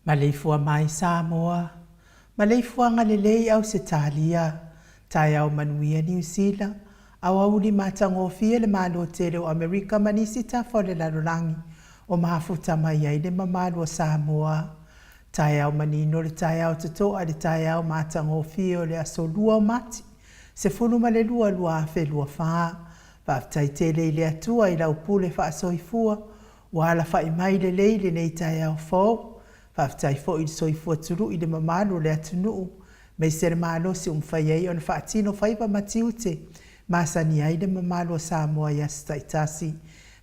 Maleifua mai Samoa, Maleifuaga lelei Ausetalia, taeao manuia Niu Sila, aoauli matagofie le Malo tele o Amerika ma nisi tafa o le lalolagi o mafuta mai ai le mamalu o Samoa. Taeao manino le taeao totoa le taeao matagofie o le aso 2 o Mati, 12 2024. Faafetai tele i le Atua i lau pule faasoifua ua alafai mai lelei lenei taeao fou. Faafetai foi i le soifua tului i le mamalu o le atunuu, aemaise le malosi ua mafai ai ona faatino faiva ma tiute masani ai le mamalu o Samoa i aso taitasi.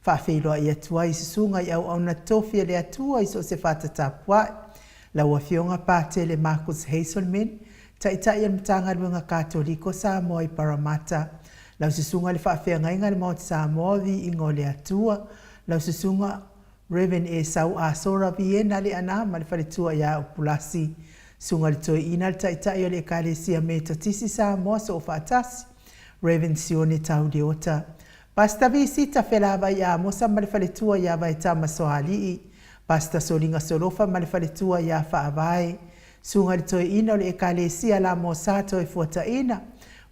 Faafeiloai atu ai i susuga i auauna tofi a le Atua i so o se fata tapuai. Lau Afioga Patele Marcus Hazelman, Taitai o le Matagaluega Katoliko Samoa i Parramatta. Lau Susuga i le Faafeagaiga i le Maota Samoa, Viiga o le Atua. Lau Susuga Rev. Esau Asora Viena Leana ma le faletua ia Upulasi. Susuga i le Toeaina le Taitai o le Ekalesia Metotisi Samoa Soofaatasi, Rev. Sione Tau Leota. Pastor Visita Felavai Amosa ma le faletua ia Vaetama Soalii. Pastor Soliga Solofa ma le faletua ia Faavae. Susuga i le Toeaina o le Ekalesia Lamosa Toefuataina,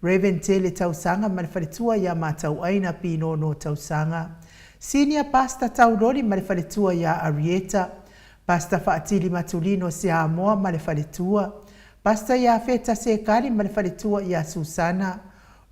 Rev. Tele Tausaga ma le faletua ia Matauaina Pinono Tausaga. Senior Pastor Tauloli ma le faletua ia Arieta. Pastor Faatili Matulino Siamoa ma le faletua. Pastor Iafeta Sekali ma le faletua ia Susana.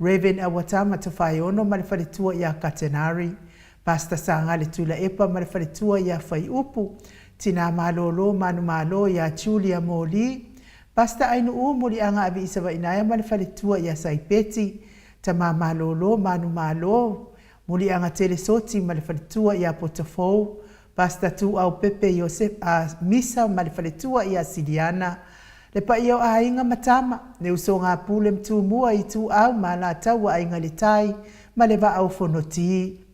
Rev. Awatama Tofaeono ma le faletua ia Katenari. Pastor Sagale Tuilaepa ma le faletua ia Faiupu. Tina Malolo Manumalo ia Julia Moli. Pastor Ainuu Muliaga Aviisavainaea ma le faletua ia Saipeti. Tama Malolo Manumalo Muliaga Telesoti ma le faletua ia Potofou. Pastor Tuau Pepe Iosef a Misa ma le faletua ia Siliana. Le paia o aiga ma tama, le usoga a Pule ma Tumua, Ituau ma Alataua, Aiga i le Tai ma le Vaa o Fonoti.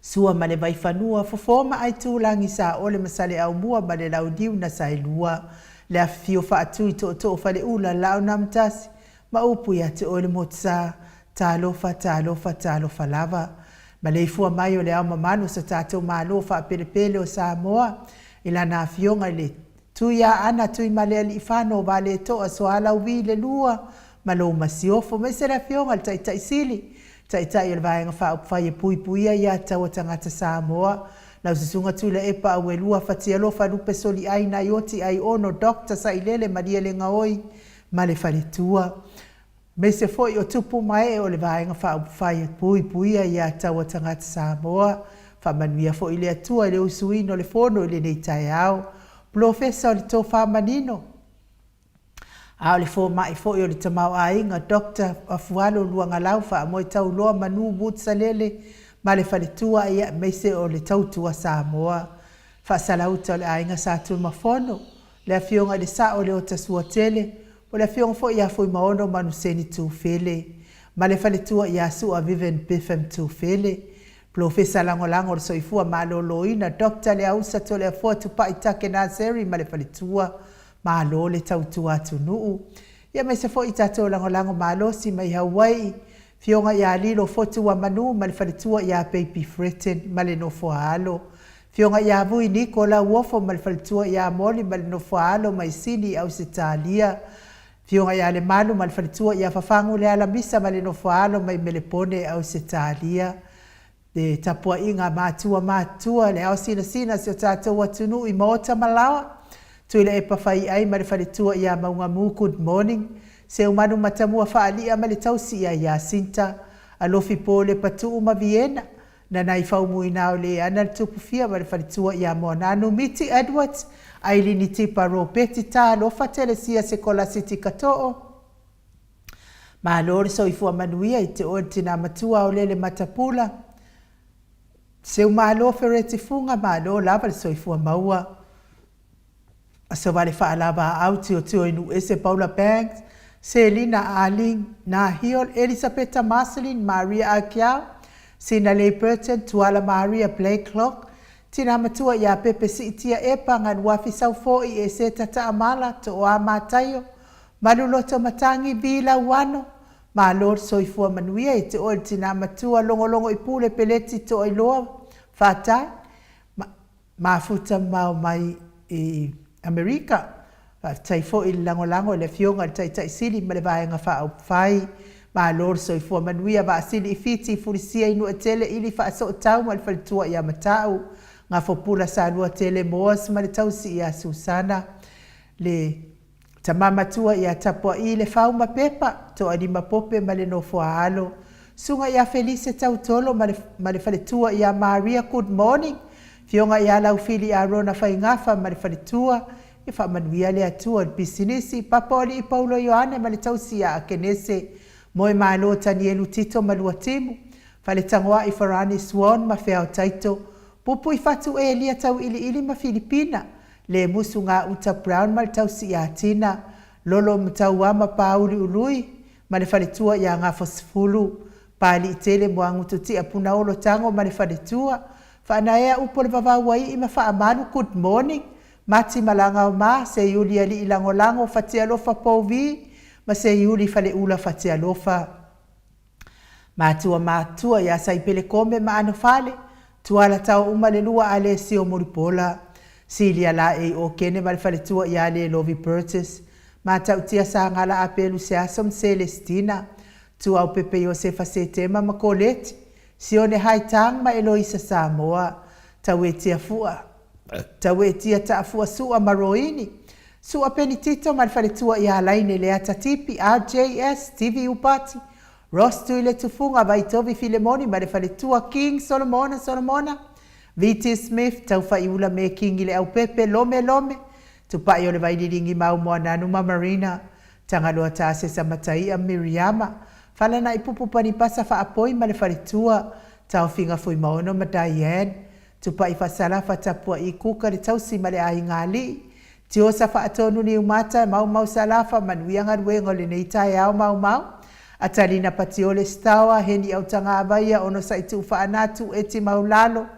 Sua ma le Vaifanua, Fofo ma Aitulagi, Saole ma Saleaaumua ma le Launiu na Saelua. Le afifio faatui tootoo Faleula, Laonamatasi. ma upu ia te oe le Motusa. Talofa, talofa, talofa lava. Maleifua mai o le Ao Mamalu o so tatou Malo faapelepele o Samoa i Lana Afioga i le Tuiaana Tuimalealiifano Vaaleto'a Sualauvi le Lua ma lou Masiofo, aemaise le Afioga i le Taitai Sili, Taitai o le Vaega Faaupufai e Puipuia Ia Tatau a Tagata Samoa, lau Susuga Tuilaepa Auelua Fatialofa Lupe Soliai Naioti Aiono Doctor Sailele Malielegaoi ma le Faletua. Aemaise foi o tupu ma ee o le Vaega Faaupufai e Puipuia Ia Tatau a Tagata Samoa. Faamanuia foi le Atua i le usuina o le Fono i lenei taeao. Polofesa o le Tofa Manino, a o le fomai foi o le Tamaoaiga Doctor Afualo Luagalau Faamoetauloa Manu Wood Salele ma le faletua ia aemaise o le tautua Samoa. Faasalauta o le aiga Sa Tuimafono, le Afioga i le Sao Leota Suatele, o le Afioga foi ia Fuimaono Manuseni Tufele ma le faletua ia Sua Vivian Biffem Tufele. Polofesa Lagolago o le Soifua Maloloina Doctor Leausa Toleafoa Tupai Take Naseri ma le faletua. Malo le tautua atunuu. Ia aemaise foi tatou lagolago malosi mai Hawaii, Afioga ia Lilo Fotuamanu ma le faletua ia Baby Fretton ma le nofoaalo. Afioga ia Vui Niko Lauofo ma le faletua ia Moli ma le nofoaalo mai Sini i Ausetalia. Afioga ia Lemalu ma le faletua ia Fafagu Lealamisa ma le nofoaalo mai Melepone i Ausetalia. Le tapuaiga a matua matutua, le ao sinasina o si o tatou atunuu i maota ma laoa. Tuilaepa Faiai ma le faletua ia Maugamu Good morning. Seumanu Matamua Faalia ma le tausi ia Iasinta. Alofi Pole Patuu ma Viena. Nanai Faumuina o Leana le Tupufia ma le faletua ia Moananu Miti Edwards, Ailini Tipa Ropeti Talofa Telesia Sekolasi Tikatoo. Malo le soifua manuia i te oe le tina matua o Lele Matapula. Seumalo Fereti Fuga malo lava le soifua maua. Asovale Faalavaau Tiotio i Nuuese Paula Banks, Selina Aling, Nahiol, Elisapeta Marceline, Maria Akiau, Sinalei Burton, Tuala Maria Blakelock, Tina Matua ia Pepe Siitia Epa, Galuafi Saufo'i, Eseta Taamala, Tooa Mataio, Maluloto Matangi, Vi Lauano, Malo le soifua manuia i te oe le tina matua, Logologo i Pule Peleti Toailoa, Fatai, Mafuta mamao mai i Amerika. Faafetai foi i le lagolago i le Afioga i le Taitai Sili ma le Vaega Faaupufai. Malo le soifua manuia Vaasili i Fiti, Fulisia i Nuatele, Ili Faasootau ma le Faletua ia Matau, Gafopula Saluatele Moas ma le Tausi ia Susana, le Tama matua ia Tapua'i Lefau ma Pepa, Toalima Pope ma le Nofoaalo, Susuga ia Felise Tautolo ma le ma le faletua ia Maria Good morning, Afioga ia Laufili Arona Faigafa ma le faletua, ia faamanuia le Atua i le pisinisi, Papa o Alii Paulo Ioane ma le tausi ia Akenese, Moemalo Tanielu Tito ma Luatimu, Faletagoai Farani Swan ma Feao Taito, Pupuifatu Elia Tauiliili ma Filipina, Le musu gauta Brown ma le tausi ia Tina, Lolo Mataua ma Pāuli Ului ma le faletua ia Gafosefulu, Pāliitele Moagutu Tia Punaolo Tago ma le faletua, Faanaea Upu o le Vavauaii ma Faamalu Good morning, Mati Malagaoma, Seiuli Alii Lagolago, Fatialofa Pouvi ma Seiuli Faleula Fatialofa. Matua matua ia Saipele Kome ma Anofale, Tuala tao uma le lua a le sio Mulipola, Silia Laei Okene ma le faletua ia Lelovi Burgess, Matautia Sagala Apelu Seaso ma Selestina, Tuaupepe Iosefa Setema ma Koleti, Sione Haitang ma Eloisa Samoa, Tauetia Fua, Tauetia Taafua Sua ma Roini, Sua Penitito ma le faletua ia Laine Leata Tipi, RJS, Stevie Upati, Ross Tuiletufuga, Vaitovi Filemoni ma le faletua King Solomona Solomona, VT Smith, Taufaiula me Kingi Leaupepe, Lome Lome, Tupai o le Vaililingi Mau Moananu ma Marina, Tagaloa Tasesa Mataia Miriama, Falana'i Pupu Panipasa Faapoi ma le faletua, Taofiga Fuimaono ma Diane, Tupai Fasalafa Tapua'i Kuka le tausi ma le aiga alii, Tiosa Faatonu Niumata, Maumau Salafa, Manuia galuega o lenei taeao Maumau, Atalina Patiole Stawa, Heni Autagavaia, Onosai Tuufaanatu, Eti Maulalo,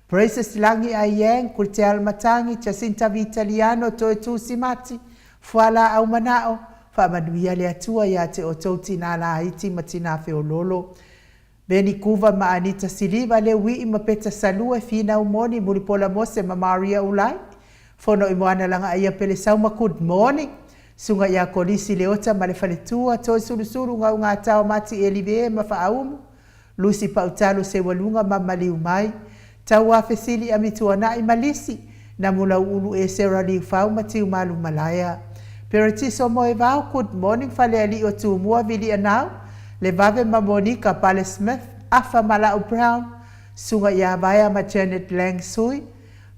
Praises Lagi Aiang, Kulteal Matangi, Jacinta Vitaliano, Toetu Simati, Fualaau Manao, Faamanuia le Atua ia te outou tinā laiti ma tinā feoloolo. Beni Kuva ma Anita Siliva, Leuii ma Peta Salua, Finau Moni, Mulipola Mose ma Maria Ulai, Fono i Moana Lagaaia Pelesauma, good morning. Susuga ia Kolisi Leota ma le faletua, Toesulusulu Gaugatao Mati Elive ma Faaumu, Lucy Pautalo Seualuga ma Maliumai, Tauafesili Amituanai ma Lisi, Namulauulu Esera Liufau ma Tiumalu Malaea, Peretiso Moevao, good morning Falealii o Tumua Vilianau, Levave ma Monika Pale Smith, Afa Malau Brown, Susuga ia Vaea ma Janet Lang Sui,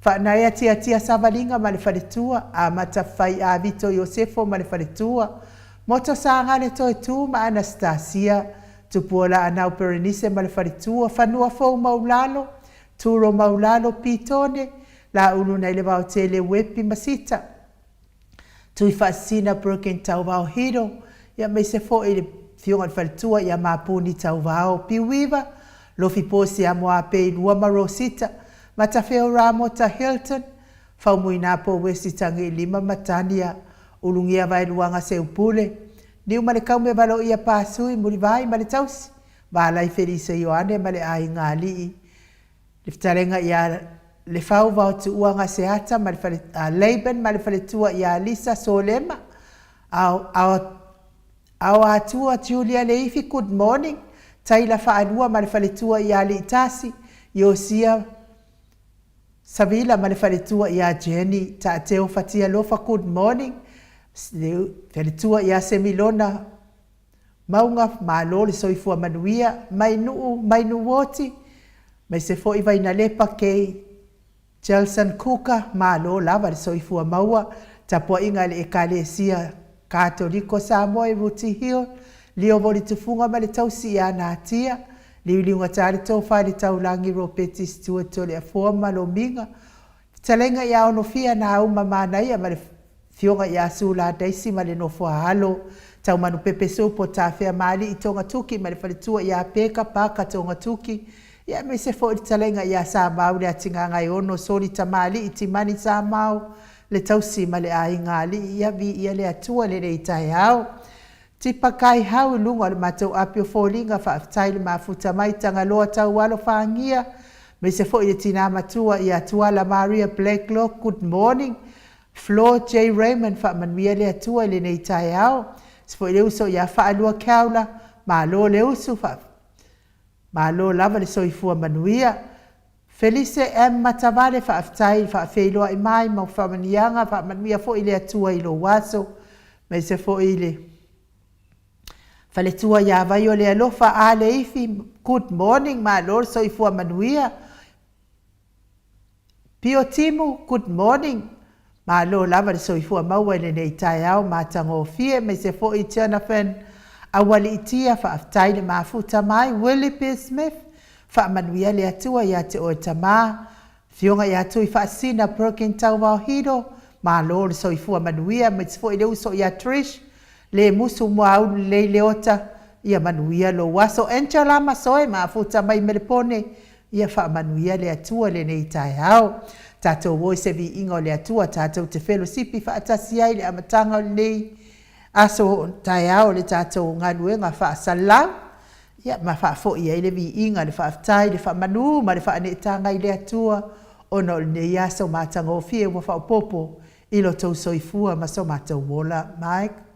Faanaea Tiatia Savaliga ma le faletua, Amata Fai Avito Iosefo ma le faletua, Moto Sagale Toetu ma Anastasia, Tupua Laanau Perenise ma le faletua, Fanua Fou Maulalo, Turo Maulalo, Pitone, Laulu nai le Vaotele, Uepi ma Sita, Tuifaasisina Broken Tauvao Hiro, aemaise foi le Afioga i le Faletua ia Mapuni Tauvao, Piuiva, Lofi Posi Amoape Lua ma Rosita, Matafeo Ramota Hilton, Faumuinapo Wesi Tagiilima ma Tania, Ulugia Vaeluaga Seupule, Niumalekaume Valoia Pasui, Mulivai ma le Tausi, Valai Felise Ioane ma le Aiga Alii, Le fetalaiga ia Lefau Vaotuua Gaseata ma le fale, Laban ma le faletua ia Lisa Solema, Ao, Ao, Aoatua Julia Leifi, good morning, Taila Faalua ma le faletua ia Aliitasi, Iosia Savila ma le faletua ia Jenny, Taateo Fatialofa, good morning, Le faletua ia Semilona Mauga, malo le soifua manuia, mai Nuu, mai Nuuoti, maise foi Vainalepa, Kay, Jelson Kuka, malo lava le soifua maua, tapuaiga a le Ekalesia Katoliko Samoa i Ruti Hill, Lio Volitufuga ma le tausi ia Natia, Liuliugatā le tofa i le taulagi Ropeti Stewart Toleafoa ma Lomiga, Fetalaiga ia Onofia Nauma Manaia ma le Afioga ia Sula Daisy ma le nofo a alo, Taumanupepe Supo Tafea Maali'i Togatuki ma le faletua ia Peka Paka Togatuki, ia aemaise foi le fetalaiga ia Samau Leatigagaeono Soli Tamali'i Timani Samau le tausi ma le aiga alii, ia viia le Atua i lenei taeao. Tipa kai hau i luga o le matou api o foliga, faafetai le mafuta mai Tagaloa Taualo Fagia, aemaise foi le tina matua ia Tuala Maria Blacklock, good morning. Flo J Raymond, faamanuia le Atua i lenei taeao. Aemaise foi le uso ia Faalua Keaula, malo le usu, malo lava le soifua manuia. Felise M Matavale, faafetai i le faafeiloai mai ma faamanuiaga, faamanuia foi le Atua i lou aso, aemaise foi le faletua ia Vaiolealofa A Leifi, good morning, malo le soifua manuia. Pio Timu, good morning, malo lava le soifua maua i lenei taeao matagofie, aemaise foi Jonathan Aualiitia, faafetai le mafuta mai. Willie P Smith, Faamanuia le Atua ia te oe tama, Afioga ia Tuifaasisina Perkin Tauvao Hiro, malo le soifua manuia aemaise foi le uso ia Trish le musu muaulu lelei Leota, ia manuia lou aso. Angela Masoe mafuta mai Melepone, ia faamanuia le Atua lenei taeao. Tatou o i se viiga o le Atua, tatou te felosipi faatasi ai i le amataga o lenei aso taeao o le tatou galuega faasalau. Ia, ma faafoi ai le viiga, le faafetai, le faamanu ma le faaneetaga i le Atua ona o lenei aso matagofie ua faaopoopo i lo tou soifua ma so matou ola. Mike.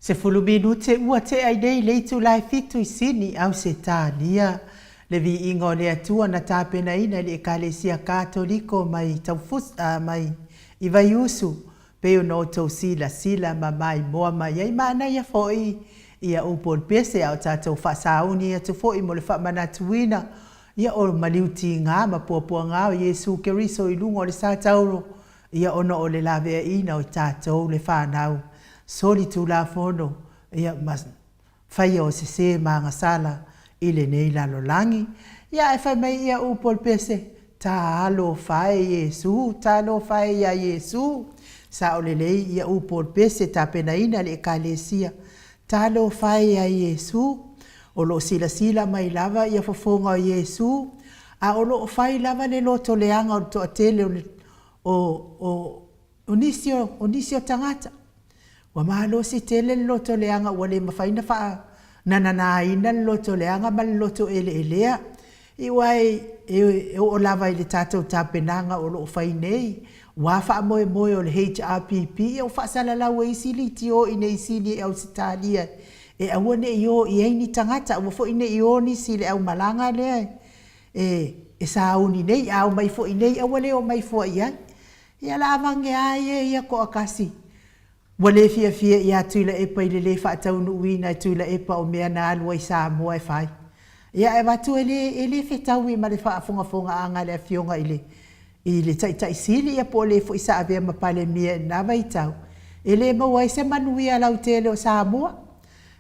10 minute ua tea ai nei le itula e fitu i Sini, Ausetalia. Le viiga o le Atua na tapenaina i le Ekalesia Katoliko mai Taufus, a, mai i Vaiusu, pei ona outou silasila ma maimoa mai ai. Manaia foi ia upu o le pese a o tatou faasauni atu foi mo le faamanatuina ia o maliu tiga ma puapuaga o Iesu Keriso i luga o le sa tauro, ia ona o le laveaiina o tatou le fanau solitulafono ia ma faia o sese ma agasala i lenei lalolagi. Ia ae fai mai ia upu o le pese, Talofa e Iesu, talofa e ia Iesu. Sao lelei ia upu o le pese tapenaina e le Ekalesia. Talofa e ia Iesu, o lo o silasila mai lava ia fofoga o Iesu, a o lo o fai lava le lotoleaga o le toatele o, o, o, o nisi o, o nisi o tagata. Ua malosi tele le loto leaga ua le mafai ona faanananaina le loto leaga ma le loto eleelea. Aua e, e oo lava i le tatou tapenaga o lo o fai nei, ua faamoemoe o le HRPP ia ua faasalalau e isi leitio i inei i Sini i Ausetalia e aua ne i o i ai ni tagata, aua foi ne i o nisi i le aumalaga lea e, e sauni nei, a omai foi nei aua le omai fua i ai. Ia la avage a ia ia toatasi ua le fiafia ia Tuilaepa i le le faataunuuina e Tuilaepa o mea na alu ai Samoa e fai. Ia ae avatu e le, e le fetaui ma le faafogafogaaga a le Afioga i le, i le Taitai Sili ia po o le foi sa avea ma Palemia i lena vaitau, e le maua ai se manuia lautele o Samoa.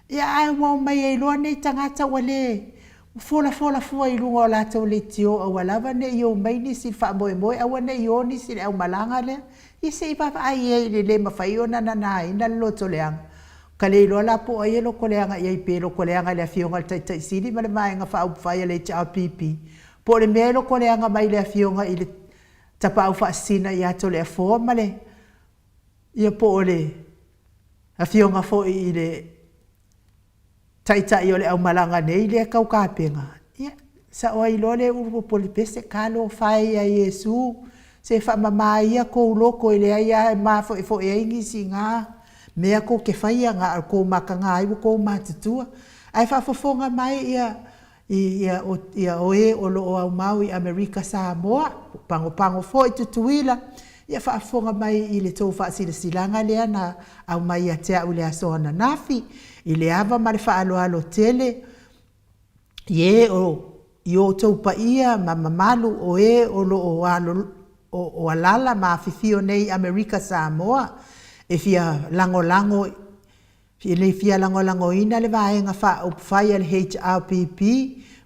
Ia ae ua omai ai loa nei tagata ua le, ua folafola fua i luga o latou leitio aua lava ne i omai nisi i le faamoemoe, aua ne i o nisi i le aumalaga lea. Ia se i vaavaai i ai i le le mafai ona nanaina le lotoleaga. Ka le iloa la po o ai e lotoleaga i ai, pe lotoleaga i le Afioga i le Taitai Sili ma le Vaega Faaupufai a le HRPP, po o le mea e lotoleaga mai i le Afioga i le Tapaau Faasisina ia Toleafoa ma le, ia po o le Afioga foi i le Taitai o le aumalaga nei lea tau kapena, ia, sao ai loa le ulu popole pese, talofa e ia Iesu, se faamama ia kou loto e leai a e mafoefoe ai nisi i na mea tou te faia, na o le tou mataga ai ua tou matutua. Ae faafofoga mai ia ia ia o e o lo o aumau i Amerika Samoa, pagopago foi Tutuila, ia faafofoga mai i le tou faasilasilaga lea na aumai ia te au i le aso ananafi, i le ava ma le faaaloalo tele i e o. i o outou paia ma mamalu o e o lo o o alaala ma afifio nei i Amerika Samoa e fia lagolago e fia lagolagoina le Vaega Faaupufai a le HRPP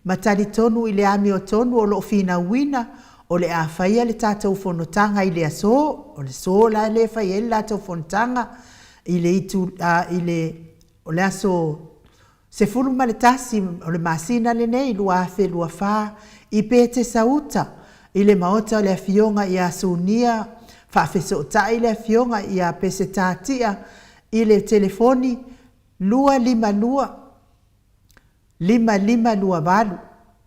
ma talitonu i le amiotonu o lo o finauina o le a faia le tatou fonotaga i le aso, o le aso la lea e fai ai le latou fonotaga i le itu i le o le aso 11 o le masina lenei 2024 i Petesauta i le maota o le Afioga ia Sunia Faafesootai le Afioga ia Peseta Tia i le telefoni 252 5528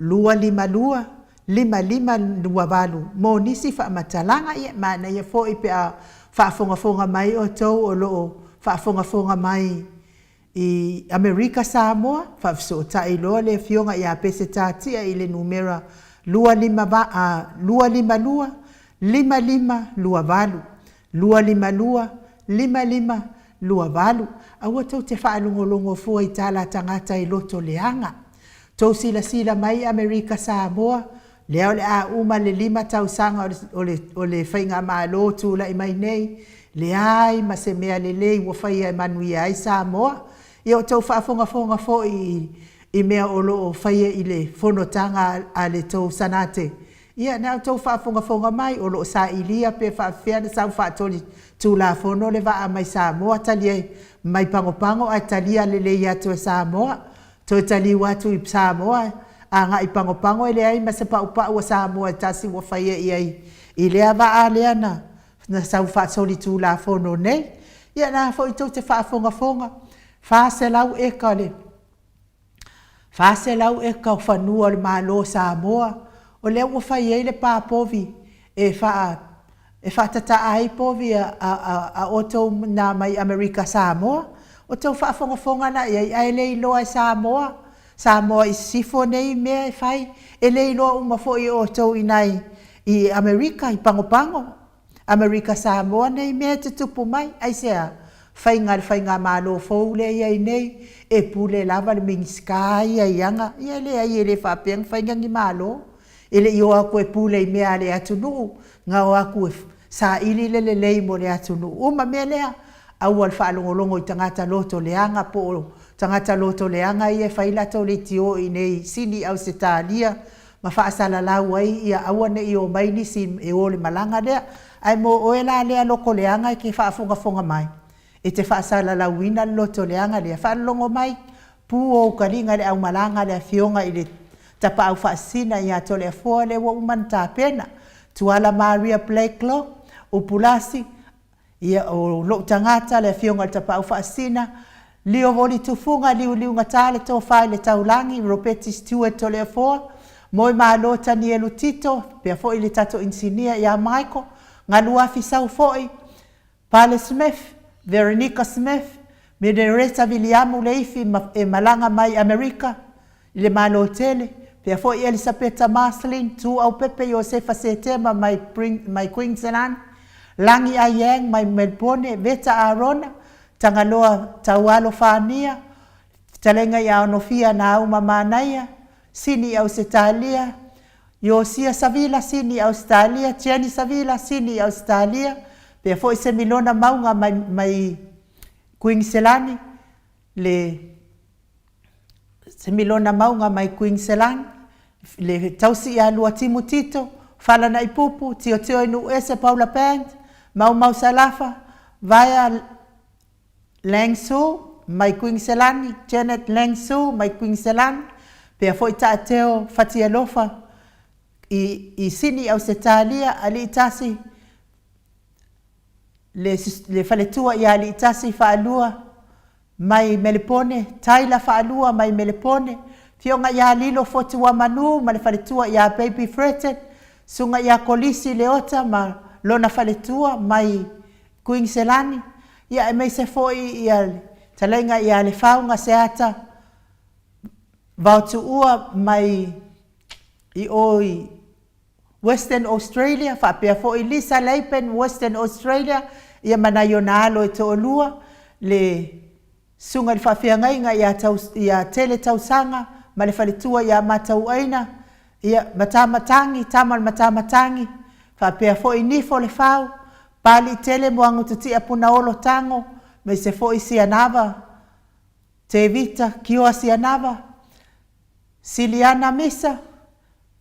252 5528 mo nisi faamatalaga. Ia, e manaia foi pe a faafogafoga mai outou o lo o faafogafoga mai i Amerika Samoa, faafesootai loa le Afioga ia Peseta Tia i le numera 252 5528, 252 5528. Aua tou te faalogologo fua i tala a tagata e loto leaga. Tou silasila mai Amerika Samoa, lea o le a uma le 5 tausaga o le, o le Faigamalo o tulai mai nei, leai ma se mea lelei ua faia e manuia ai Samoa. Ia outou faafogafoga foi i, i mea o lo o faia i le fonotaga a le tou Sanate, ia na outou faafogafoga mai o lo o sailia pe faafefea ona sau faatoli Tulafono le vaa mai Samoa talia mai Pagopago ae talia lelei atu e Samoa. Toe taliu atu i Samoa agai Pagopago e leai ma se paupau a Samoa e tasi ua faia i ai i lea vaa lea na na sau faasolitulafono nei. Ia la foi tou te faafogafoga, 400 eka le 400 eka o fanua o le Malo o Samoa, o lea ua fai ai le pa povi e faa e faatataa ai povi a, a, a outou na mai Amerika Samoa. O tou faafogafoga la i ai, ae le iloa e Samoa, Samoa i sisifo nei mea e fai, e le iloa uma foi e outou i ina i Amerika, i Pagopago, Amerika Samoa nei mea e tutupu mai. Aisea? Faiga a le faigamalo fou lea e i ai nei, e pule lava le Minisita ia i ana, ia e leai e le faapea ona fai ni Malo. E le i o atu e pule i mea a le atunuu, na o atu e saili le lelei mo le atunuu uma. Mea lea, aua le faalogologo i tagata loto leaga po o tagata loto leaga ia e fai latou leitio i inei i Sini, Ausetalia ma faasalalau ai ia aua ne i omai nisi e o i le malaga lea. Ae mo oe la lea loto leaga e te faafogafoga mai, e te faasalalauina le loto leaga lea, faalologo mai, Pu o ukaliga i le aumalaga a le Afioga i le Tapaau Faasisina ia Toleafoa lea ua uma ona tapena. Tuala Maria Blacklock, Upulasi, ia, o lou tagata le Afioga i le Tapaau Faasisina, Lio Voli Tufuga, Liuliugata le Tofa i le Taulagi, Ropeti Stewart Toleafoa, Moemalo Tanielu Tito, faapea foi le tatou Inisinia ia Michael, Galuafi Sau foi, Pale Smith, Veronica Smith, Minereta Viliamu Leifi ma e malaga mai Amerika i le Malo Tele, pea foi Elisapeta Marceline Tuuaupepe Iosefa Setema mai mai Queensland, Lagi Aiyang mai Melbone, Veta Arona, Tagaloa Taualo Fania, Fetalaiga ia Onofia Nauma Manaia, Sini i Ausetalia, Iosia Savila, Sini i Ausetalia, Jenny Savila, Sini i Ausetalia, pea foi Semilona Mauga mai, mai Kuiniselani, le Semilona Mauga mai Kuiniselani, le tausi ia Luatimu Tito, Falanaipupu, Tiotio i Nuuese Paula Band, Maumau Salafa, Vaea Lang Su mai Kuiniselani, Janet Lang Su mai Kuiniselani, pea foi Taateo Fatialofa i, i Sini Ausetalia, Aliitasi, le, le faletua ia Aliitasi Faalua mai Melepone, Tyler Faalua mai Melepone, Fioga ia Lilo Fotuamanu ma le faletua ia Baby Fretton, Suga ia Kolisi Leota ma lona faletua mai Kuiniselani, ia aemaise foi ia le talaiga ia Lefaga Seata Vaotuua mai i o i Western Australia, faapea foi Lisa Lapen, Western Australia, ia ma nai ona alo e toalua, le Susuga i le Faafeagaiga ia, ia Tele Tausaga ma le faletua ia Matauaina. Ia, Matamatagi, tama o le Matamatagi, faapea foi Nifo Lefau, Paliitele Moagututia Punaolo Tago, aemaise foi Sianava, Tevita Kioa Sianava, Siliana Misa,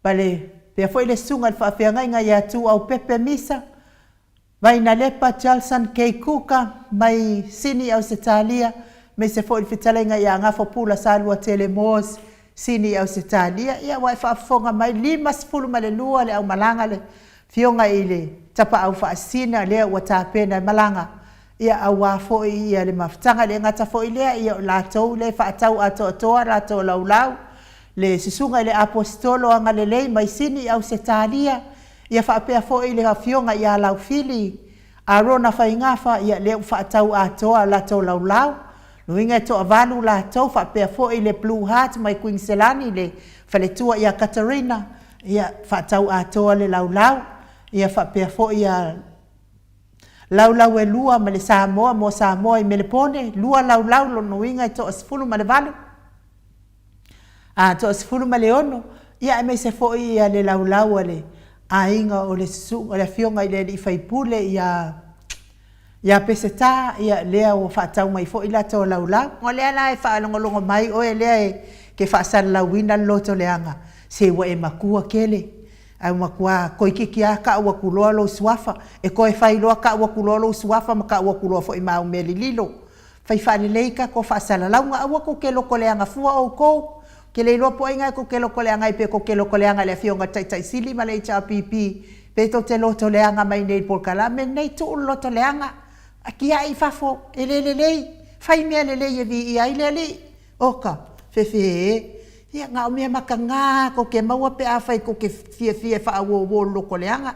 ma le faapea foi le susuga i le faafeagaiga ia Tuuaupepe Misa, Vainalepa Jelson K. Kuka mai Sini Ausetalia, aemaise foi le fetalaiga ia Gafopula Saluatele Moores, Sini Ausetalia. Ia ua e faafofoga mai, 52 le aumalaga le Afioga i le Tapaau Faasisina lea ua tapena e malaga, ia aua foi ia le mafutaga. E le gata foi i lea, ia o latou lea e faatau atoatoa latou laulau, le Susuga i le Aposetolo Agalelei mai Sini Ausetalia, ia faapea foi le Afioga ia Laufili Arona Faigafa, ia lea ua faatau atoa latou laulau, lona uiga e toavalu latou, faapea foi le Blue Heart mai Kuiniselani, le faletua ia Katarina, ia faatau atoa le laulau, ia faapea foi ia laulau e lua ma le Samoa mo Samoa i Melepone, lua laulau, lona uiga e toa-18, a, toa-16, ia aemaise foi ia le laulau a le aiga o le susu, o le afioga i le alii faipule ia ia Peseta, ia lea ua faatau mai foi latou laulau. O lea la e faalogologo mai oe lea e te faasalalauina le lotoleaga, se ua e matua tele, ae ua matua toeitiiti lava tau atu loa lou suafa, e toe fai loa tau atu loa lou suafa ma tau atu loa foi ma au mea lililo. Fai faalelei tatou faasalalauga, aua tou te lotoleaga fua outou. Ou te le iloa po o ai lena tou te lotoleaga ai, pe tou te lotoleaga i le Afioga i le Taitai Sili ma le HRPP, pe tou te lotoleaga mai i inei i le polokalame lenei. Tuu le lotoleaga, atiae i fafo, e le lelei, fai mea lelei e viia ai le Alii. Oka, fefe e. Ia na o mea mataga lava tou te maua pe afai tou te fiafia e faauouo i le lotoleaga.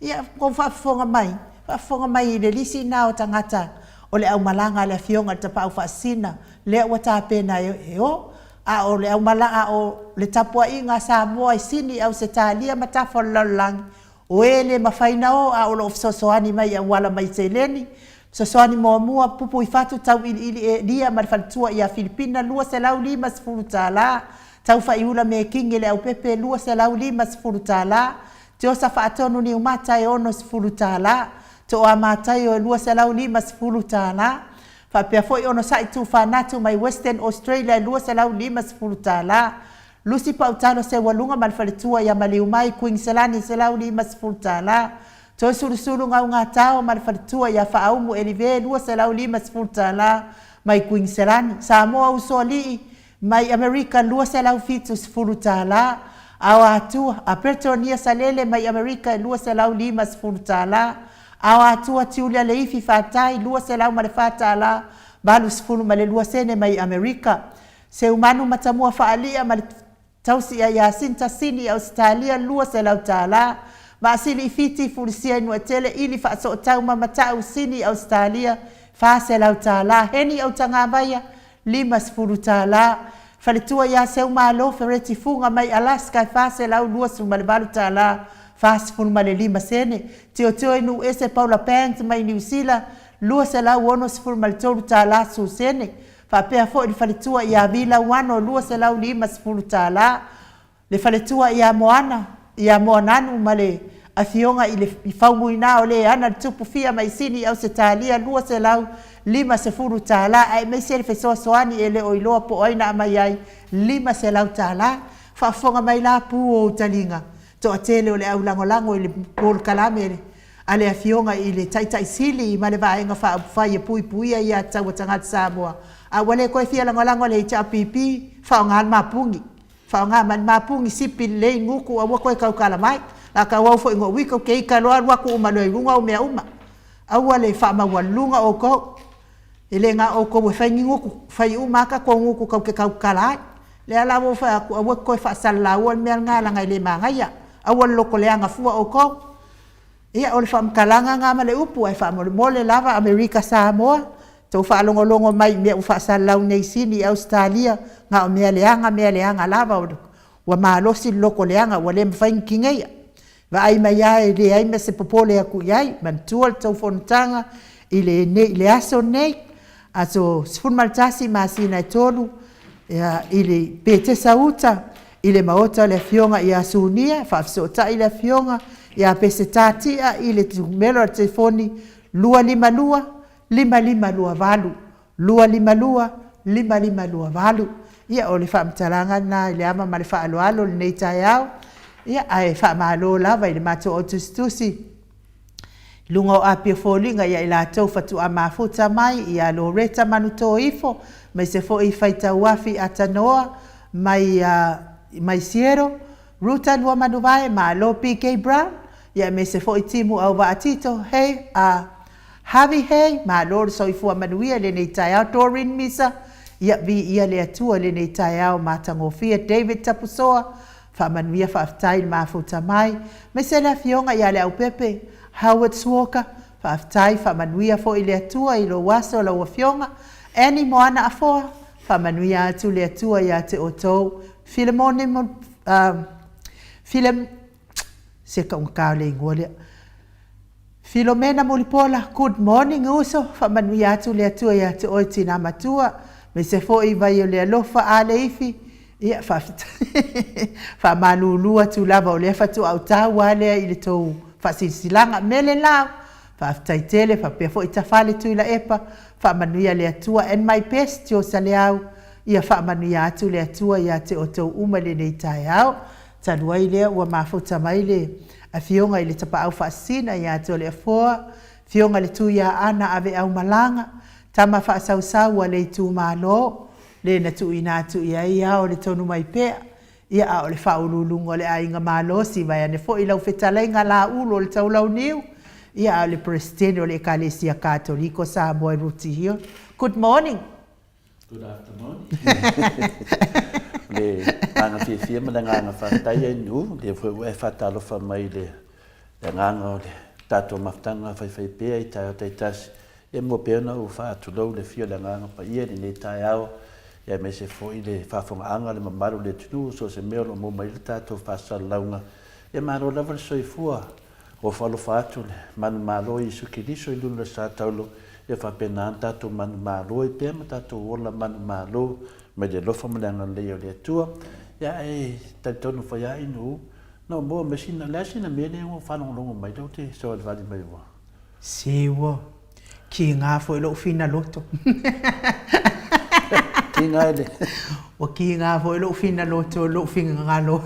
Ia, ua outou faafofoga mai, faafofoga mai i le lisi lena o tagata o le aumalaga a le Afioga i le Tapaau Faasisina, lea ua tapena e o, a o le aumala, a o le tapuaiga a Samoa i Sini, Ausetalia ma tafa o le lalolagi, o e le mafai na o, a o lo o fesoasoani mai i auala mai seleni. Fesoasoani muamua, Pupuifatu Tauiliili Elia ma le faletua ia Filipina, $250, Taufaiula Mekini Leaupepe, $250, Tiosa Faatonu Niumata e $60, Toa Mataio e $250, faapea foi Onosai Tufanatu mai Western Australia e $250, Lusi Pautalo Seualuga ma le faletua ia Maliumai Kuiniselani e $150, Toesulusulu Gaugatao ma le faletua ia Faaumu Elive e $250 mai Kuiniselani, Samoa Usoalii Mai Amerika $270 tala, Ao Atua, a Peretonia Salele mai Amerika e $250 tala, Ao Atua Tiulia Leifi Fatai $204 tala 82 sene mai Amerika, Seumanu Matamua Faalia ma le tausi ia Yasinta Sini i Ausetalia $200 tala, Vaasili i Fiti Fulisia i Nuatele Ili Faasootau Mamatau Sini i Ausetalia $400 tala, Heni Autagavaia $50 tala. Faletua ia Seumalo Fereti Fuga mai Alaska e $428 tala 45 sene. Tiotio i Nuuese Paula Banks mai Niu Sila $263 tala su sene. Faapea foi le faletua ia Vila Uano $250 tala. Le faletua ia Moana, ia Moananu ma le afioga i le Faumuina o le ana le Tupu Fia mai Sini i Ausetalia $250 tala aemaise le fesoasoani e le o iloa po o ai na aumai ai $500 tala. Faafofoga mai la pu o ou taliga, toatele o le au lagolago i le polokalame a le afioga i le Taitai Sili ma le Vaega Faaupufai e puipuia ia tatau a tagata Samoa, a ua le toe fia lagolago le HRPP, faaaoga le mapuni. Faaaoga mai le mapu ni sipi lelei gutu aua toe tautala mai. La tauau foi no wiko ke ika loa alu atu uma loa i luga o mea uma. Aua le faamaualuluga outou. E le na o outou e fai ni gutu, fai uma a tatou gutu tou te tautala ai. Lea la ua ou fai atu aua te toe faasalalaua le mea lena leaga e le manaia. Aua le lotoleaga fua outou. Ia o le faamatalaga lena ma le upu ae faamolemole lava Amerika Samoa, tou faalogologo mai i mea ua faasalalau nei i Sini i Ausetalia, na o mea leaga mea leaga lava, ua malosi le loto leaga ua le mafai ona tineia. Vaai mai lava e leai ma se popole atu i ai, manatua le tou fonotaga i le aso lenei, aso 11 masina e 3 i le Petesa Uta. I le maota o le Afioga ia Sunia, faafesootai le Afioga ia Peseta Tia i le numera o le telefoni 252 5528, 252 5528. Ia, o le faamatalaga lena i le ava ma le faaaloalo i lenei taeao, ia, ae faamalo lava i le matou au tusitusi i luga o api o foliga ia i latou faatoa mafuta mai ia Loreta Manutoifo, aemaise foi Faitauafi Atanoa mai mai Seattle, Ruta Luamanuvae, malo PK Brown, ia aemaise foi Timu Auvaa Tito, hey, a Harvey Hay, malo le soifua manuia i lenei taeao, Doreen Misa, ia viia le Atua i lenei taeao matagofie, David Tapusoa, Faamanuia faafetai i le mafuta mai. Aemaise le Afioga ia Leaupepe Howard Walker, faafetai, faamanuia foi le Atua i lou aso lau Afioga. Annie Moana Afoa, faamanuia atu le Atua ia te outou. Filemone File, se taugata o le igoa lea. Filomena Mulipola, good morning uso, faamanuia atu le Atua ia te oe tina matua, aemaise foi vai o le alofa a le ifi, ia faafetai, faamalulu atu lava o lea faatoa ou taua lava lea i le tou faasilasilaga. Mele Lau, faafetai tele, faapea foi Tafale Tuilaepa, faamanuia le Atua and my best Josa Leau, ia faamanuia atu le Atua ia te outou uma i lenei taeao. Talu ai lea ua mafuta mai le Afioga i le Tapaau Faasisina ia Toleafoa, Afioga i le Tuiaana Aveaumalaga, tama faasausau a le itumalo, le na tuuina atu i ai ao le tonu mai pea, ia a o le faauluuluga o le aiga malosi, vaeane foi lau fetalaiga Laulu o le Taulauniu, ia a o le Peresetene o le Ekalesia Katoliko Samoa i Rooty Hill. Good morning. Good afternoon. Le agaga fiafia ma le agaga faafetai ai Nu'u, lea foi ua e faatalofa mai i le agaga o le tatou mafutaga faifaipea i taeao taitasi. Ia mua pea ona ou faatulou le afio o le Agaga Paia i lenei taeao, ia aemaise foi le faafofogaaga a le mamalu o le atunuu, so o se mea o lo o maua mai ai le tatou faasalalauga. Ia malo lava le soifua. Ua faalofa atu le manumalo Iesu Keriso i luna o le sa taulo, ia faapena ona tatou manumalo ai pea ma tatou ola manumalo mai le alofa ma le agalelei o le Atua. Ia ae talitonu foi lava Inu, na ou maua mai sina, le a sina mea lea ua ou faalogologo mai lea ou te savalivali mai ua. Se ua kiga foi lou finaloto. Kiga e le. Ua kiga foi lou finaloto lou finagalo.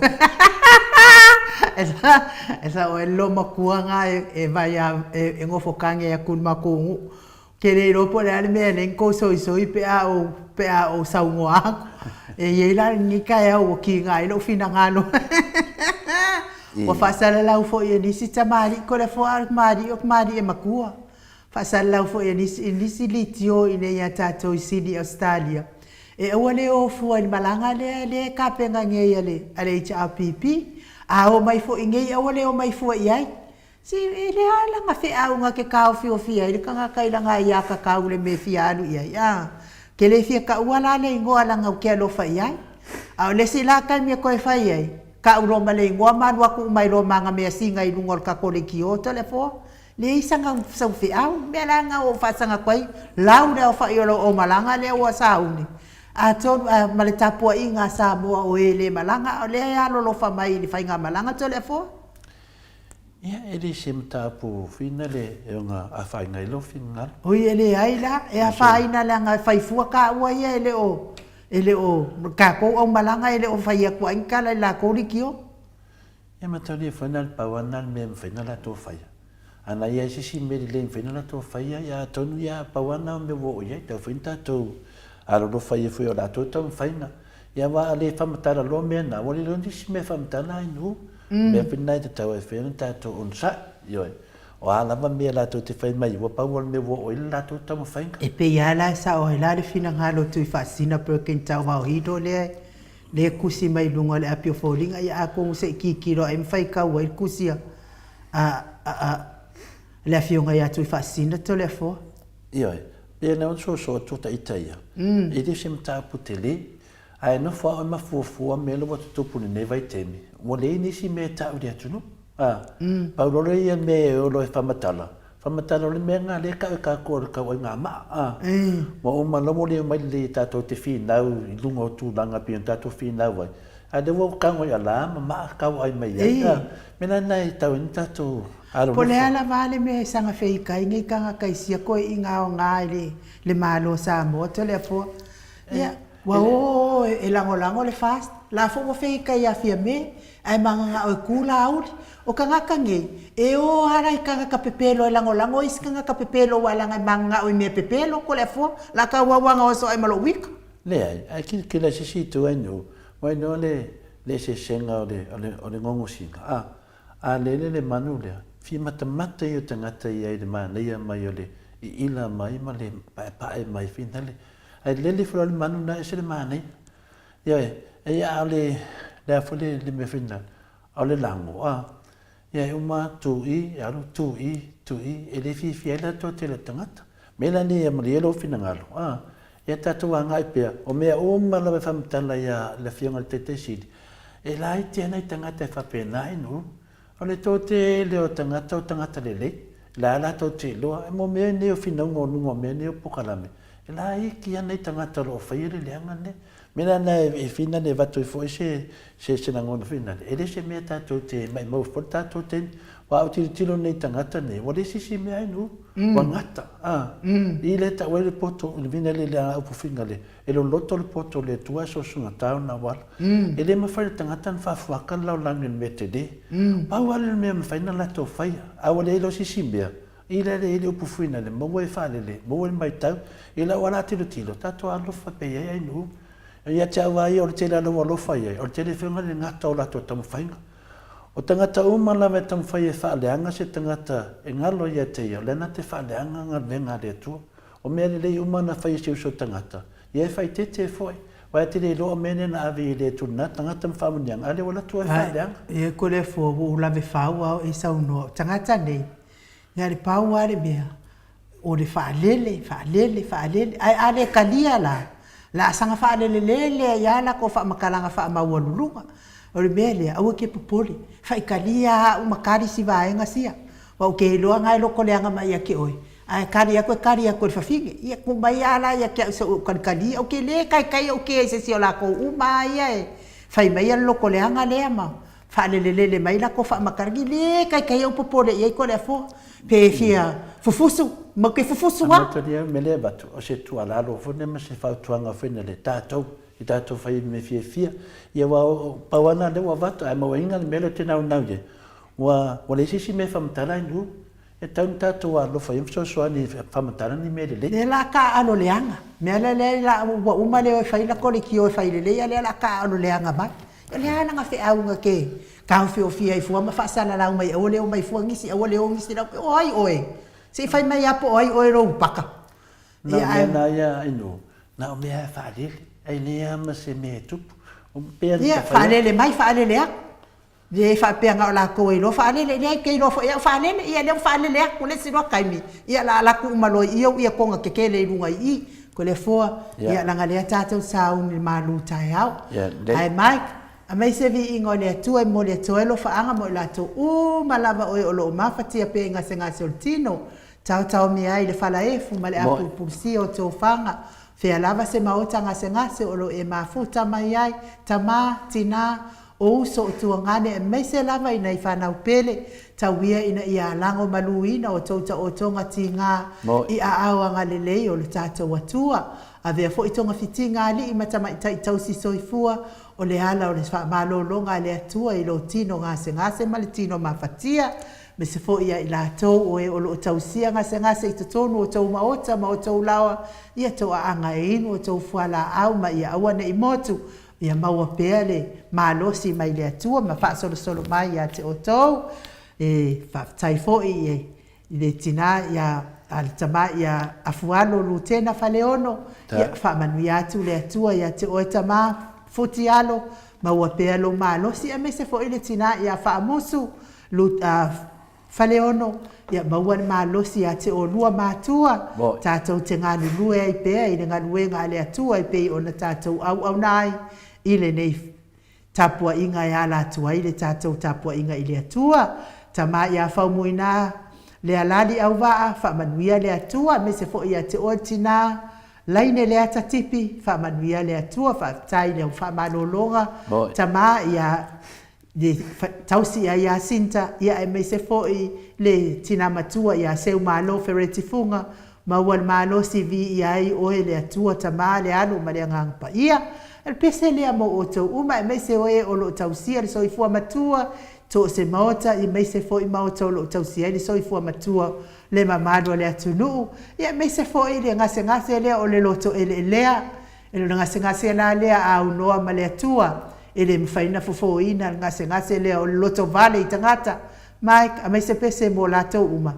E sao e lo matua nga e vai a e gofokange aku i le matou nuu. Ke le iloa po o le a le mea e ala ai ona tou soisoi pe a ou pe a ou saunoa atu. E i ai la lenei taeao ua kiga ai lou finagalo. Ua faasalalau foi e nisi tamalii Toleafoa a o le tamalii o le tamalii e matua. Faasalalau foi e nisi i nisi litio i inei ia tatou i Sydney Ausetalia e aua le o fua i le malaga lea lea e tapena nei a le a le HRPP. A o mai foi nei aua le o mai fua i ai. Se e le a lana feau na te taofiofia ai le tagata i lana aiatatau i le mea e fia alu i ai, a? Ke le fia taua la le igoa leaga ou te alofa i ai. A o le isi la taimi e toe fai ai, tau loa ma le igoa ma alu atu uma ai loa ma ana measina i luga o le tatou leitio Toleafoa. Leai sana sau feau. Mea la na ua ou faasaga atu ai, lau le aofai o lau aumalaga lea ua sauni. Atonu, a, ma le tapuaiga a Samoa o e le malaga, a o lea e alolofa mai i le faigamalaga Toleafoa. Ia, e le se mataupu fina le e ona afaina ai lou finagalo. Oi, e leai la, e afaina leaga e fai fua taua ia e le o, e le o, tatou aumalaga e le o fai atu ai ni tala i latou leitio. Ia mataulia foi na le pau lava lena o le mea e mafai ona latou faia. A na i ai se isi mea lelei e mafai ona latou faia, ia atonu ia pau lava lena o mea ua oo i ai, tau foi na tatou alolofa ia foi o latou taumafaiga. Ia aua a le faamatala loa mea na, ua le iloa nisi mea e faamatala ai nuu. O mea foi na e tatau ai foi ona tatou onosai. Ioe. O a lava mea latou te fai mai, ua pau lava le mea ua oo i ai le latou taumafaiga. E pei lava la e sao ai la le finagalo o Tuifaasisina Perkin Tauvaohilo lea e tusi mai i luga o le api o foliga, ia atonu se i tilotilo ae ma faitau ai le tusi a le Afioga ia Tuifaasisina Toleafoa. Ioe, pei ona soosoo atu ta ita ia, e le o se mataupu tele, ae nofo lava oe ma fuafua mea la ua tutupu i lenei vaitaimi, ua leai nisi mea e tau i le atunuu. A, pau loa lea ia mea e olo e faamatala, faamatala o le mea lena lea e tau e tatou o le tauaigamaa, a. Ua uma loa ua le omai lelei e tatou te finau i luga o tulaga e pei ona tatou finau ai. A lea ua ou tago i ala ma maa tau ai mai ai. A mea la lena e tau ai ona tatou alolofa. Po o le a lava le mea e saga feikai nei tagata i sia koeʻiga aoga i le Malo o Samoa Toleafoa. Ia, ua o o e lagolago le FAST, la foi ua feikai ia Fiame, ae mananao e tu Laauli. O tagata nei, e o lava la i tagata pepelo e lagolago isi tagata pepelo aua leaga e mananao i mea pepelo Toleafoa. La tauau lava na oso ai ma lou ika. Leai, ae kilakila i se isi itu ai nuu, ua iloa le le eseesega o le o le o le gogosiga, a, a lele le manu lea, fia matamata ia o tagata ia i le manaia mai o le iila mai ma le paepae mai finale, ae lele foi la le manu na ese le manaia. Ioe, ia a o le le a foi le le mea finale, a o le lago, a, Ia e uma atu i, e alu tu i, tu i, e le fiafia ai la toatele o tagata. Mea la nei e malie lou finagalo, a, ia tatou agai pea, o mea uma lava e faamatala ia le Afioga i le Taitai Sili, e laiti lava nai tagata e faapena i nuu. O le toatele o tagata o tagata lelei, la latou te iloa, e mo mea nei o finauga o luga o mea nei o polokalame, E laiti lava nai tagata o lo o faia le leaga lenei. O le mea la lena e fina e avatu ai foi se se lagona foi lena, e le o se mea tatou te maimau ai fua le tatou taimi. Aua a ou tilotilo nei i tagata nei, ua leai se isi mea ai nuu, ua gata, a. I lea e tau ai le poto, le uiga lea i le upu fina lea, e loloto le poto o le Atua ae soosogata ona auala. E le mafai e le tagata ona faafuaka le lalolagi i le mea tele. Pau lava lea o le mea e mafai ona latou faia, a ua leai loa se isi mea, I le i le upu fuina le maua e faalele, maua le maitau, i lau ala tilotilo, tatou alofa pea i ai ai nuu. Ia te au lava ia o le tele o lou alofa i ai, o le tele foi o le gata o latou taumafaiga. O tagata uma lava e taumafai e faaleaga se tagata e galo ia te ia, o lea na te faaleaga galuega a le Atua. O mea lelei uma na fai e si uso tagata, ia e faaeteete foi, aua e te le iloa o mea nei na ave i le Atua lena tagata ma faamanuiaga, a lea ua alu atu oe e faaleaga. Ia ko le fua ua ou lave fau a o e saunoa, o tagata nei, Na le pau lava le mea, o le faalele, faalele, faalele, ae a le talia la, la a saga faalele lele ai lava latou faamatalaga faamaualuluga. O le mea lea, aua e te popole, faitalia lava au ma tali si vaega sia, aua ou te iloa na e loto leaga mai ia te oe, ae tali atu e tali atu e le fafine. Ia tuu mai lava la ia te au se i ou talitalia, ou te le taitai ou kea i se isi o latou uma lava ia e fai mai le loto leaga lea ma Faalelelele mai lako faamatala, i le taitai ou popole i ai Toleafoa, pe fia fufusu, matou te fufusu lava. Amatalia mea lea avatu, o se tuualalo foi lea ma se fautuaga foi lea tatou, i tatou fai mea fiafia. Ia aua pau lava lena lea ua avatu, ae mauaina le mea lea ou te naunau i ai, ua leai se isi mea e faamatala ai nuu. E tatau ona tatou alofa i ai ma fesoasoani e faamatala ni mea lelei. Lea la taaalo leaga. Mea lea lea la ua uma le o e fai la koleitio e fai lelei a lea la taaalo leaga mai. O le a lana feau na te taofiofi ai fua ma faasalalau mai aua le omai fua nisi aua le o nisi lau o ai oe? Se i fai mai a po o ai oe lou paka. Na o mea na ia aino, na o mea e faalele, ai leai lava ma se mea e tupu. Ia, faalele mai faalele aku. Le faapea na o latou e iloa faalele, leai ou te iloa foi e au faalele, ia lea ua faalele atu le isi loa taimi, ia la alu atu uma loa i i ou earphone tetele i luga i i, Toleafoa, ia leaga lea tatou te sauni i le malu taeao. Ae Mike, aumai se viiga o le Atua e momoli atu ai alofaaga mo i latou uma lava o e o lo o mafatia pea i gasegase o le tino, taotaomia ai i le falaefu ma le apulupulusia o tofaga, fea lava se maota gasegase o lo o e mafuta mai ai, tama, tina, O uso o tuagane aemaise lava i nai fanau pele, tau ia ina ia alago maluina o tou taotoga tiga i aao agalelei o lo tatou Atua. Avea foi togafitiga alii ma tamaitai tausi soifua o le ala o le faamalologa a le Atua i lo tino gasegase ma le tino mafatia, aemaise foi ia i latou o e o lo o tausia gasegase i totonu o tou maota ma o tou laoa, ia toaaga e inu o tou fualaau ma ia aua ne i motu Ia maua pea le malosi mai le Atua ma faasolosolo mai ia te outou. E faafetai foi i le tina ia a le tama ia Afualo Lutena Faleono. Ia faamanuia atu le Atua ia te oe tama Futi Alo, maua pea lou malosi aemaise foi le tina ia Faamusu Faleono, ia maua le malosi ia te oulua matua, tatou te galulue ai pea i le galuega a le Atua e pei ona tatou auauna ai i lenei tapuaiga e ala atu ai le tatou tapuaiga i le Atua. Tama ia Faumuina Lealali Auvaa, faamanuia le Atua aemaise foi ia te oe le tina. Laine Leata Tipi, faamanuia le Atua, faafetai i lau faamalologa, tama ia le tausi ia Iasinta, ia aemaise foi le tina matua ia Seumalo Fereti Fuga, maua le malosi viia ai oe le Atua Tama le Alo ma le Agaga Paia. O le pese lea mo outou uma aemaise o e o lo o tausia le soifua matua, so o se maota, aemaise foi maota o lo o tausia ai le soifua matua le mamalu o le atunuu, ia aemaise foi le gasegase lea o le loto eleelea. O le gasegase la lea a aunoa ma le Atua, e le mafai ona fofoina le gasegase lea o le lotovale i tagata. Mike, aemaise pese mo latou uma.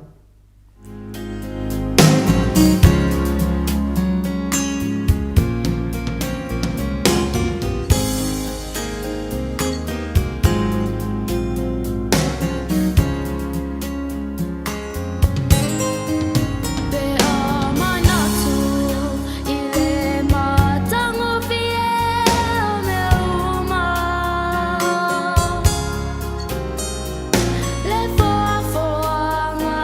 Pe a manatu i le matagofie o mea uma, Le foafoaga.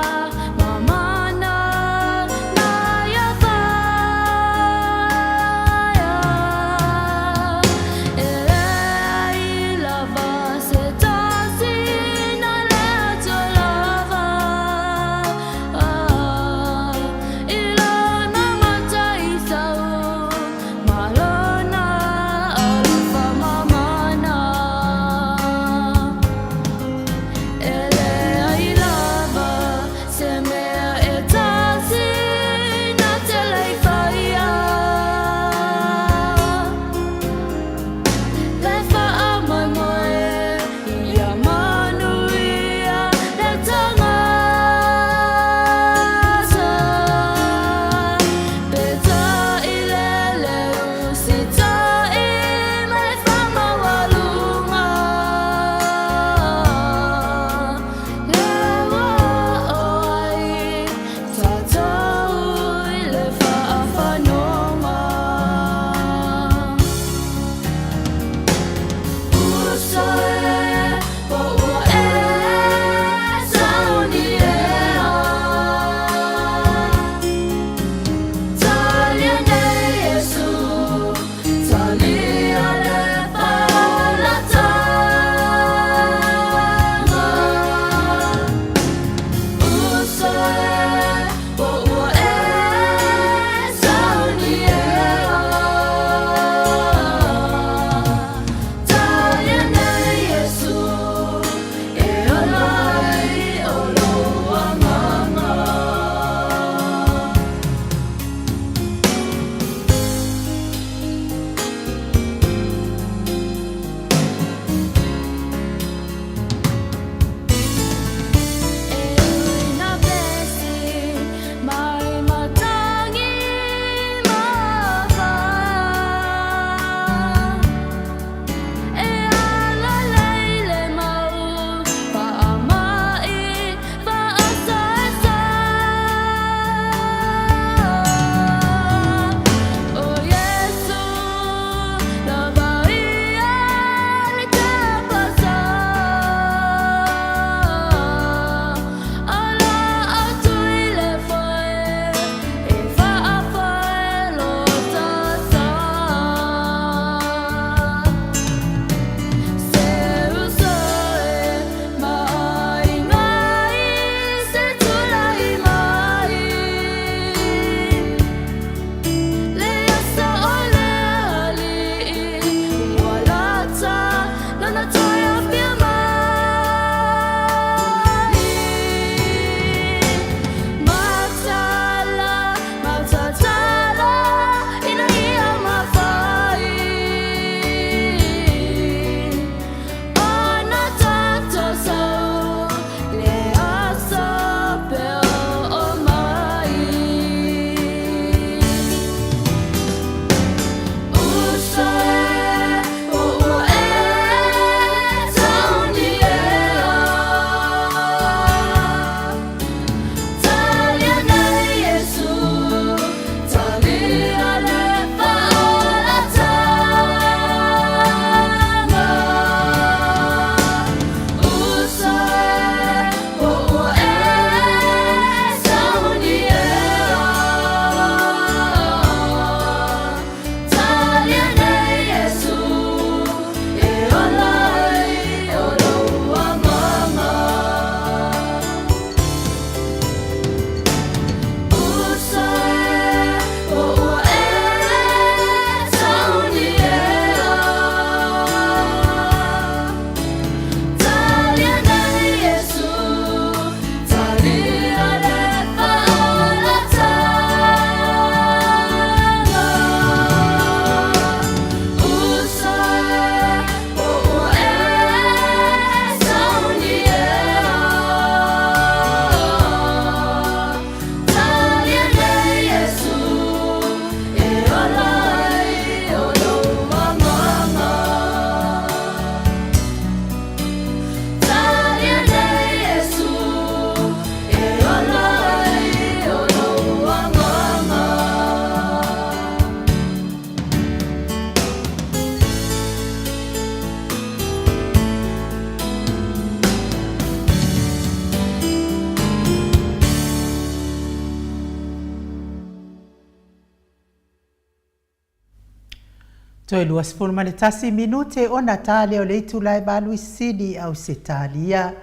Toe 21 minute ona ta lea o le itula e valu i Sisini i Ausetalia.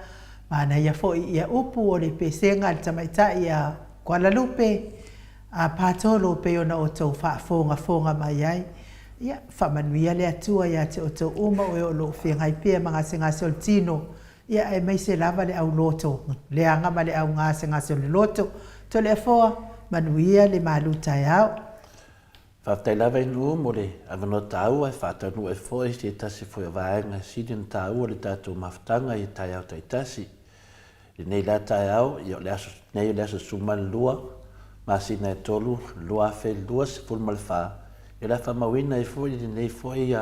Manaia foi ia upu o le pesega a le tamaitai a Kuala Lupe a Patolo pei ona outou faafogafoga mai ai. Ia, faamanuia le Atua ia te outou uma o e o lo o feagai pea ma gasegase o le tino, ia aemaise lava le au loto leaga ma le au gasegase o le loto. Toleafoa, manuia le malu taeao. Faafetai lava i Nu'u mo le avanoa taua e faataunuu ai foi se tasi foi o vaega e sili ona taua i le tatou mafutaga i taeao taitasi. I lenei la taeao, ia o le aso nei o le aso 12, masina e 3, 2024, ia o le a faamauina ai foi lenei foi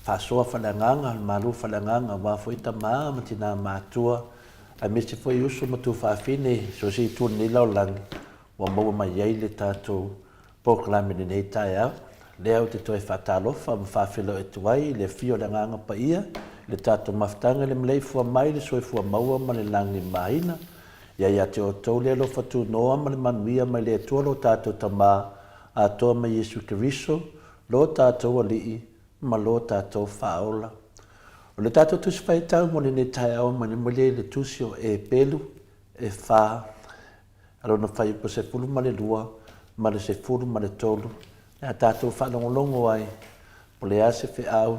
faasoa faaleagaga, le malu faaleagaga aua foi tama ma tina matutua, aemaise foi uso ma tuafafine i so o se itu o lenei lalolagi ua maua mai ai le tatou polokalame i lenei taeao. Lea ou te toe faatalofa ma faafeiloai atu ai i le afio o le Agaga Paia i le tatou mafutaga i le maleifua mai le soifua maua ma le lagi maina. Ia ia te outou le alofa tunoa ma le manuia mai le Atua lo tatou Tama atoa ma Iesu Keriso lo tatou Alii ma lo tatou Faaola. O le tatou Tusi Faitau mo lenei taeao molemole i le Tusi o Epelu e fa a lona fuaiupu 12 ma le 13, le a tatou faalogologo ai po o le a se feau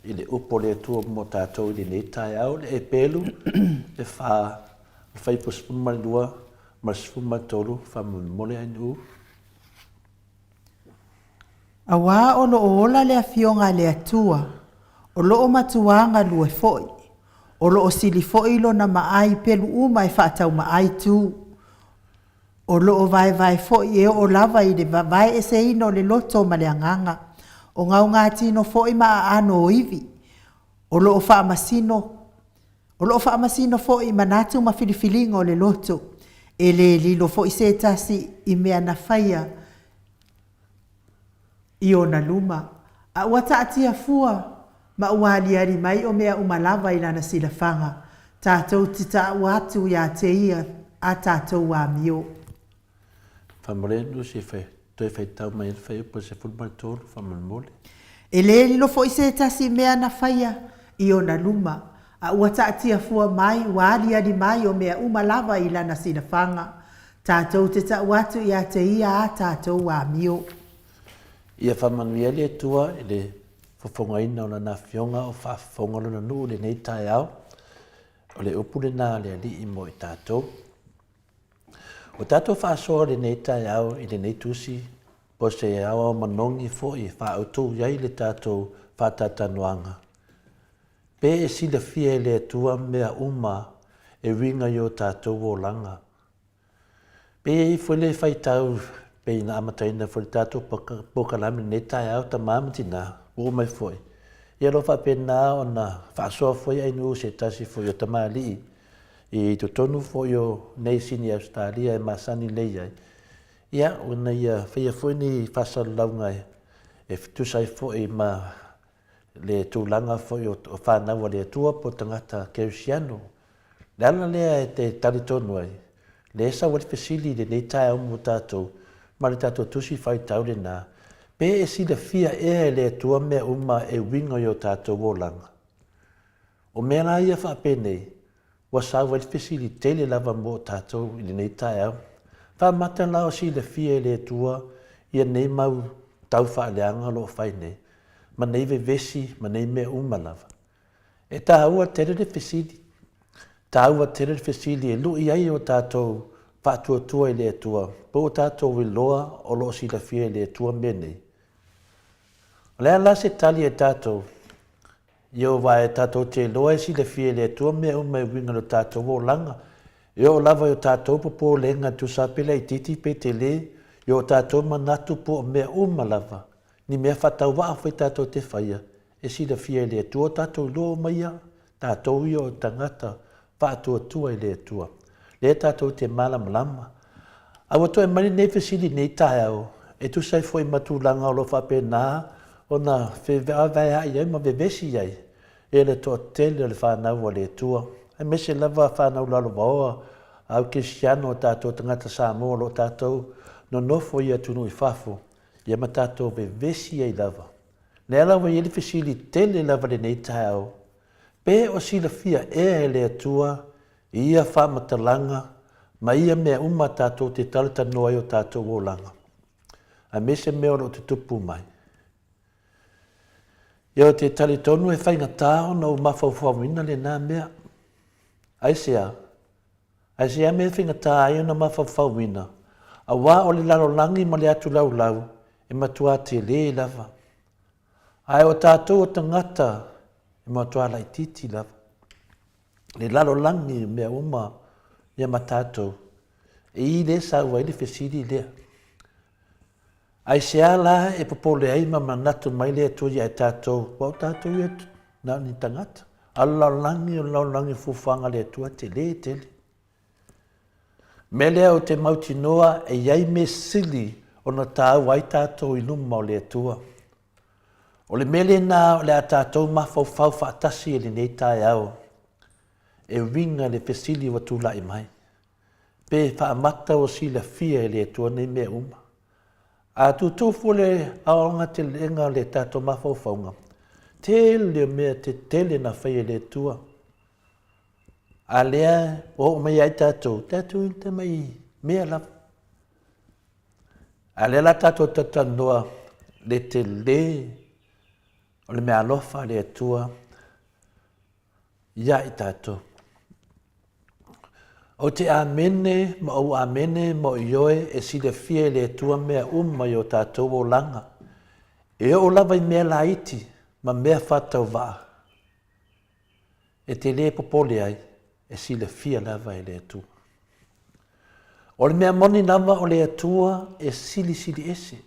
i le upu a le Atua mo tatou i lenei taeao, le Epelu e fa, le fuaiupu 12 ma le 13, faamolemole Ainuu. Auā o lo o ola le Afioga a le Atua, o lo o matuā galue foi, o lo o sili foi lona maai pelu uma e faataumaai tu, o lo o vaevae foi e oo lava i le vaeeseina o le loto ma le agaga, o gaogatino foi ma aano o ivi, o lo o faamasino O lo o faamasino foi i manatu ma filifiliga o le loto, e lē lilo foi se tasi i mea na faia i ona luma, a ua taatia fua ma ua aliali mai o mea uma lava i lana silafaga, tatou te taua atu iā te ia a tatou amio. Faamolemole se i toe faitau mai ai le fuaiupu 13, faamolemole. E lē lilo foi se tasi mea na faia i ona luma, a ua taatia fua mai, ua aliali mai o mea uma lava i lana silafaga, tatou te tau atu iā te ia a tatou amio. Ia faamanuia le Atua i le fofogaina o Lana Afioga o faafofoga Lona nuu i lenei taeao. O le upu lena a le Alii mo i tatou. Ua tatou faasoa lenei taeao i lenei tusi po o se aoao manogi foi e faaautu i ai le tatou faatalatalanoaga. Pe e silafia e le Atua mea uma e uiga i o tatou olaga. Pe i ai foi le faitau pei na amataina foi le tatou polokalame i lenei taeao, tama ma tina, ua oo mai foi, ia o lo o faapena ona faasoa foi ainuu se tasi foi o tamalii I totonu foi o nei sini Ausetalia e masani lelei ai, ia, ina ia faia foi ni faasalalauga e tusa ai foi ma le tulaga foi o fanau a le Atua po o tagata kerisiano. Le ala lea e te talitonu ai, lea e sau ai le fesili i lenei taeao mo tatou ma le tatou tusi faitau lena, pe e silafia ea e le Atua mea uma e uiga i o tatou olaga? O mea la ia faapenei, ua sau ai le fesili tele lava mo tatou i lenei taeao. Faamata la o silafia e le Atua ia nei mau tau faaleaga o lo o fai nei, ma nei vevesi ma nei mea uma lava. E taua tele le fesili. Taua tele le fesili e lui ai o tatou faatuatua i le Atua, po ua tatou iloa o lo o silafia e le Atua mea nei. O le a la se tali a tatou? Ieova e tatou te iloa e silafia e le Atua mea uma e uiga i lo tatou olaga, e oo lava i o tatou popolega e tusa pe laitiiti pe tele, i o tatou manatu po o mea uma lava, ni mea faatauvaa foi tatou te faia, e silafia e le Atua o tatou iloa uma ia, tatou ia o tagata faatuatua i le Atua. Lea tatou te malamalama. A ua toe mai lenei fesili i lenei taeao, e tusa ai foi ma tulaga o lo o faapena ona fevaevaea'i ai ma vevesi ai e le toatele o le fanau a le Atua, aemaise lava fanau lalovaoa au kerisiano o tatou tagata Samoa o lo o tatou nonofo i atunuu i fafo, ia ma tatou vevesi ai lava. Lea la ua i ai le fesili tele lava i lenei taeao, pe o silafia ea e le Atua i ia faamatalaga ma ia mea uma tatou te talatalanoa ai o tatou olaga, aemaise mea o lo o tutupu mai? Ia ou te talitonu e faigata ona ou mafaufauina lena mea. Aisea? Aisea mea e faigata ai ona mafaufauina, aua o le lalolagi ma le atu laulau e matua tele lava. Ae o tatou o tagata e matua laitiiti lava. Le lalolagi o mea uma ia ma tatou, e i lea e sau ai le fesili lea. Aisea la e popole ai ma manatu mai le Atua ia i tatou, aua o tatou ia na o ni tagata. A o le lalolagi, o le lalolagi o fuafuaga a le Atua, tele tele. Mea lea ou te mautinoa e i ai mea sili ona tāua ai tatou i luma o le Atua. O le mea lena o le a tatou mafaufau faatasi i lenei taeao e uiga i le fesili ua tulai mai. Pe faamata ua silafia e le Atua nei mea uma. A tutu fua le aoaogatelelega o le tatou mafaufauga, tele o mea tetele na faia e le Atua. A lea ua oo mai ai tatou, tatou i tamai mea lava. A lea la tatou talatalanoa le tele o le meaalofa a le Atua ia i tatou. Ou te amene ma ou amene ma ou ioe e silafia e le Atua mea uma i o tatou olaga, e oo lava i mea laiti ma mea faatauvaa, e te lē popole ai, e silafia lava e le Atua. O le mea moni lava o le Atua e silisili ese.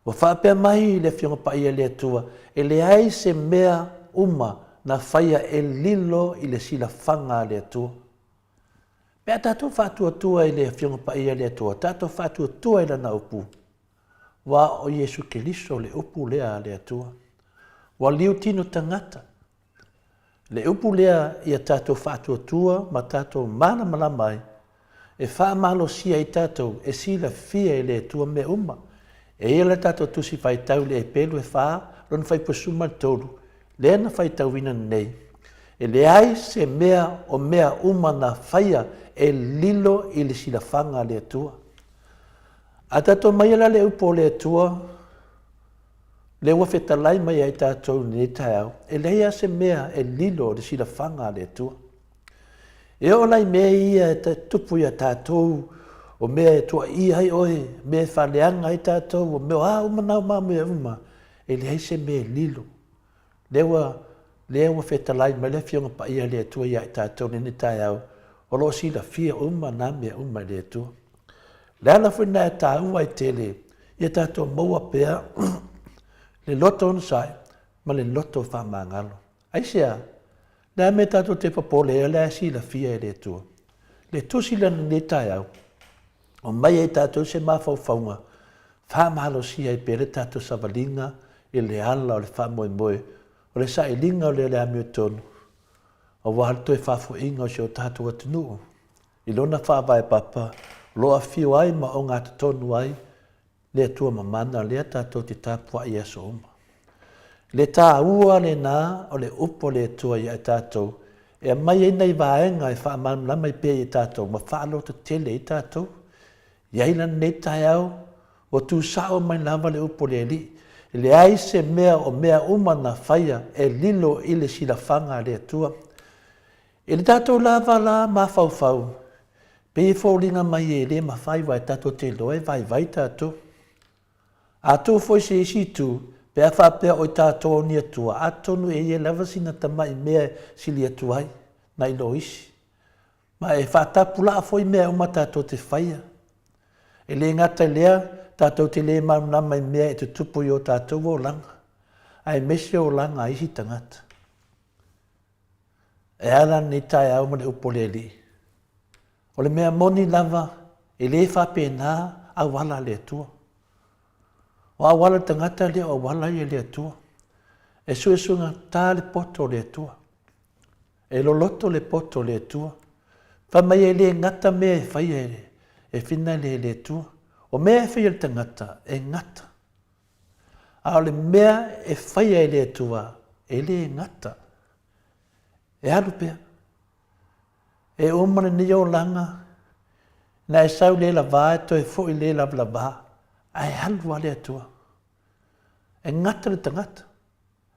Ua faapea mai le Afioga Paia i le Atua, e leai se mea uma na faia e lilo i le silafaga a le Atua. Pe a tatou faatuatua i le Afioga Paia i le Atua, tatou faatuatua i Lana Upu, aua o Iesu Keriso le Upu lea a le Atua. Ua liutino tagata. Le upu lea ia tatou faatuatua ma tatou malamalama ai, e faamalosia ai tatou e silafia e le Atua mea uma. E ia le tatou Tusi Faitau i le Epelu e fa, lona faipusuma le tolu, lea na faitauina nei. E leai se mea o mea uma na faia e lilo i le silafaga a le Atua. A tatou maia la le upu o le Atua, Lea ua fetalai mai ai tatou i lenei taeao, e leai lava se mea e lilo i le silafaga a le Atua. E oo la i mea ia e tupu ia tatou, o mea e tuuaia ai oe, mea e faaleaga ai tatou, o mea o a uma na uma mea uma, e leai se mea e lilo. Lea ua, lea ua fetalai mai le Afioga Paia a le Atua ia i tatou i lenei taeao, o lo o silafia uma na mea uma e le Atua. Le ala foi lena e taua ai tele ia tatou maua pea le loto onosai ma le loto faamagalo. Aisea? Le a mea tatou te popole ai o lea e silafia e le Atua. Le tusi lea lenei taeao, o mai ai tatou se mafaufauga faamalosia ai pea le tatou savaliga i le ala o le faamoemoe o le sailiga o le le amiotonu aua le toe faafoiga o si o tatou atunuu i lona faavae papa o lo o afio ai ma ogatotonu ai le Atua mamana lea tatou te tapuai i aso uma. Le tāua lena o le upu a le Atua ia i tatou e aumai ai nai vaega e faamalamalama ai pea ia tatou ma faalototele ai tatou. I ai la lenei taeao ua tusao mai lava le upu a le Alii, e leai se mea o mea uma na faia e lilo i le silafaga a le Atua. I le tatou lava la mafaufau, pei e foliga mai e le mafai aua e tatou te iloa e vaivai tatou. A tu foi se isi itu, pe a faapea o i tatou o ni atua, atonu e i ai lava sina tamai mea e sili atu ai nai lo isi. Ma e faatapulaa foi mea uma tatou te faia. E le gata i lea, tatou te le malamalama i mea e tutupu i o tatou olaga, aemaise olaga a isi tagata. E ala lenei taeao ma le upu a le Alii. O le mea moni lava, e le faapena auala a le Atua. O auala le tagata le o auala ia le Atua. E suesuegata le poto o le Atua. E loloto le poto o le Atua. Fai mai e le gata mea e faia e, e fina le le Atua. O mea e faia le tagata, e gata. A o le mea e faia e le Atua, e le gata. E alu pea. E uma lenei olaga, na e sau le lavā e toe foʻi le lavalava, ae alu lava le Atua. E gata le tagata,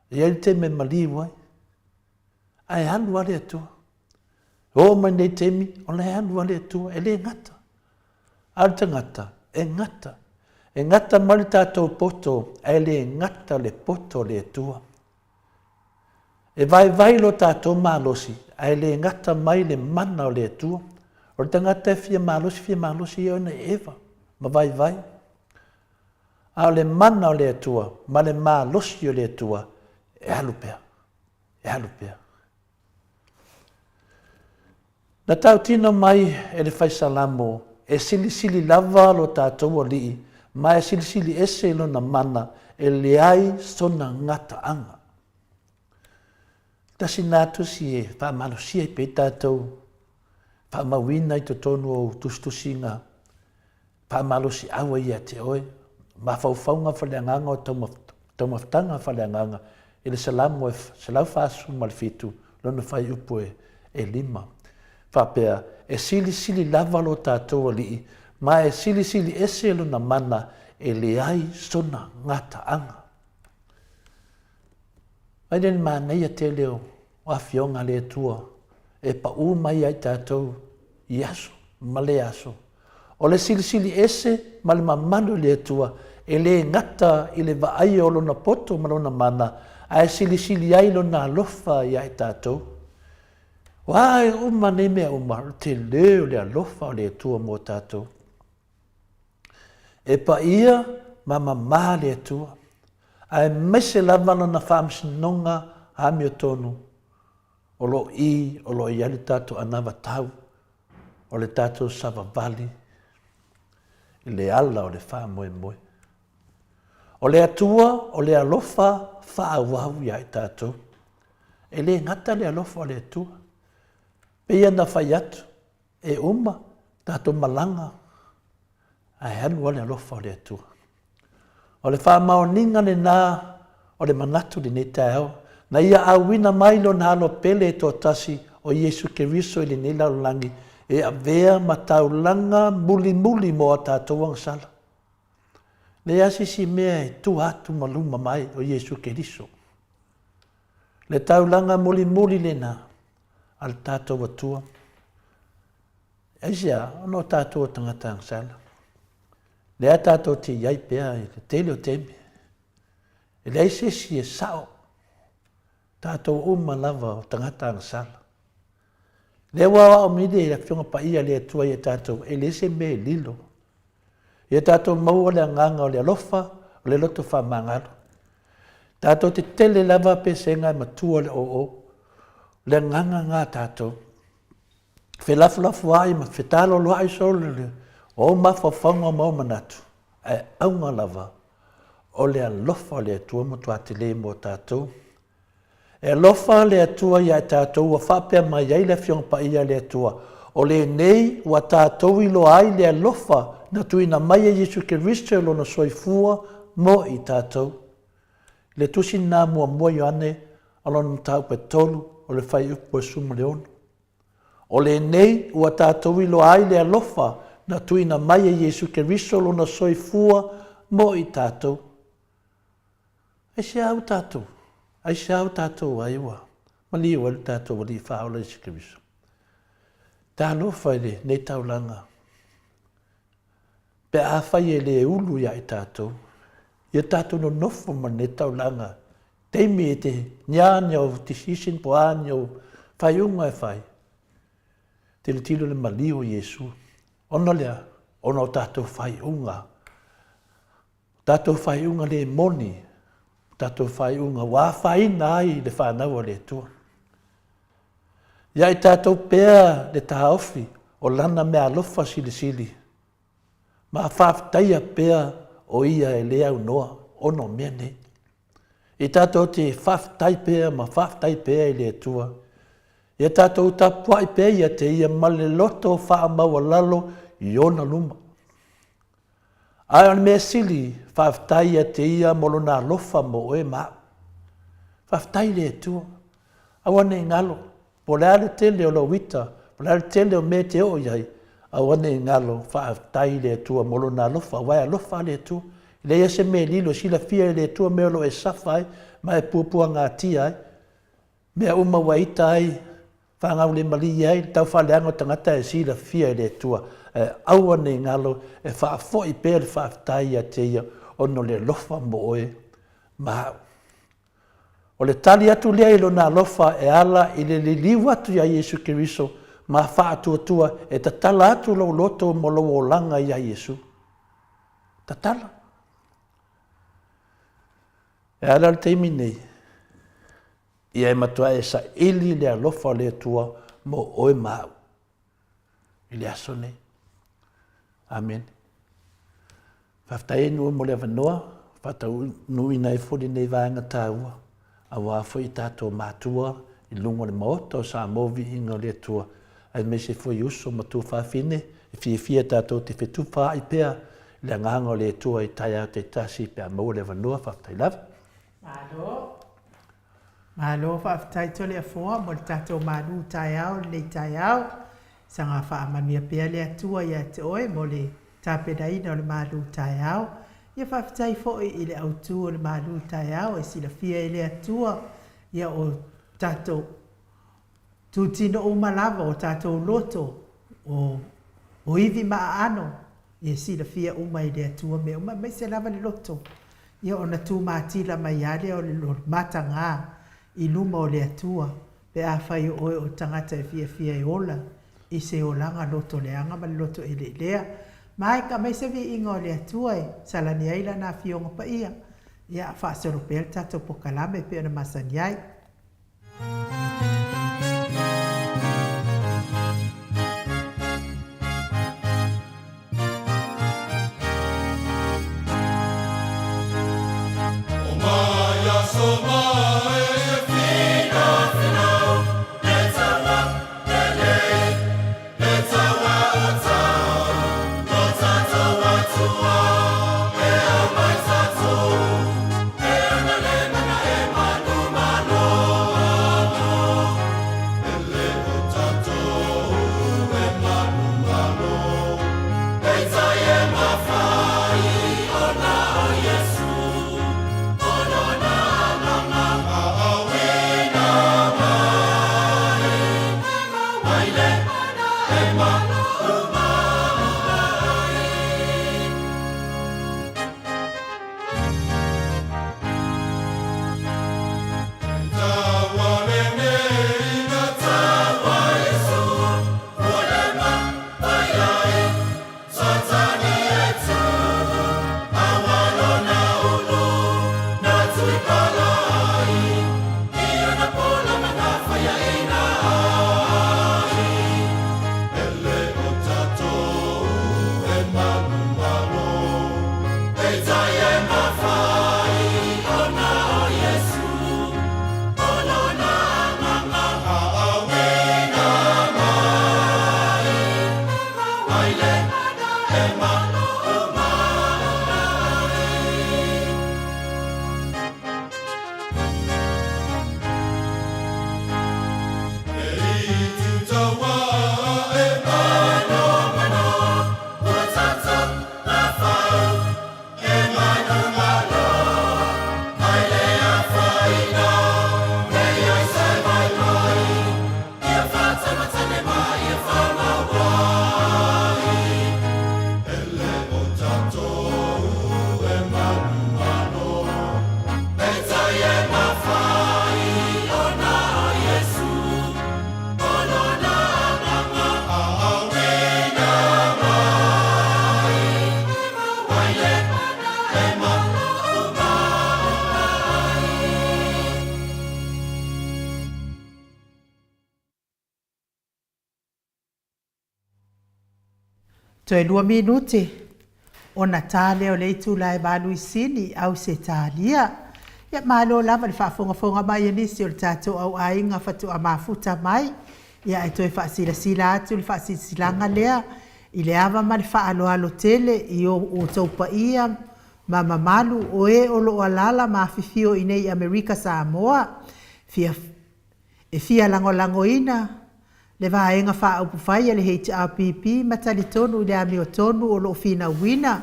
e i ai le taimi e maliu ai, ae alu lava le Atua. E oo mai nei taimi, o la e alu lava le Atua, e le gata. A o le tagata, e gata. E gata mai le tatou poto, ae le gata le poto o le Atua. E vaivai lo tatou malosi, ae le gata mai le mana o le Atua. O le tagata e fia malosi, fia malosi ia ona e eva ma vaivai. A o le mana o le Atua ma le malosi o le Atua, e alu pea, e alu pea. Na tautino mai e le Fai Salamo, E silisili lava lo tatou Alii, ma e silisili ese i lona mana, e leai sona gataaga. Tasi lena tusi e faamalosia ai pea i tatou, faamauina i totonu o ou tusitusiga faamalosiau ai ia te oe, mafaufauga faaleagaga o taumafataga faaleagaga i le Salamo e 147 lona fuaiupu e 5. Faapea, e silisili lava lo tatou Alii, ma e silisili ese lona mana, e leai sona gataaga. Mai lea le manaia tele o afioga a le Atua e paʻū mai ia i tatou i aso ma le aso. O le silisili ese ma le mamalu i le Atua, e le gata i le vaaia o Lona poto ma Lona mana, ae silisili ai Lona alofa ia i tatou. Ua uma nei mea uma, o le tele o le alofa o le Atua mo tatou. E paia ma mamā le Atua, aemaise lava Lona faamasinoga amiotonu o lo o i o lo o i ai le tatou anavatau o le tatou savavali i le ala o le faamoemoe. O le Atua o le alofa faaauau iā i tatou. E le gata le alofa o le Atua. Pei ona fai atu, e uma tatou malaga ae alu lava le alofa o le Atua. O le faamaoniga lena o le manatu i lenei taeao, na Ia auina mai Lona Alo pele e toatasi o Iesu Keriso i lenei lalolagi e avea ma taulaga mulimuli mo a tatou agasala. Leai lava se isi mea e tua atu ma luma mai o Iesu Keriso. Le taulaga mulimuli lena a le tatou Atua. Aisea? Ona o tatou o tagata agasala. Lea tatou te i ai pea i le tele o taimi. E leai se isi e sao. Tatou uma lava o tagata agasala. Lea ua aoao mai le Afioga Paia a le Atua ia tatou, e leai se mea e lilo. Ia tatou maua le agaga o le alofa, o le loto faamagalo. Tatou te tele lava pesega e matua le oo. O le agaga lena tatou. Felafolafoai ma fetaloloai solo le o mafaufauga ma o manatu, ae auga lava o le alofa o le Atua matua tele mo tatou. E alofa le Atua ia i tatou ua faapea mai ai le Afioga Paia a le Atua, o lenei ua tatou iloa ai le alofa na tuuina mai e Iesu Keriso i lona soifua mo i tatou. I le tusi lena muamua Ioane o lona mataupu e 3 o le fuaiupu e 16. O lenei ua tatou iloa ai le alofa na tuuina mai e Iesu Keriso lona soifua mo i tatou. Aisea ua tatou? Aisea ua tatou ai ua maliu ai lo tatou Alii Faaola Iesu Keriso? Talofa i lenei taulaga, pe afai e le ulu ia i tatou, ia tatou nonofo ma lenei taulaga, taimi e te ni a ni au decision po a ni au faaiuga e fai, tilotilo i le maliu o Iesu. Ona lea, ona o tatou faaiuga Tatou faaiuga le moni, tatou faaiuga ua afaina ai le fanau a le Atua. Ia i tatou pea le taofi o Lana meaalofa silisili, ma faafetaia pea o Ia e le aunoa ona o mea nei. I tatou te faafetai pea ma faafetai pea i le Atua, ia tatou tapuai pea ia te Ia ma le loto faamaualalo i Ona luma. Ae o le mea sili, faafetai ia te Ia mo Lona alofa mo oe ma au. Faafetai i le Atua. Aua ne i galo, po o le a le tele o lou ita, po o le a le tele o mea e te oo i ai, aua ne i galo, faafetai i le Atua mo Lona alofa, aua e alofa lava le Atua. E leai lava se mea e lilo, e silafia e le Atua mea o lo o e safa ai ma e puapuagatia ai. Mea uma ua ita ai, faagaulemalie ai le taufaaleaga o tagata e silafia e le Atua, ae aua ne i galo e faafoi pea le faafetai ia te Ia ona o le alofa mo oe ma au. O le tali atu lea i Lona alofa e ala i le liliu atu iā Iesu Keriso ma faatuatua e tatala atu lou loto mo lou olaga iā Iesu. Tatala. E ala le taimi nei, ia e matua e saili le alofa o le Atua mo oe ma au i le aso nei. Amene. Faafetai ai nuu mo le avanoa, faataunuuina ai foi lenei vaega taua, aua foi i tatou matua i luga o le Maota o Samoa Viiga o le Atua, aemaise foi uso ma tuafafine e fiafia tatou te fetufaai pea i le agaga o le Atua i taeao taitasi pe a maua le avanoa. Faafetai lava. Malo. Malo faafetai Toleafoa mo le tatou malu taeao i lenei taeao. Saga faamanuia pea le Atua ia te oe mo le tapenaina o le malu taeao. Ia faafetai foi i le autu o le malu taeao e silafia e le Atua ia o tatou Tūtino uma lava o tatou loto, o, o ivi ma aano, ia silafia uma e le Atua mea uma, aemaise lava le loto, ia ona tūmatila mai lava lea o le matagā i luma o le Atua, pe afai o oe o le tagata e fiafia e ola i se olaga loto leaga ma le loto eleelea. Ma e aumai se viiga o le Atua e salani ai Lana Afioga Paia, ia faasolo pea le tatou pokalame e pei ona masani ai. Toe lua minute ona ta lea o le itula e Maluisini, Ausetalia. Ia, malo lava le faafogafoga mai a nisi o le tatou au aiga faatoa mafuta mai. Ia, ae toe faasilasila atu le faasilasilaga lea. I le ava ma le faaaloalo tele i o outou paia ma mamalu o e o lo o alaala ma afifio i nei i Amerika Samoa, fia e fia lagolagoina le Vaega Faaupufai a le HRPP ma talitonu i le amiotonu o lo o finauina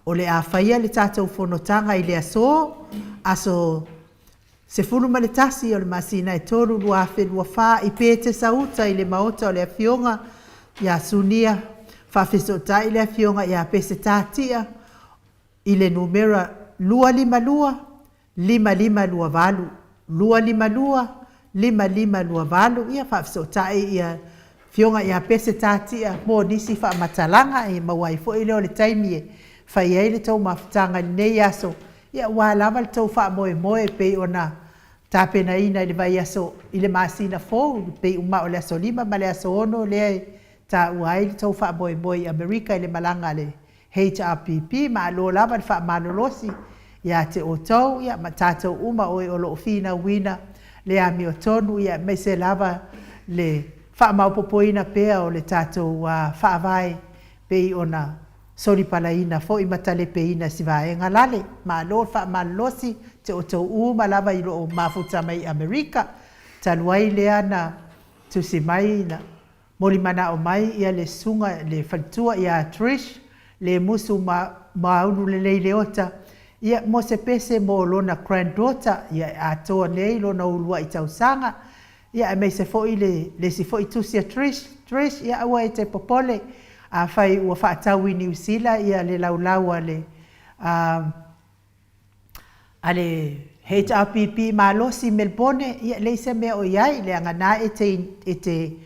o le a faia le tatou fonotaga i le aso, aso 11 o le masina e 3, 2024 i Petesauta i le Maota o le Afioga ia Sunia, faafesootai le Afioga ia Peseta Tia i le numera 252 5528, 252 5528, ia faafesootai ia Afioga ia Peseta Tia mo nisi faamatalaga, e maua ai foi lea o le taimi e fai ai le tou mafutaga i lenei aso, ia aua lava le tou faamoemoe e pei ona tapenaina i le vaiaso i le masina fou, pei uma o le aso 5 ma le aso 6 lea e taua ai le tou faamoemoe i Amerika i le malaga a le HRPP, malo lava le faamalolosi ia te outou ia ma tatou uma o e o lo o finauina le amiotonu ia aemaise lava le faamaopoopoina pea o le tatou Faavae pei ona solipalaina foi ma talepeina e si vaega lale. Malo le faamalolosi te outou uma lava i lo o mafuta mai i Amerika. Talu ai lea na tusi mai na Molimanao mai ia le susuga le faletua ia Trish le musu ma maunu lelei Leota ia mo se pese mo lona granddaughter ia e atoa nei lona uluai tausaga ia aemaise foi le le isi foi tusi a Trish Trish ia aua e te popole afai ua faatau i Niu Sila ia le laulau a le a a le HRPP malosi i Melbourne, ia e leai se mea o i ai, leaga na e te e te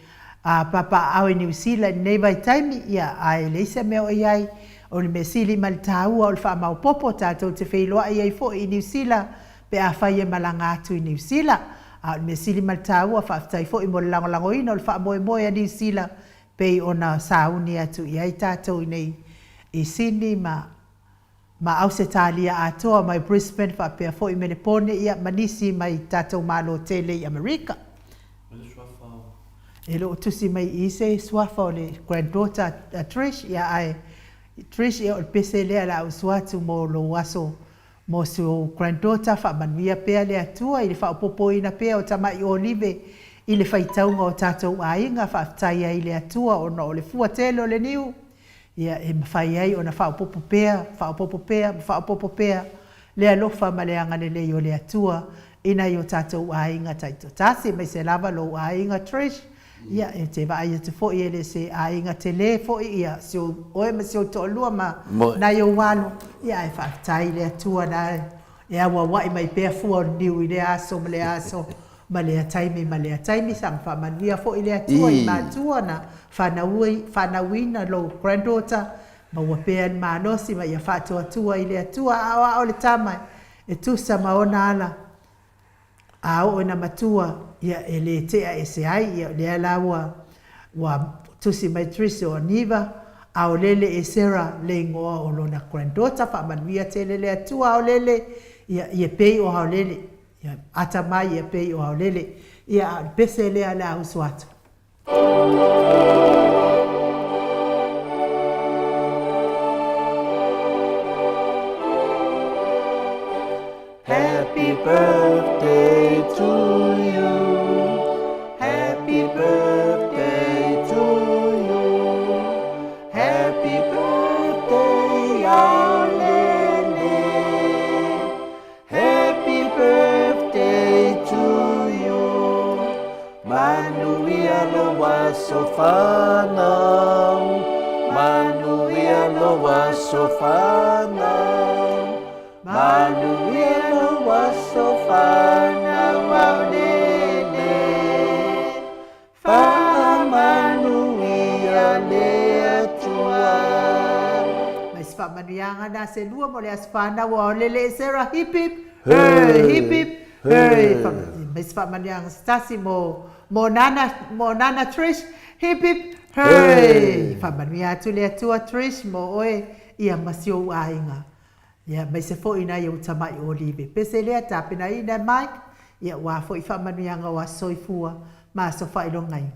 papaaao i Niu Sila i lenei vaitaimi, ia ae leai se mea o i ai. O le mea sili ma le taua o le faamaopoopo, tatou te feiloai ai foi i Niu Sila pe afai e malaga atu i Niu Sila. A o le mea sili ma le taua, faafetai foi mo le lagolagoina o le faamoemoe a Niu Sila pei ona sauni atu i ai tatou i nei i Sydney ma ma Ausetalia atoa mai Brisbane faapea foi Melepone ia ma nisi mai tatou malo tele i Amerika. E le o tusi mai i se suafa o le granddaughter a Trish ia ae Trish ia o le pese lea la usu atu mo lou aso mo si ou granddaughter faamanuia pea le Atua i le faaopoopoina pea o tamai olive i le faitauga o tatou aiga faafetai ai i le Atua ona o le fua tele o le niu Ia, e mafai ai ona faaopoopo pea, faaopoopo pea, ma faaopoopo pea le alofa ma le agalelei o le Atua i nai o tatou aiga taitoatasi, aemaise lava lou aiga Trish, ia, e te vaai atu foi e le se aiga tele foi ia si ou, oe ma si ou toalua ma nai ou alo, ia ae faafetai i le Atua na e auauai mai pea fua o le niu i lea aso ma lea aso ma lea taimi ma lea taimi, saga faamanuia foi le Atua i matua na fanauina lou granddaughter, maua pea le malosi ma ia faatuatua i le Atua aoao le tama e tusa ma ona ala a oo ina matua ia e le tea ese ai, ia lea la ua ua tusi mai Trish o Aniva Aolele Esera le igoa o lona granddaughter, faamanuia tele le Atua Aolele ia ia pei o Aolele. Ia atamai ia pei o Aolele. Ia, a o le pese lea o le a usu atu. Happy birthday to you Happy birthday to you Happy birthday Aolele Happy birthday to you Manuia lou aso fanau Manuia lou aso fanau Manuia lou aso fanau Aolele Faamanuia le Atua. Mai se faamanuiaga na se lua mo le aso fanau o Aolele Esera hip hip hurray hip hip hurray Mai se faamanuiaga se tasi mo mo Nana mo Nana Trish hip hip hurray Faamanuia atu le Atua Trish mo oe ia ma si ou aiga Ia, aemaise foi nai ou tamai olive. Pese lea tapenaina e Mike, ia ua foi faamanuiaga o aso soifua ma aso faailogaina.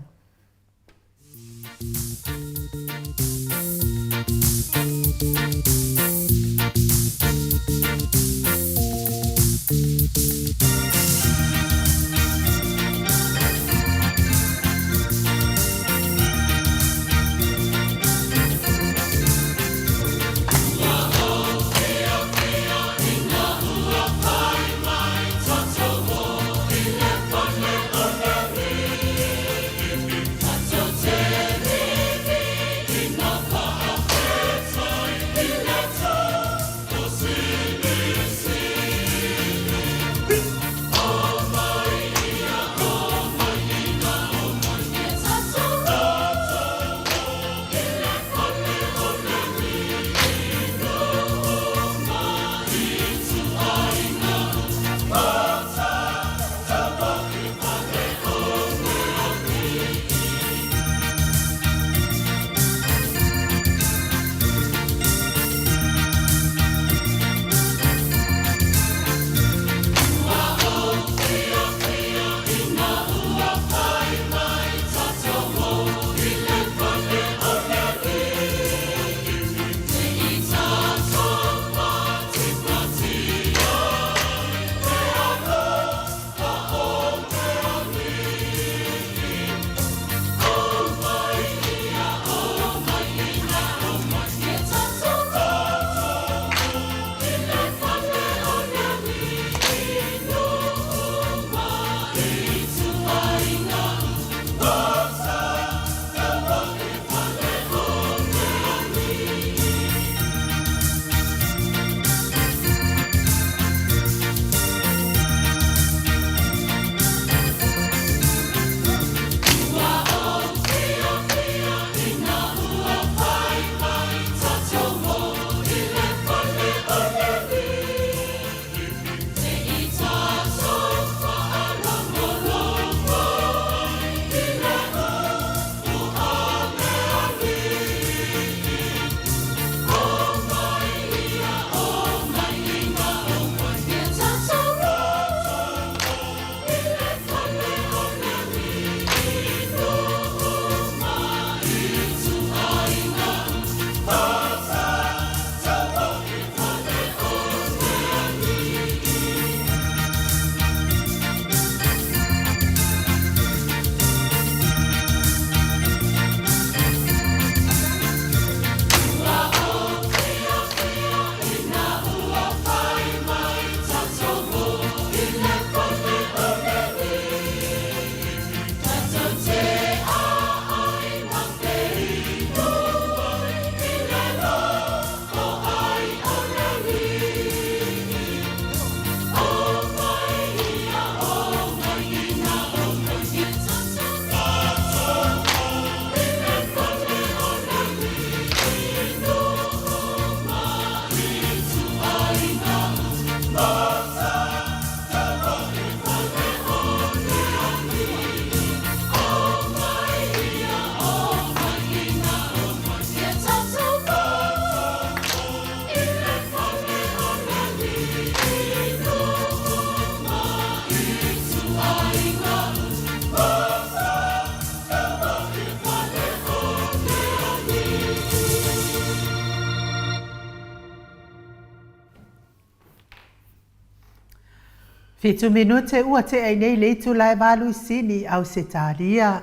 Fitu minute ua tea i nei le itula e valu i Sini, Ausetalia.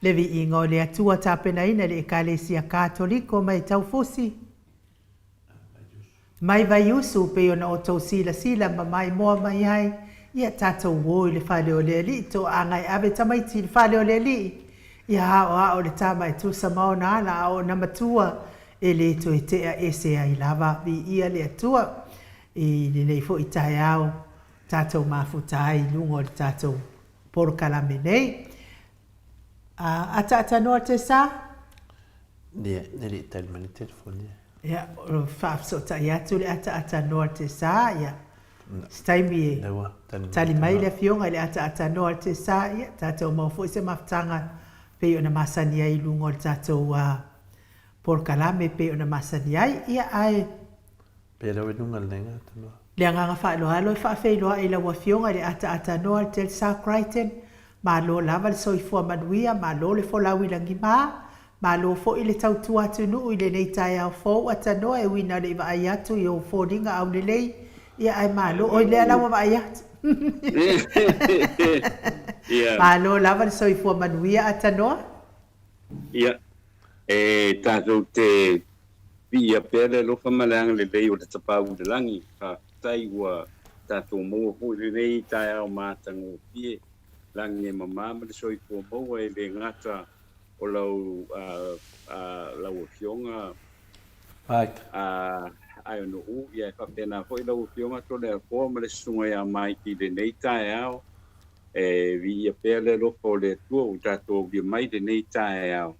Le viiga o le Atua tapenaina e le Ekalesia Katoliko mai Taufusi, mai Vaiusu pei ona outou silasila ma maimoa mai ai, ia tatou o i le fale o le Alii toaaga e ave tamaiti i le fale o le Alii, ia aoao le tama e tusa ma ona ala a o ona matua e le toe tea ese ai lava. Viia le Atua i lenei foi taeao tatou mafuta ai i luga o le tatou polokalame nei. A ataatanoa te sa? Ia, e le i tali mai le telefoni. Ia, o faafesootai atu le ataatanoa te sa, ia, se taimi e tali mai le afioga i le ataatanoa te sa, ia, tatou maua foi se mafutaga pei ona masani ai i luga o le tatou polokalame pei ona masani ai, ia, ae Pea lau i luga lenei gatanoa. Le agaga faaaloalo e faafeiloai i lau Afioga i le ataatanoa le Telstar Crichton, malo lava le soifua manuia, malo le folau i lagima, malo foi le tautua atunuu i lenei taeao fou atanoa e ui na o le i vaai atu i ou foliga aulelei, ia ae malo, oi lea la ua vaai atu. Malo lava le soifua manuia atanoa. Ia, e tatou te viia pea le alofa ma le agalelei o le Tapaau i le Lagi. Faafetai ua tatou maua foi lenei taeao matagofie, lagi e mama ma le soifua maua e le gata o lau lau Afioga Mike. Aiono'u, ia e faapena foi lau Afioga Toleafoa ma le Susuga ia Mike i lenei taeao. E viia pea le alofa o le Atua ua tatou aulia mai lenei taeao,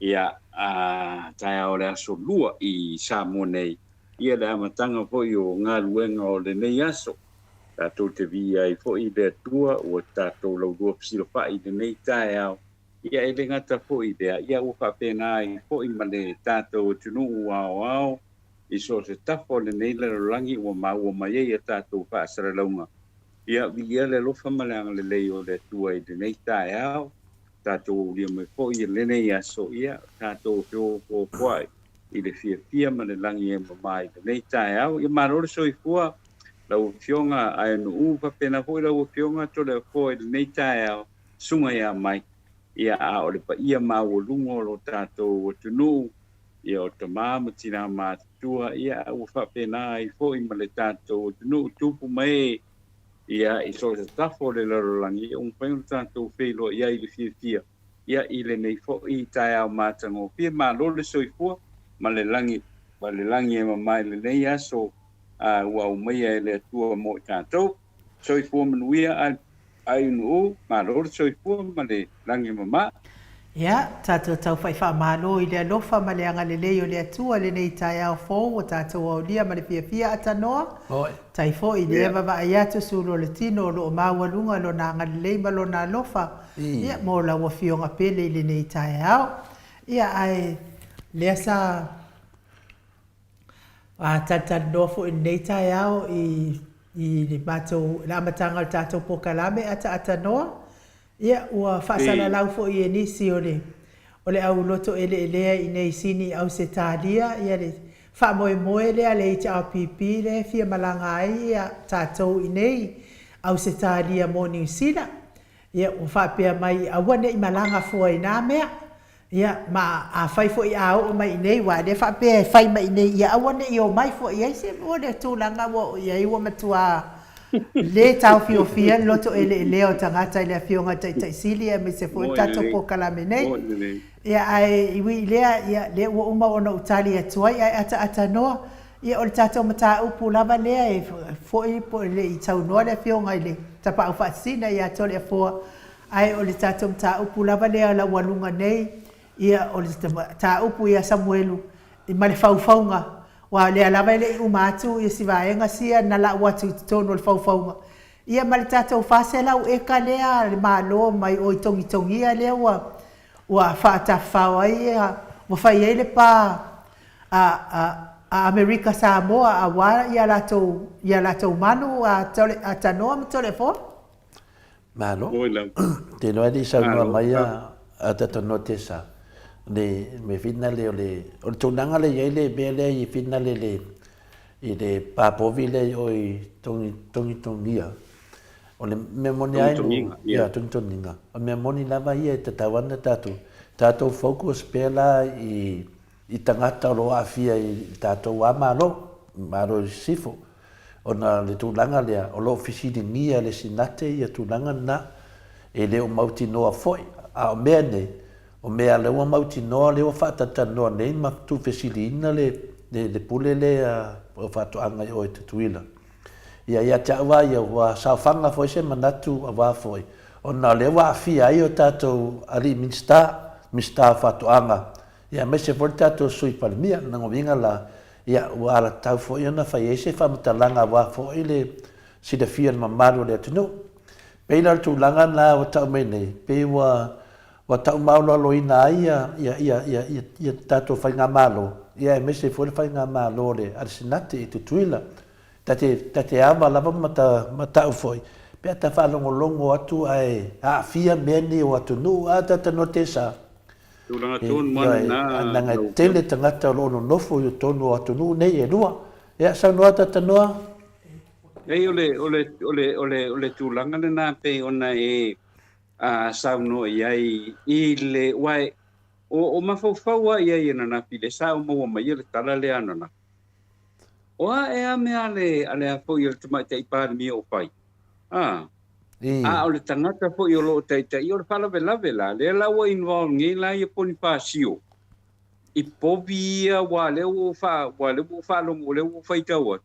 ia, a, taeao o le aso Lua i Samoa nei, ia le amataga foi o galuega o lenei aso. Tatou te viia ai foi i le Atua ua tatou laulua fesilafai i lenei taeao, ia e le gata foi i lea, ia ua faapena ai foi ma le tatou atunuu aoao i so o se tafa o lenei lalolagi ua maua mai ai a tatou faasalalauga. Ia, viia le alofa ma le agalelei o le Atua i lenei taeao, tatou aulia mai foi i lenei aso, ia, tatou feofoofoai i le fiafia ma le lagi e mama i lenei taeao. Ia malo le soifua, lau Afioga Aenu'u, faapena foi lau Afioga Toleafoa i lenei taeao, Susuga ia Mike, ia, a o le paia maualuga o lo tatou atunuu, ia, o tama ma tina matutua, ia, ua faapena ai foi ma le tatou atunuu tupu ma e, ia, i so o se tafa o le lalolagi, ia, ua mafai ona tatou feiloai ai i le fiafia, ia, i lenei foi taeao matagofie. Malo le soifua ma le lagi, ma le lagi e mama i lenei aso, a ua aumaia e le Atua mo i tatou. Soifua manuia Ainu'u, malo le soifua ma le lagi mama. Ia, tatou tau faamalo i le alofa ma le agalelei o le Atua i lenei taeao fou ua tatou aulia ma le fiafia atanoa. Tai foi i lea vaavaai atu sulu o le tino o lo o maualuga lona agalelei ma lona alofa, ia, mo lau Afioga pele i lenei taeao. Ia, ae lea sa talatalanoa foi i lenei taeao i i le matou le amataga o le tatou polokalame ataatanoa, ia ua faasalalau foi e nisi o le o le au loto eleelea i inei i Sini i Ausetalia ia le faamoemoe lea a le HRPP lea e fia malaga ai ia tatou i inei Ausetalia mo Niu Sila. Ia ua faapea mai aua ne i malaga fua i na mea. Ia, ma afai foi a oo mai i inei, aua o lea e faapea e fai mai i inei ia aua ne i omai fua i ai se o le tulaga ua oo i ai ua matua le taofiofia le loto eleelea o tagata i le Afioga i le Taitai Sili aemaise foi le tatou polokalame nei. Ia, ae ui i lea, ia, lea ua uma ona ou tali atu ai, ae ataatanoa, ia, o le tatou mataupu lava lea e foi po o le i saunoa le Afioga i le Tapaau Faasisina ia Toleafoa, Ae o le tatou mataupu lava lea o laualuga nei, ia, o le mataupu ia Samuelu ma le faufauga, aua o lea lava e le i uma atu si vaega sia na lau atu i totonu o le faufauga, ia ma le tatou 400 eka lea a le Malo mai o i Togitogia lea ua ua faatafafao ai ia, ua fai ai le pa a a a Amerika Samoa aua ia latou ia latou manu a a Tanoa ma Toleafoa. Malo. Te iloa e le i saunoa mai a Tatanoa Tessa le me finale o le o le tulaga lea i ai le mea lea i finale le i le pā povi lea i o i Tongi Tongitongia. O le mea moni ai Togitogiga, ia. Ia, togitogiga. O le mea moni lava ia e tatau ana tatou, tatou focus pea la i, i tagata o lo o aafia i tatou lava Malo, Malo i Sisifo, ona o le tulaga lea, o lo o fesiligia e le Senate ia tulaga na, e le o mautinoa foi. A o mea nei, o mea lea ua mautinoa lea ua faatalatalanoa nei ma tuufesiliina le, le, le pule lea o faatoaga i o i Tutuila. Ia, ia te au lava ia, ua saofaga foi se manatu aua foi, ona o lea ua aafia ai o tatou alii Minisita, Minisita o Faatoaga, ia aemaise foi le tatou Sui Palemia. O lona uiga la, ia, ua alatau foi ona fai ai se faamatalaga aua foi le silafia e le mamalu o le atunuu. Pei la o le tulaga lena ua tau mai nei, pei ua Ua tau maaoloaloina ai ia tatou faigamalo, ia aemaise foi le faigamalo a le Senate i Tutuila. Ta te ava lava ma tau foi, pe a ta faalogologo atu ae aafia mea nei o atunuu, a ta talanoa tesa, Tulaga tonu lava lena leaga e tele tagata o lo o nonofo i totonu o atunuu nei e lua. Ia, saunoa ta tanoa. Leai, o le tulaga lena pei ona e a saunoa i ai i le, aua e, o, o mafaufau a i ai ananafi, le sa o maua mai le tala lea ananafi. O a ea mea a le, a le a foi a le Tamaitai Palemia o fai? A, a o le tagata foi o lo o taitaia, o le faalavelave la, lea la ua involve nei la ia Ponifasio i povi ia, aua lea ua ou fa, aua lea ua ou faalogo, lea ua ou faitau atu,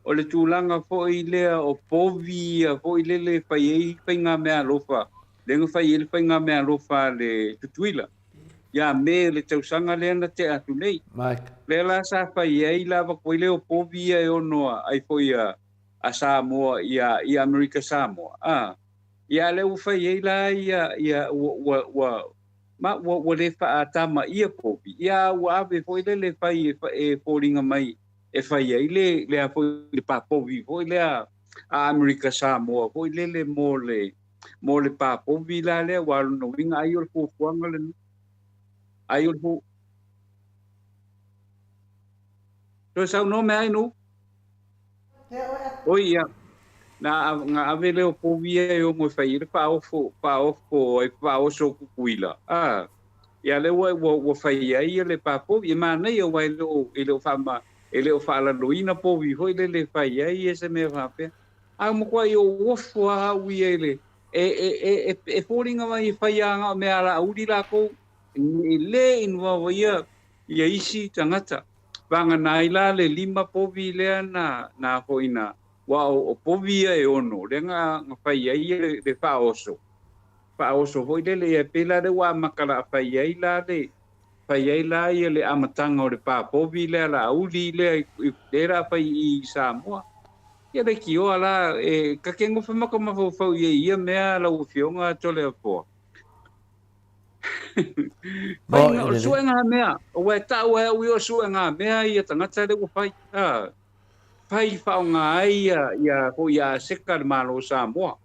O le tulaga foi lea o povi ia foi lele e fai ai faigameaalofa, lea na fai ai le faigameaalofa a le Tutuila ia Me le tausaga lea na tea atu nei. Mike. Lea la sa fai ai la avatu ai lea o povi ia e ono ai foi a a Samoa ia i Amerika Samoa. A ia lea ua fai ai la ia ia ua ua ua ma ua ua le faatamaia povi ia ua ave foi lele fai e, e foliga mai e fai ai le, le, a foi, le papovi foi lea a Amerika Samoa foi lele mo le, mo le papovi la lea, aua o lona uiga ai o le fuafuaga lena. Ai o le fu... Toe saunoa mai ai nu? Oi ia, na, na ave lea o povi ia e ono e fai ai le faaofo, faaofo ai faaoso Tutuila. Ah. Ia lea ua, ua, ua fai ai le papovi, e manaia aua e le o, e le o faama, e le o faalaloina povi foi lele e fai ai ia se mea faapea. A ua matuai ou ofo lava au ia i le, e, e, e, e, e foliga mai e fai lava na o mea alauli lakou, e le involve ia, ia isi tagata. Vagana ai la le lima povi lea na, na foi na, aua o, o povi ia e ono, lea na, na fai ai le, le faaoso. Faaoso foi lele ia pei la lea ua amata la fai ai la le fai ai la ia le amataga o le papovi lea la auli lea lea la fai i Samoa. Ia leitioa la e ta te nofo ma ka mafaufau i ai ia mea lau Afioga Toleafoa. Fai o le suega mea, aua e tau ai au ia o suega mea ia tagata lea ua fai. Ah, fai faaaoga ai ia ia foi ia aseta le Malo o Samoa.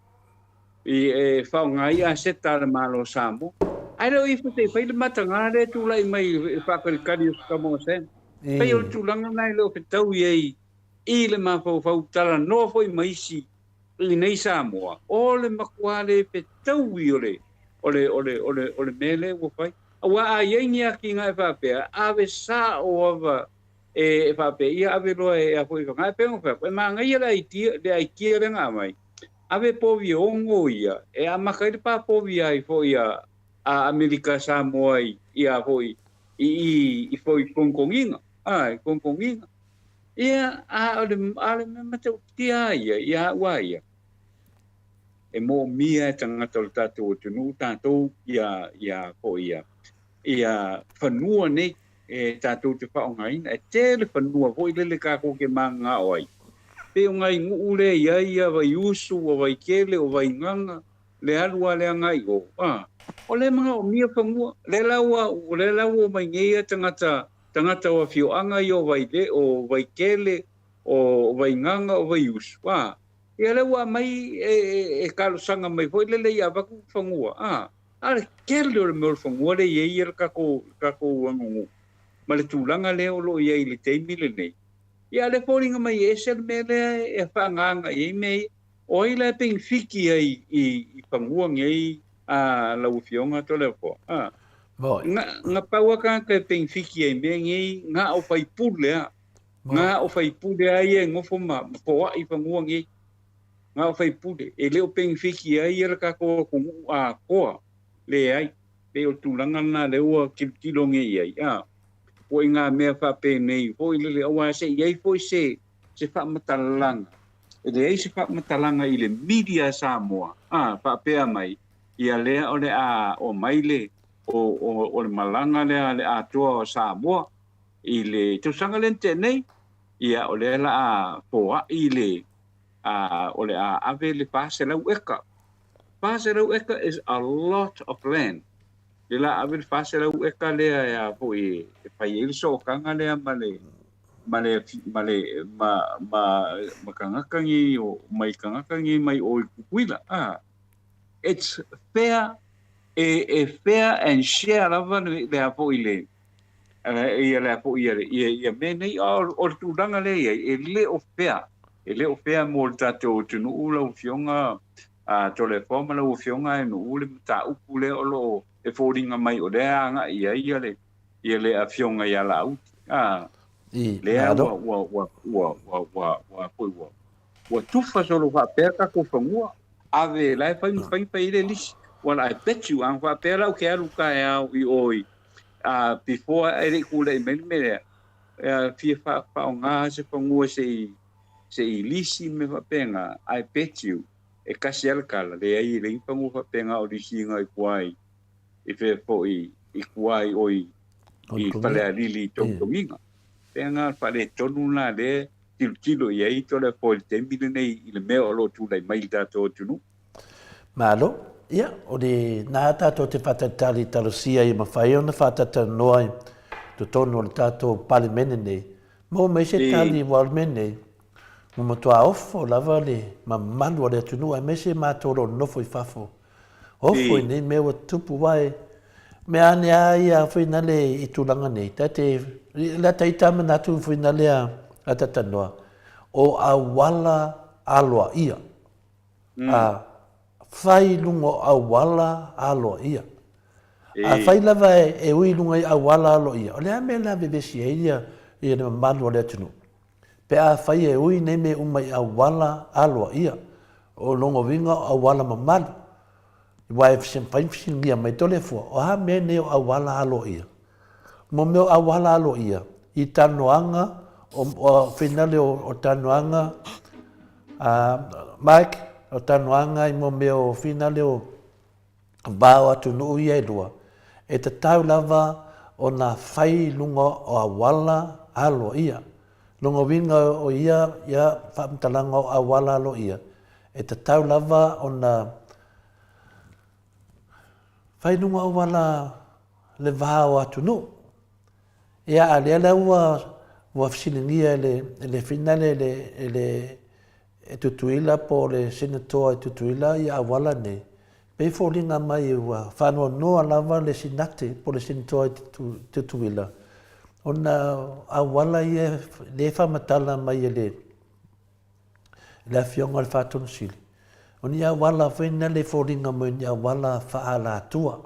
I e faaaoga ai aseta a le Malo o Samoa. Ae le o ifo se i fai le mataga lea e tulai mai e faatalikali o se tama o Sam. Pei o le tulaga lena e le o fetau i ai i le mafaufau talanoa foi ma isi i nei Samoa, o le matua le fetaui o le o le o le o le o le mea lea ua fai. Aua a i ai ni atinae faapea, ave sao lava e faapea, ia ave loa e a foi e pei ona fai atu, e manaia le idea, le idea lea na aumai, ave povi e ono ia, e amata ai le papovi ai foi a, a Amerika Samoa i, i a foi, i, i, i foi kongkongiga, a, i kongkongiga. Ia, a o le, a le mea matautia ia, ia au a ia, e moomia e tagata o le tatou atunuu tatou ia, ia foi ia, ia fanua nei, e tatou te faaaogaina. E tele fanua foi lele tatou te mananao ai. Pei o nai nuu lea e i ai ia Vaiusu, o Vaitele, o Vaigaga, le alu lava lea agai i o, a, o lea e manaomia fanua. Lea la ua, lea la ua omai nei ia tagata, tagata o afioaga ia o Vaile, o Vaitele, o Vaigaga, o Vaiusu, a, ia lea ua aumai e, e, e talosaga mai foi lele ia avatu fanua, a. A le tele o le mea o le fanua lea e i ai le tatou, le tatou aganuu ma le tulaga lea o lo o i ai i le taimi lenei. Ia, a o lea e foliga mai e ese le mea lea e faaagaaga i ai mea ia. O ai la e penefiti ai i i fanua nei a lau Afioga Toleafoa? A. Moi. Na, na pau a tagata e penefiti ai i mea nei, na o faipule a. Na o faipule a ia e nofo ma, ma foai i fanua nei. Na o faipule. E le o penefiti ai ia le tatou atunuu atoa. Leai. Pei o le tulaga lena lea ua tilotilo nei i ai, a. Ua i ngā mea faapenei foi lele, aua se i ai foi se, se faamatalaga, e leai se faamatalaga i le media a Samoa, a, faapea mai, ia lea o le a omai le, o, o, o le malaga lea a le Atoa o Samoa i le tausaga lea na tea nei, ia o lea la a foai le, a, o le a ave le 400 eka. 400 eka is a lot of land. Le la ave le 400 eka lea e a foi e fai ai le sootaga lea ma le ma le ma le ma ma ma tagata nei o mai tagata nei mai o i Tutuila. Ah, it's fair e e fair and share lava le le a foi le ia le a foi ia ia ia mea nei a o le tulaga lea i ai e le o fair e le o fair mo le tatou atunuu lau Afioga a Toleafoa ma lau Afioga e nuu le mataupu lea o lo o e foliga mai o lea e agai i ai ia le ia le Afioga ia Laauli. A, I, lea malo. ua ua ua ua ua ua ua foi ua ua tufa solo faapea tatou fanua. Ave la e fai ma fai fai le lisi. Well, I bet you, a faapea la ou te alu taeao i o i a before e le i tulai mai le mea lea, e fia faaaoga se fanua se i se i lisi ma mea faapena, I bet you, e tasi lava le tala, leai e leai ni fanua faapena o lisiina i tua i, i fea foi, i tua i o i, i Falealili i Togitogiga. Pea le faaletonu lena lea tilotilo i ai Toleafoa i le taimi lenei i le mea o lo o tulai mai i le tatou atunuu. Malo. Ia, o le na tatou te faatalitali i talosia ia mafai ona faatatalanoa i totonu o le tatou Palemene nei, Maua mai se tali aua o le mea nei, ua matua ofo lava le mamalu o le atunuu aemaise matou o lo o nonofo i fafo. Ofo i nei mea ua tutupu aua e mea ane a ia foi nale i tulaga nei, ta te, la ta ita manatu foi nale a ta tanoa, o auala aloaia. A fai i luga o auala aloaia. Afai lava e ui i luga i auala aloaia, o le a mea o le a vevesi ai ia le mamalu o le atunuu? Pe afai e ui nei mea uma i auala aloaia, o lona uiga o auala mamalu, aua e mafai ona fesiligia mai Toleafoa, o a mea nei o auala aloaia? Mo mea o auala aloaia, i talanoaga, o finale o talanoaga, Mike, o talanoaga i mo mea o finale o va o atunuu ia e lua, e tatau lava ona fai i luga o auala aloaia. Lona uiga o ia ia faamatalaga o auala aloaia, e tatau lava ona fai i luga o auala le va o atunuu. Ia, a lea la ua ua fesiligia e le e le finale e le e le e Tutuila po o le Senatoa i Tutuila ia auala nei, pei e foliga mai ua faanoanoa lava le Sinate po o le Senatoa i Tutuila ona o auala ia lea e faamatala mai e le le Afioga i le Faatonu Sili, o ni auala foi na le foliga mai o ni auala faaalatua,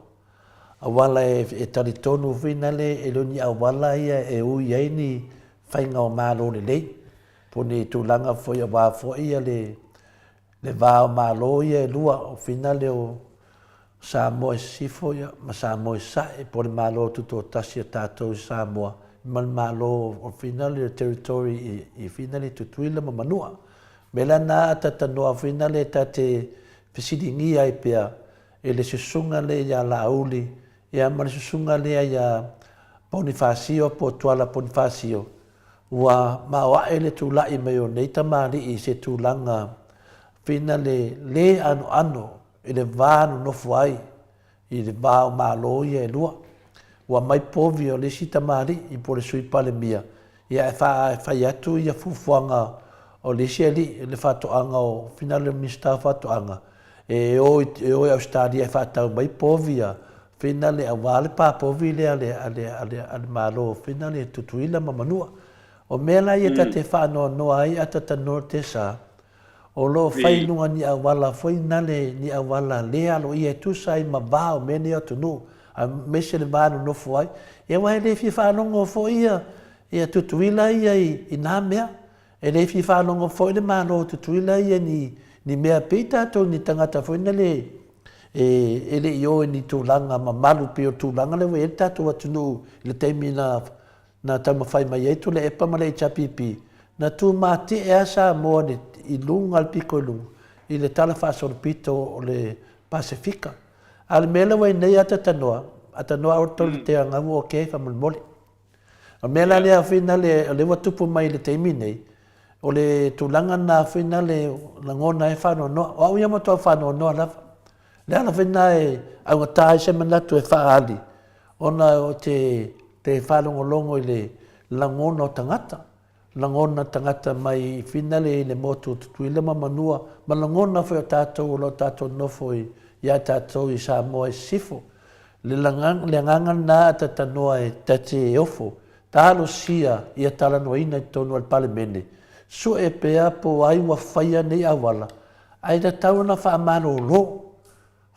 auala e talitonu foi na le e le o ni auala ia e ui ai ni faiga o Malo lelei, po o ni tulaga foi aua foi ia le le va o Malo ia e lua, o finale o Samoa i Sisifo ma Samoa i Sasae, po o le Malo Tutoatasi a tatou i Samoa ma le Malo o finale o Territory i finale i Tutuila ma Manua. O le mea la lena a talanoa foi lea ta te fesiligia ai pea e le susuga lea ia Laauli ia ma le susuga lea ia Ponifasio po o Tuala Ponifasio, ua maoae le tulai mai o nei tamalii i se tulaga finale le anoano i le va nonofo ai i le va o Malo ia e lua. Ua aumai povi o le isi tamalii po o le Sui Palemia ia e fai atu ia fuafuaga o le isi alii le faatoaga o finale o le Minisita o Faatoaga e o e o i Ausetalia e faatau mai povi ia finale aua le pa povi lea a le a le a le a le Malo finale Tutuila ma Manua. O mea la ia ta te faanoanoa ai a ta talanoa te sa. O lo o fai i luga ni auala foi nale ni auala le aloaia e tusa ai ma va o mea nei o atunuu aemaise le va nonofo ai. Ia aua e le fia faalogo foi ia ia Tutuila ia i na mea. E le fia faalogo foi le Malo o Tutuila ia ni ni mea pei tatou ni tagata foi nale e e le i o i ni tulaga mamalu pei o le tulaga lea ua i ai le tatou atunuu i le taimi na na taumafai mai ai Tuilaepa ma le HRPP, na tumatie lava Samoa i luga le pito i luga i le Tala Faasolopito o le Pasefika. A o le mea lea ua i ai nei Atatanoa, Atanoa aua tou te agau okay faamolemole. O le mea la lea foi lea o lea ua tupu mai i le taimi nei, o le tulaga lena foi lea lagona ai le faanoanoa. O au ia matua faanoanoa lava. O le ala foi lena e augata ai se manatu e faaali, ona ou te te faalogologo i le lagona o tagata, lagona tagata mai finale i le motu o Tutuila ma Manua, ma lagona foi o tatou o lo o tatou nofo ia tatou i Samoa i Sisifo. Le le agaga lena a tatanoa e ta te ofo, talosia ia talanoaina i totonu o le Palemene, sue pea po o ai ua faia nei auala, ae tatau ona faamalolo.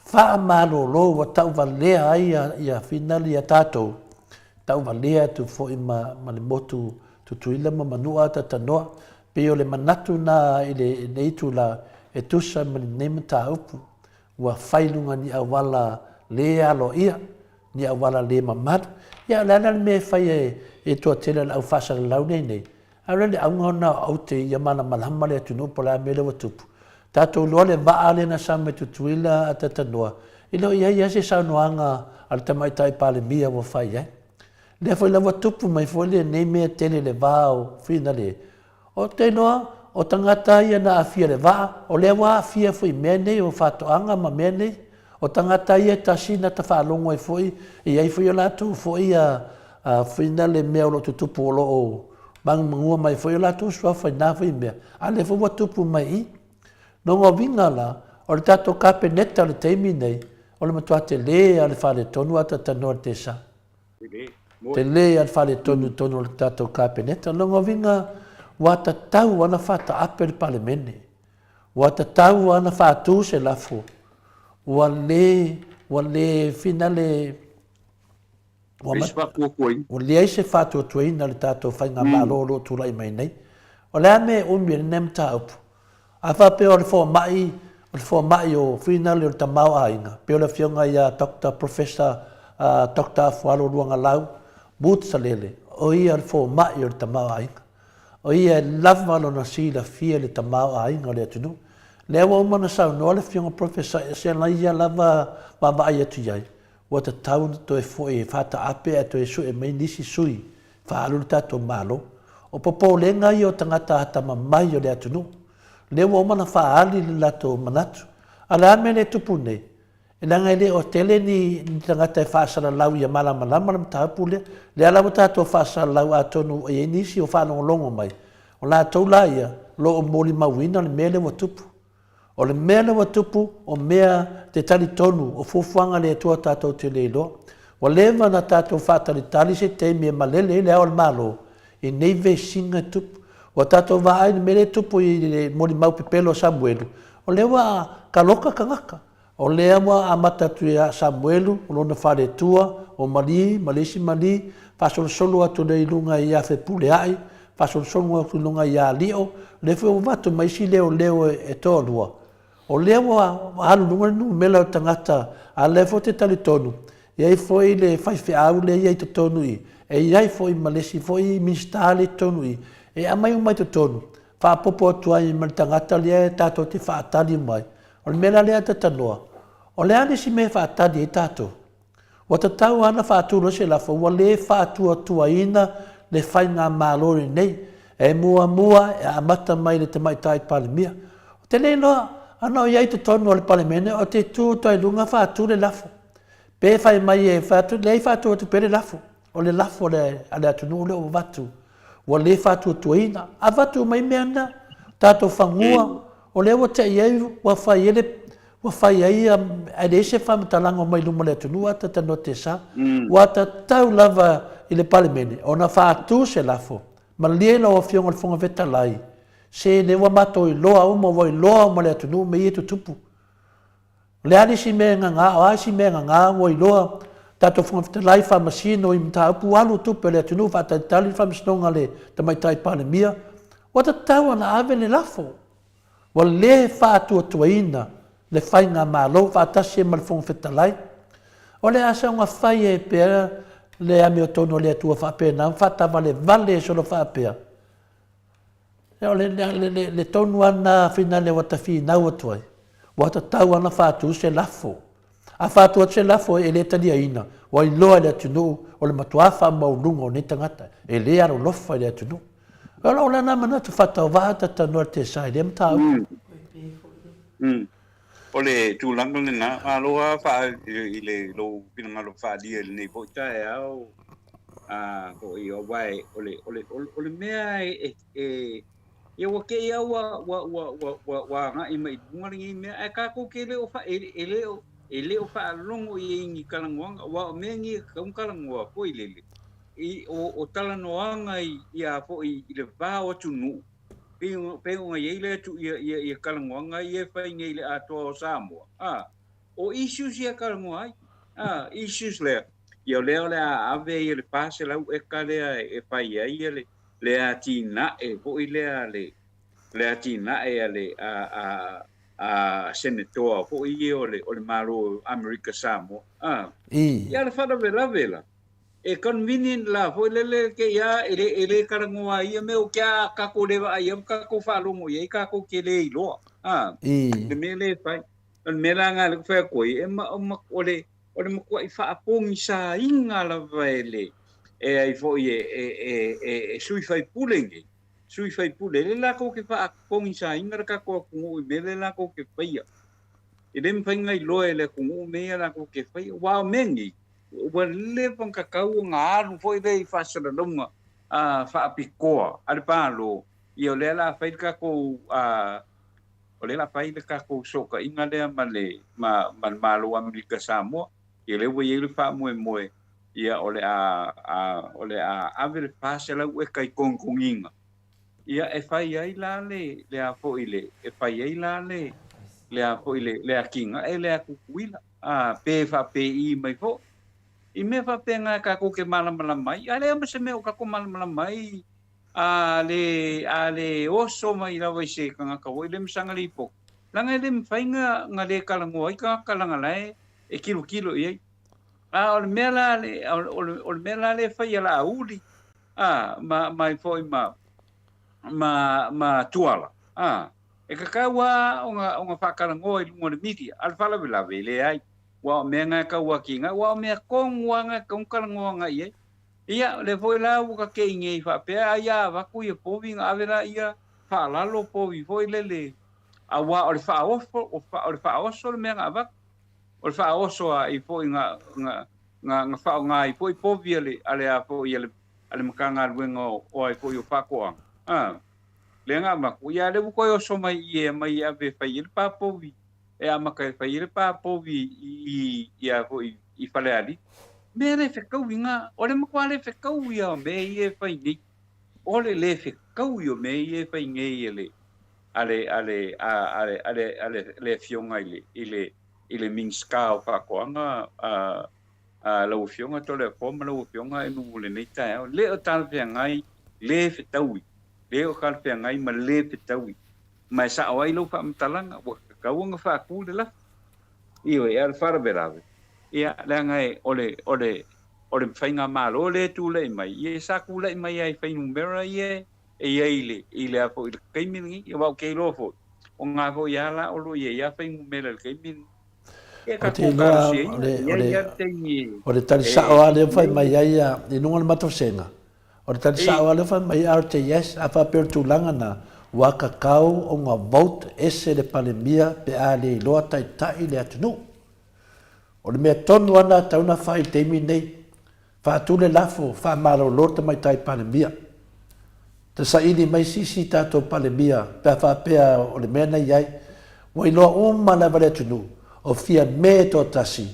Faamalolo ua tauvalea ai ia finale ia tatou, tauvalea atu foi ma ma le motu Tutuila ma Manua Atatanoa. Pei o le manatu na i lenei itula e tusa ma lenei mataupu ua fai luga ni auala le aloaia, ni auala le mamalu. Ia o le a la le mea e fai e toatele o le au faasalalau nei nei? A o le auga lena o aute ia malamalama le atunuu po o le a mea lea ua tupu. Tatou iloa le vaa lea na sau mai Tutuila a Tatanoa, e le o i ai lava se saunoaga a le Tamaitai Palemia ua fai ai. Lea foi la ua tupu mai foi lenei mea tele i le va o Finale. Ou te iloa o tagata ia na aafia i le vaa, o lea ua aafia foi i mea nei o faatoaga ma mea nei. O tagata ia e tasi na ta faalogo ai foi, e i ai foi o latou foi a foi na le mea o lo o tutupu o lo o magumagu mai foi o latou suafa i na foi mea, a lea foi ua tupu mai i. Lona uiga la, o le tatou Kapeneta o le taimi nei, o le matua tele lava o le faaletonu a ta tanoa i le tesa. Tele lava le faaletonu i totonu o le tatou Kapeneta. Lona uiga, ua tatau lava ona faataape le Palemene. Ua tatau lava ona faatu se lafo, ua le, ua le finale, ua, ua leai se faatuatuaina o le tatou faigamalo o lo o tulai mai nei. O le a mea e umi ai lenei mataupu? A faapea o le fomai, o le fomai o finale o le tamaoaiga, pei o le afioga ia Doctor Professor uh, Doctor Afualo Luagalau Mutsalele, o ia le fomai o le tamaoaiga. O ia e lava lona silafia i le tamaoaiga o le atunuu. Lea ua uma ona saunoa le Afioga Professor e se ala ia lava vaavaai atu i ai, ua tatau ona toe foi e faataape ae toe sue mai nisi sui faaalu le tatou Malo. O popolega ia o tagata atamamai o le atunuu. Lea ua uma ona faaali le latou manatu. A o le a le mea lea e tupu nei? Leaga e le o tele ni tagata e faasalalau ia malamalama le mataupu lea. Lea la ua tatou faasalalau atonu ua i ai nisi o faalogologo mai, o latou la ia o lo o molimauina le mea lea ua tupu. O le mea lea ua tupu, o mea te talitonu, o fuafuaga a le Atua tatou te le iloa. Ua leva ona tatou faatalitali se taimi e malele ai le Ao o le Malo i nei vesiga e tupu. Ua tatou vaai i le mea lea e tupu i le molimau pepelo o Samuelu, o lea ua taloka tagata. O lea ua amata atu ia Samuelu, o lona faletua, o Mali, ma le isi Mali, faasolosolo atu lea i luga ia Fepuleai, faasolosolo atu i luga ia Lio, lea foi ua avatu ma isi leoleo e toalua. O lea ua alu i luga le numera o tagata, a o lea foi ou te talitonu, e i ai foi le faifeau lea e i ai i totonu i i, e i ai foi ma le isi foi Minisita lea e i totonu i i, e aumai uma i totonu, faaopoopo atu ai ma le tagata lea tatou te faatali mai. O le mea la lea a Tatanoa, o le a le isi mea e faatali ai tatou? Ua tatau lava ona faatu loa se lafo ua le faatuatuaina le faigamalo lenei e muamua e amata mai i le Tamaitai Palemia. Ou te le iloa, ana o i ai i totonu o le Palemene, ou te tu atu ai i luga faatu le lafo. Pe fai mai e fai atu, leai faatu atu pea le lafo. O le lafo a le atunuu lea ua avatu, ua le faatuatuaina. Avatu mai mea na, tatou fanua, o lea ua te i ai, ua fai ai le, ua fai ai, ae leai se faamatalaga o mai luma o le atunuu a tatanoa te sa. Ua tatau lava i le Palemene ona faatu se lafo, malie lau Afioga i le Fofoga Fetalai, Se lea ua matou iloa uma, ua iloa uma le atunuu mea ia e tutupu. O le a le isi mea e gaga, o a isi mea e gaga, ua iloa tatou Fofoga Fetalai, Faamasino i mataupu alu tupe a le atunuu, faatalitali le Faamasinoga a le Tamaitai Palemia, ua tatau ona ave le lafo. Ua le faatuatuaina le Faigamalo faatasi ai ma le Fofoga Fetalai. O le a saoga fai ai pea le amiotonu a le Atua faapena ma faatavalevale solo faapea? O le, le, le, le tonu lava lena finale ua ta finau atu ai, ua tatau lava ona faatu se lafo. A faatu atu se lafo e le taliaina, ua iloa e le atunuu o le matuā faamaualuga o nei tagata, e le alolofa i le atunuu. O lou lena manatu faatauvaa ta talanoa i le TSA i lea mataupu. O le tulaga lena, malo lava faa, i le lou finagalo faaalia i lenei foi taeao, a foi aua o le, o le, o le mea e, e, ia ua te i lava ua, ua, ua, ua, ua, ua agai mai i luga lenei mea, ae tatou te le o, fa, e, e le o, e le o faalogo i ai i ni talanoaga, aua o mea nei e tatau ona talanoa foi lele, i, o, o talanoaga i, ia foi i le va o atunuu, pei, pei ona i ai le atu, ia, ia, ia talanoaga ia e fai nei i le atoa o Samoa, a, o issues ia e talanoa ai, a, issues lea, ia o lea o le a ave ia le 400 eka lea e fai ai ia le, le atinae foi lea le, le atinae a le, a, a, a Senetoa foi ia o le, o le Malo o Amerika Samoa, a. Ia le faalavelave la, e convenient la foi lele te ia e le, e le talanoa ai ia mea o ke a kakou le vaai ai ma kakou faalogo i ai kakou te le iloa, a. Le mea lea e fai. O le mea la lena lea ou te fai atu ai, e ma, ma, o le, o le matuai faapogisaina lava e le, e ai foi e, e, e, e, e sui faipule nei, sui faipule, lea latou te faapogisaina le tatou atunuu i mea lea latou te faia. E le mafai ona iloa e le atunuu mea ia latou te faia. Aua o mea nei, ua leva ona tatau ona alu foi lea i faasalalauga faapitoa a le Malo, ia o lea o le a fai le tatou o lea o le a fai le tatou fesootaiga lea ma le, ma, ma le Malo o Amerika Samoa, ia lea ua i ai le faamoemoe, ia o le a, a, o le a ave le 400 eka i togitogiga, ia e fai ai la le, le a foi le, e fai ai la le, le a foi le, le atinae lea a Tutuila, a, pe faapei mai foi. I mea faapena tatou te malamalama ai, a leai ma se mea o tatou malamalama ai A le, a le oso mai lava i se tagata foi lea ma sana lipoti, leaga e le mafai na, na le talanoa ai tagata leaga la e, e tilotilo i ai. A o le mea la le, o le, o le, o le mea la lea e fai a Laauli, a, ma, ma ai foi ma, ma, ma Tuala, a, e tatau lava ona, ona faatalanoa i luga o le media, a o le faalavelave, e leai. Aua o mea na e tau atiga, aua o mea tonu lava na e tatau ona talanoa agai i ai. Ia, o lea foi la ua ta kei nei faapea ai a avatu ia povi na ave laia faalalo povi foi lele aua o le faaofo o le faaoso le mea na avatu. O le faaoso a i foi na na na na faaaoga ai foi povi a le a le a foi a le a le Matagaluega o o ai foi o Faatoaga a lea na avatu. Ia a lea ua toe oso mai i e aumai e ave e fai ai le pa povi e amata e fai ai le pa povi i i i a foi i Falealili. Mea le fetaui na, o le matua le fetaui a o mea ia e fai nei. O le le fetaui o mea ia e fai nei e le a le a le a a le a le a le le afioga i le i le i le Minisita o Faatoaga a a lau afioga Toleafoa ma lau afioga e nuu lenei taeao. Le o talafeagai, le fetaui, le o talafeagai ma le fetaui. Ma e sao ai lau faamatalaga, ua tatau ona faatu le lafo. Ioe, a o le faalavelave, ia, leaga e, o le, o le, o le faigamalo lea e tulai mai, ia sa tulai mai lava i fuainumera ia e i ai i le, i le a foi i le taimi lenei. Aua ou te iloa foi, o na foi lava la o lo o i ai lava fuainumera i le taimi lenei. Ia Ou te tatou iloa talosia o ia, le, e o i ai le, lava le taimi e, o le tali e, sao lava lea ua fai e, mai ai ia, i luga o le matou sega, O le tali sao lava lea fai mai RTS, a faapea o le tulaga na, ua kakau ona vote ese le Palemia pe a le iloa taitai le atunuu. O le mea tonu lava na tatau ona fai i le taimi lenei, faatu le lafo, faamalolo le tamaitai Palemia. Ta saili mai se isi tatou Palemia pe a faapea o le mea na i ai. Ua iloa uma lava le atunuu, o Fiame e toatasi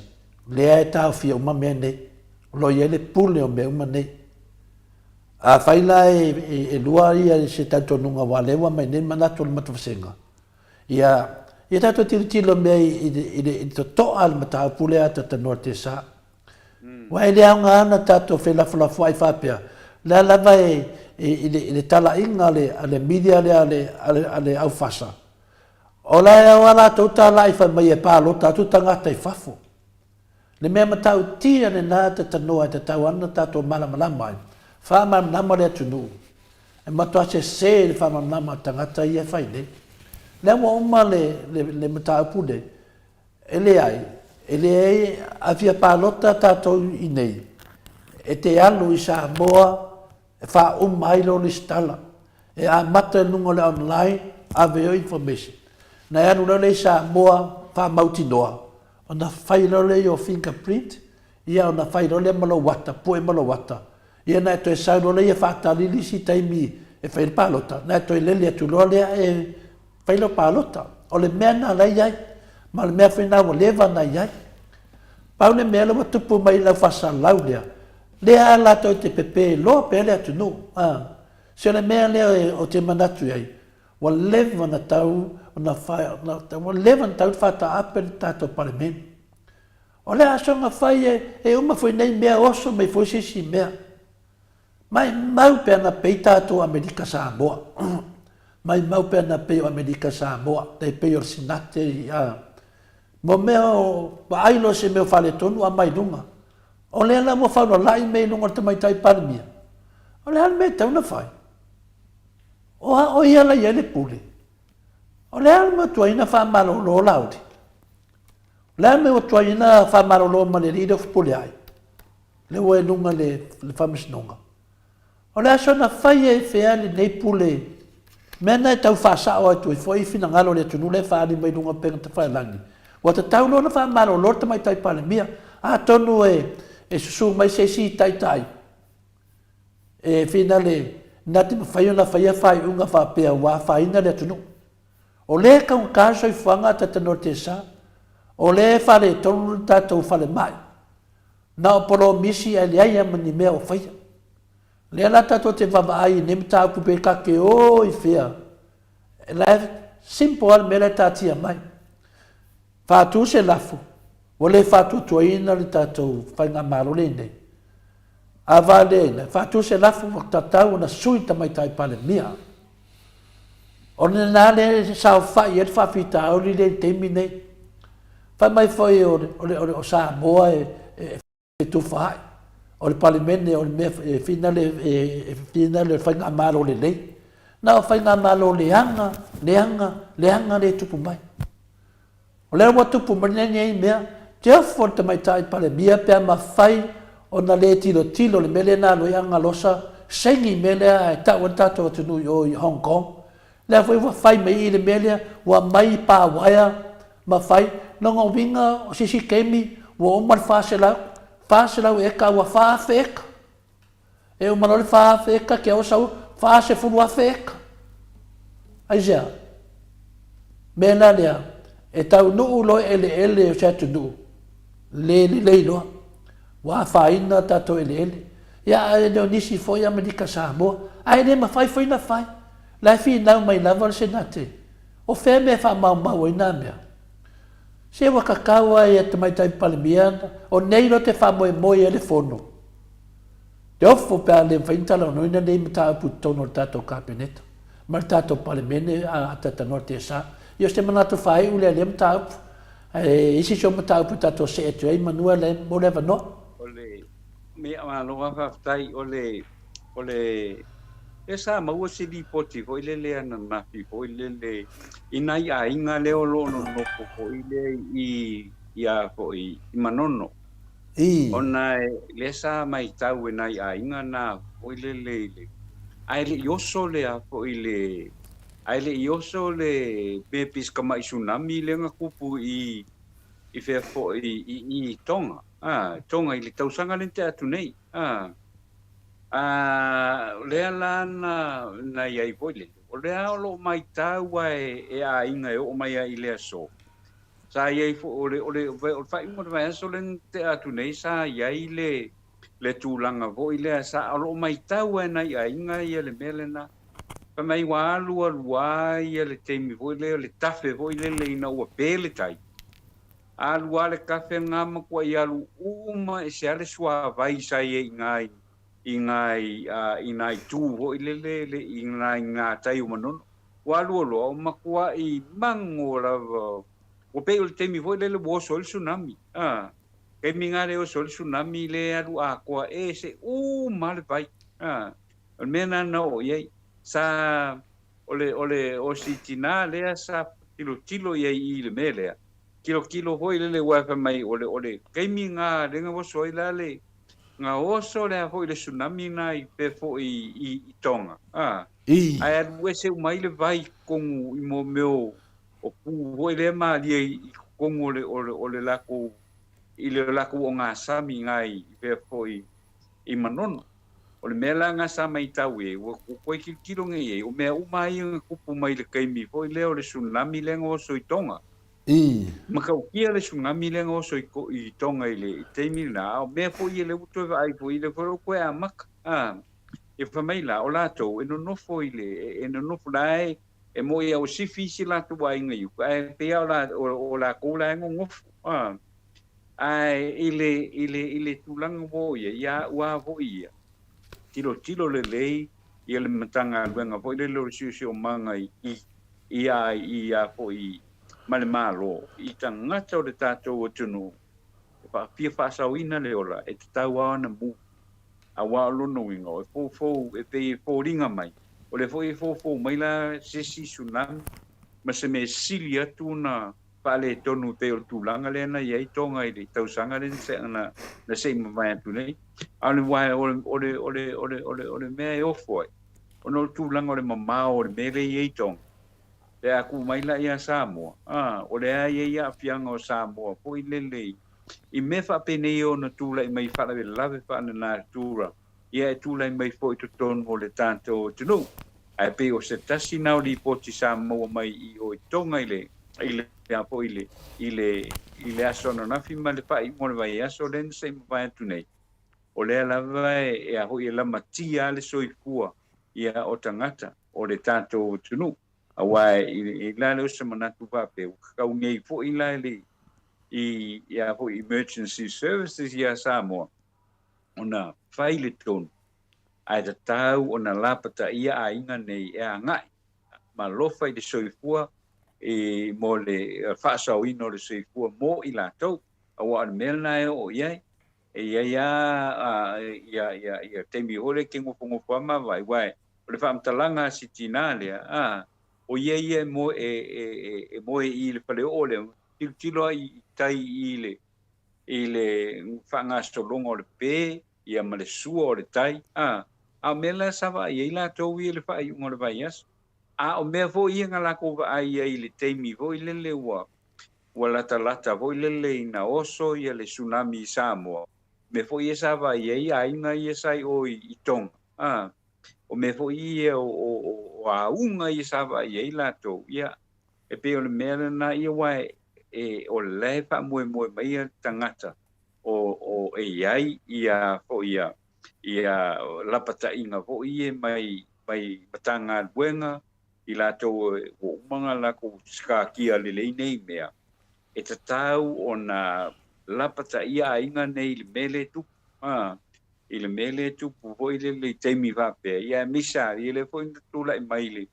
lea e taofia uma mea nei. O lo o i ai le pule o mea uma nei. Afai la e lua ia se talitonuga aua o lea ua aumai nei manatu o le matou vasega, ia ia tatou tilotilo mea i le totoa o le mataupu lea a Talanoa Tesa. Aua e le aoga ona tatou felafolafoai faapea, o lea lava e i le talaiga a le media lea a le aufasa, o la e ao lava latou talai fai mai e palota atu tagata i fafo. Le mea matautia lena e tatanoa e tatau ana tatou malamalama ai, faamalamalama le atunuu, e matua sese le faamalamalama a tagata ia e fai nei. Lea ua uma le, le, le mataupu nei, e leai, e leai a fia palota tatou i nei, e te alu i Samoa e faauma ai lou lesitala, e amata i luga o le online, ave ai information. Na e alu loa lea i Samoa faamautinoa, ona fai loa lea i o fingerprint, ia ona fai loa lea ma lou ata, pue ma lou ata, ia ona e toe sau loa lea faatali le isi taimi e fai ai le palota, ona e toe lele atu loa lea e fai lau palota. O le mea lena la e i ai, ma o le mea foi lena ua leva ona i ai. Pau le mea lea ua tupu mai i lau faasalalau lea, lea lava latou te pepe loa pea le atunuu. A, se o le mea lea ou te manatu i ai, ua leva ona tau ona fai, ua leva ona tau faataape le tatou Palemene. O le asoga fai e, e uma foi nei mea oso mai foi se isi mea. Maimau pe ana pei tatou Amerika Samoa. Maimau pe ana pei o Amerika Samoa, tai pei o le Sinate i a. Mo mea o vaai loa se mea o faaletonu aumai luga. O lea la ua faulalai mea i luga o le Tamaitai Palemia. O le a le mea e tatau ona fai? O a o ia la i ai le pule? O le a le mea ua tuai ona faamalolo Laauli? O le a le mea ua tuai ona faamalolo ma le alii lea o Fepuleai? Lea ua i luga le, le faamasinoga. O le aso na fai ai fea lenei pule, mea na e tau faasao atu ai foi finagalo o le atunuu lea e faaali mai luga o upega tafailagi, ua tatau loa ona faamalolo le Tamaitai Palemia. Atonu e, e susu mai se isi taitai e finale na te mafai ona faia faaiuga faapea ua afaina le atunuu. O lea e taugata le soifuaga a Tatanoa Tesa, o lea e faaletonu le tatou falemai, Na o polomisi ae leai lava ma ni mea o faia. O lea la tatou te vaavaai i nei mataupu pe ta te o i fea, la e simple lava le mea la e taatia mai. Faatu se lafo, ua le faatuatuaina le tatou faigamalo lenei. A valeina, faatu se lafo ua tatau ona sui le Tamaitai Palemia. O lena lea e saofai ai le faafitauli lea i le taimi nei. Fai mai foi o, o, o, o Samoa e, e fetufaai, o le Palemene o le mea e finale, e finale o le faigamalo lelei. Na o faigamalo leaga, leaga, leaga lea e tupu mai. O lea ua tupu mai lenei mea, te ofo le Tamaitai Palemia pe a mafai ona le tilotilo i le mea lea na alu ai Agalosa saini mea lea ae tau ai le tatou atunuu i o i Hong Kong. Lea foi ua fai mai i i le mea lea, ua aumai pa uaea ma fai. Lona uiga o se isi taimi ua uma le 400, 400 eka ua 4,000 eka. E uma loa le 4,000 eka ke au sau 40,000 eka. Aisea? Mea la lea, e taunuu loa eleele o se atunuu, le lelei loa. Ua afaina tatou eleele. Ia, ae le o nisi foi Amerika Samoa. Ae le mafai foi ona fai. La e finau mai lava le Senate, o fea mea e faamaumau ai na mea? Se ua kakau lava ia Tamaitai Palemia, o nei loa te faamoemoe ai le Fono. Te ofo pe a le mafai ona talanoaina nei mataupu i totonu o le tatou Kapeneta ma le tatou Palemene a talanoa le TSA. Ia o se manatu faaiu lea i lea mataupu. Ae isi se mataupu tatou see atu ai manua le mo le avanoa. O le mea malo lava faafetai o le o le lea sa maua se lipoti foi lele ananafi foi lele i nai aiga lea o lo o nonofo foi lea i ia foi i Manono. I. Ona lea sa maitau e nai aiga na foi lele i le ae le i oso le a foi le ae le i oso le mea pei se tamai tsunami lea na tupu i i fea foi i i Tonga a Tonga i le tausaga lea na tea atu nei a a lea la na na i ai foi lele o lea o lo o maitau a e, e aiga e oo mai ai i le aso Sa i ai foi, o le, o le, o le faaiuga o le vaiaso lea na tea atu nei, sa i ai le, le tulaga foi lea sa o lo o matau lava e nai aiga ia le mea lena. Fai mai ua alu alu lava ia le taimi foi lea o le tafe foi lele ina ua pe le tai. Alu lava le tafe lena matuai alu uma ese lava le suavai sa i ai i ina i nai i nai itu foi lele le i nai gatai o Manono. Ua alu alu ua matuai mago lava. Ua pei o le taimi foi lele ua oso ai le tsunami. A, taimi na le oso ai le tsunami le alu atoa ese uma lava le vai. A, o le mea lena na oo i ai. Sa, o le, o le, o si tinā lea sa tilotilo i ai i le mea lea, tilotilo foi lele aua fai mai o le, o le taimi na lea na oso ai la le, na oso le a foi le tsunami na i pea foi i, i Tonga. A, ae alu ese uma ai le vai i totonu i mo mea o, o pu foi lea malie i totonu o le, o le, o le latou, i le latou ogasami i na i pea foi i Manono. O le mea la lena sa matau i ai, ua toe tilotilo nei i ai, o mea uma ia na tupu mai i le taimi foi lea o le tsunami lea na oso i Tonga. Matautia le tsunami lea na oso i Tonga i le taimi lena, a o mea foi ia lea ua toe vaai foi, lea foi ua toe amata. Ia fai mai la, o latou e nonofo i le, e nonofo la e, e moi lava ua sifi isi latou aiga i uka, ae pei lava o latou la e nonofo. Ae i le, i le, i le tulaga ua oo i ai, ia au lava foi ia, tilotilo lelei ia le Matagaluega foi lele o le Siosiomaga i, i, i a, i a foi ma le Malo, i tagata o le tatou atunuu e fia faasaoina le ola, e tatau lava ona mu. Aua o lona uiga, e foufou, e pei e foliga mai, o lea foi e foufou mai la se isi tsunami ma se mea sili atu ona faaletonu e pei o le tulaga lea na i ai Tonga i le tausaga lea na se i mavae atu nei. A o le, o le, o le, o le, o le, o le, o le mea e ofo ai, ona o le tulaga o le mamao o le mea lea e i ai Tonga, pe a tuu mai la ia Samoa, a, o lea e i ai aafiaga o Samoa foi lele i mea faapenei e ono tulai mai faalavelave faalenatura, ia e tulai mai foi i totonu o le tatou atunuu. Ae pei o se tasi na o lipoti sa maua mai i o i Tonga i le, i le, a foi i le, i le, i le aso ananafi ma le faaiuga o le vaiaso lea na se i mavae atu nei, o lea lava e, e a foi e lamatia lava le soifua ia o tagata o le tatou atunuu. Aua i la lea o se manatu faapea, ua tatau nei foi la i le, i, i a foi emergency services ia Samoa, ona fai le tonu, ae tatau ona lapataia aiga nei e agai ma alofa i le soifua i, mo le faasaoina o le soifua mo i latou, aua o le mea lena e oo i ai. E i ai lava ia, ia, ia taimi foi lea e te nofonofo lava ma vaai, aua o le faamatalaga a si tinā lea, a, o ia ia e moe, e, e, e, e moe i le faleoo lea, tilotilo lava i tai i le, i le faagasologa o le pe ia ma le sua o le tai, a, a o mea la sa vaai ai latou ia i le faaiuga o le vaiaso. A o mea foi ia na latou vaai ai i le taimi foi lele ua, ua latalata foi lele ina oso ia le tsunami i Samoa, mea foi ia sa vaai ai aiga ia sa i o i Tonga, a, o mea foi ia o, o, o auga ia sa vaai ai latou, ia, e pei o le mea lena ia aua e, e, o la e faamoemoe mai ia tagata o, o e i ai ia foi ia, ia lapataiga foi ia mai, mai Matagaluega i latou ua uma ona latou sikakia lelei nei mea, e tatau ona lapataia aiga nei i le mea lea e tupu, a, i le mea lea e tupu foi lele i taimi faapea, ia aemaise lava ia lea foi na tulai mai i le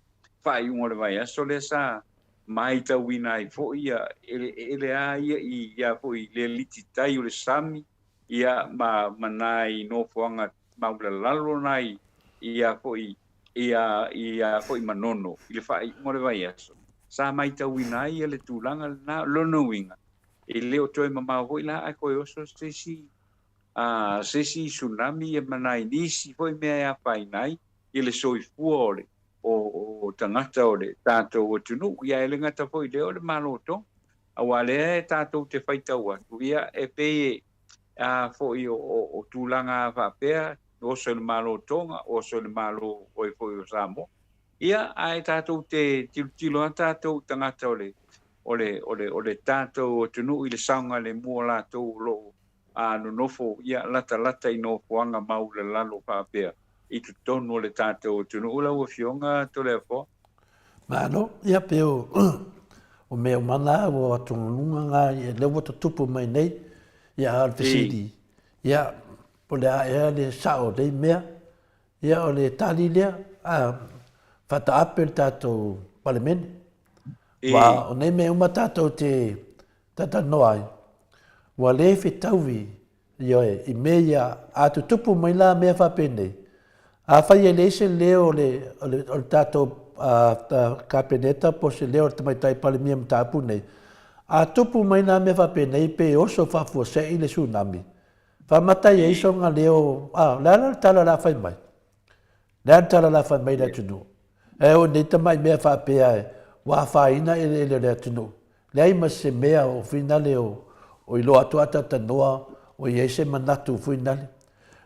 faaiuga o le vaiaso lea sa matauina ai foi ia eleele a ia i ia foi le alititai o le sami ia ma ma nai nofoaga maulalalo nai ia foi ia ia foi Manono i le faaiuga o le vaiaso sa matauina ai ia le tulaga lena. O lona uiga e le o toe mamao foi la ae toe oso se isi a se isi tsunami ia ma nai nisi foi mea e afaina ai ia le soifua o le o tagata o le tatou atunuu. Ia e le gata foi i lea o le Malo Tonga, aua lea e tatou te faitau atu, ia e pei e a foi o tulaga faapea, oso i le Malo Tonga, oso i le Malo oe foi o Samoa. Ia, ae tatou te tilotilo lava tatou tagata o le, o le, o le, o le tatou atunuu i le saogalemu o latou o lo o a nonofo ia latalata i nofoaga maulalalo faapea i totonu o le tatou atunuu lau Afioga Toleafoa? Malo, ia pei o, o mea uma na ua atugaluga na ia lea ua tutupu mai nei, ia a o le fesili, ia po o le a ea le sao o nei mea, ia o le tali lea, a faataape le tatou Palemene. Aua o nei mea uma tatou te talanoa ai, ua le fetaui Ioe, i mea ia, a tutupu mai la mea faapenei, afai e leai se leo o le, o le, o le tatou Kapeneta po o se leo o le Tamaitai Palemia i mataupu nei, a tupu mai la mea faapenei pe oso faafuasei le tsunami, faamata ai sona leo, a, o le a la le tala o le a fai mai? O le a le tala o le a fai mai i le atunuu? E oo nei tamai mea faapea ua afaina eleele o le atunuu, leai ma se mea o fuinale o, o iloa atu atatanoa o i ai se manatu fuinale.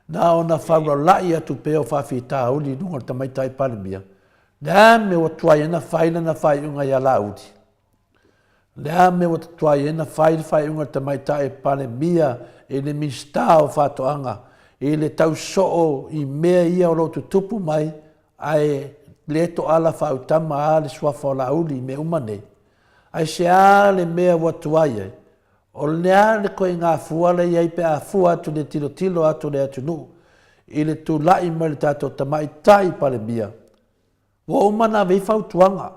Na ona faulalai atu pea o faafitauli i luga o le Tamaitai Palemia, le a mea ua tuai ai ona fai lana faaiuga ia Laauli? Le a mea ua tuai ai ona fai le faaiuga a le Tamaitai Palemia i le Minisita o Faatoaga i le tau soo i mea ia o lo o tutupu mai ae le toala faautama a le suafa o Laauli i mea uma nei? Aisea le mea ua tuai ai? O le a le koiga fua la i ai pe a fua atu i le tilotilo atu o le atunuu i le tulai mai o le tatou Tamaitai Palemia? Ua uma ona ave i ai fautuaga.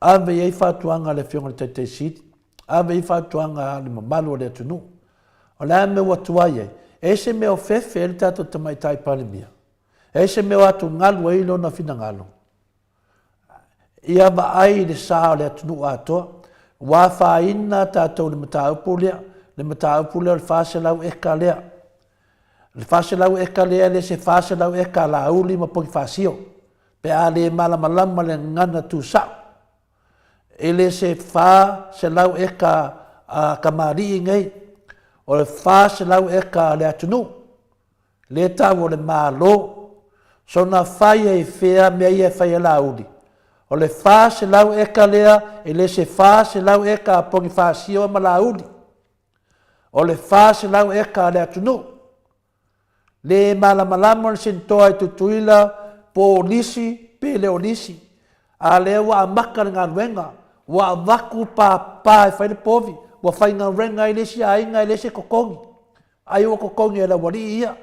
Ave i ai fautuaga a le Afioga i le Taitai Sili, ave i ai fautuaga a le mamalu o le atunuu. O le a le mea ua tuai ai? E ai se mea o fefe ai le tatou Tamaitai Palemia? E ai se mea o atugalu ai lona finagalo? Ia vaai i le sa o le atunuu atoa. Ua afaina tatou i le mataupu lea, le mataupu lea o le 400 eka lea. O le 400 eka lea e le se 400 eka a Laauli ma Ponifasio, pe a le malamalama le gagana tusao. E le se 400 eka a kamali'i nei, o le 400 eka a le atunuu, le tau o le Malo. Sona fai ai fea mea ia e fai e Laauli? O le 400 eka lea e le se 400 eka a Ponifasio ma Laauli. O le 400 eka a le atunuu. Le malamalama le Senetoa i Tutuila po o lisi pe le o lisi. A lea ua amata le galuega, ua avatu papa e fai le povi, ua faigaluega ai le isi aiga e leai se totogi. Ai ua totogi e le aualii ia,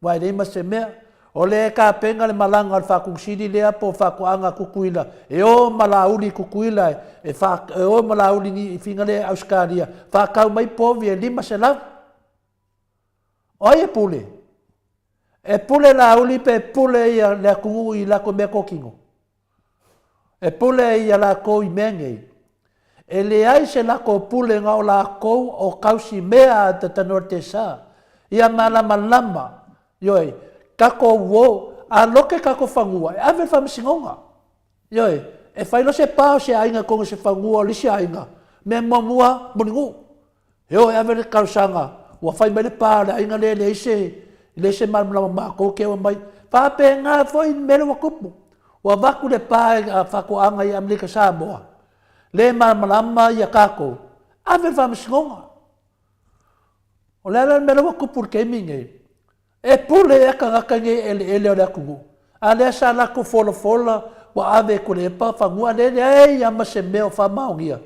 aua e leai ma se mea. O lea e tapena le malaga a le Faatonusili lea po o Faatoaga a Tutuila e o ma Laauli i Tutuila e, e o ma Laauli i Fingalea i Ausetalia, faatau mai povi e 500. O ai e pule? E pule Laauli pe pule ia le atunuu i latou meatotino? E pule ia latou i mea nei. E leai se latou pulega o latou o tausi mea a Tatanoatesa. Ia malamalama, ioe, tatou uo, a lote tatou fanua, e ave i le faamasinoga. Ioe, e fai loa se pa o se aiga i totonu o se fanua o le isi aiga, mea muamua, Mulinuu, E o e ave le talosaga, ua fai mai le pa o le aiga lea e leai se, leai se malamalama matou te omai. Faapena foi le mea lea ua tupu. Ua avatu le pa a faatoaga i Amerika Samoa, le malamalama ia tatou, ave i le faamasinoga. O le a la le mea lea ua tupu i le taimi lenei? E pule ea tagata nei i eleele o le atunuu? A lea sa latou folafola ua ave e Tuilaepa fanua, a lea e leai lava ma se mea o faamaonia.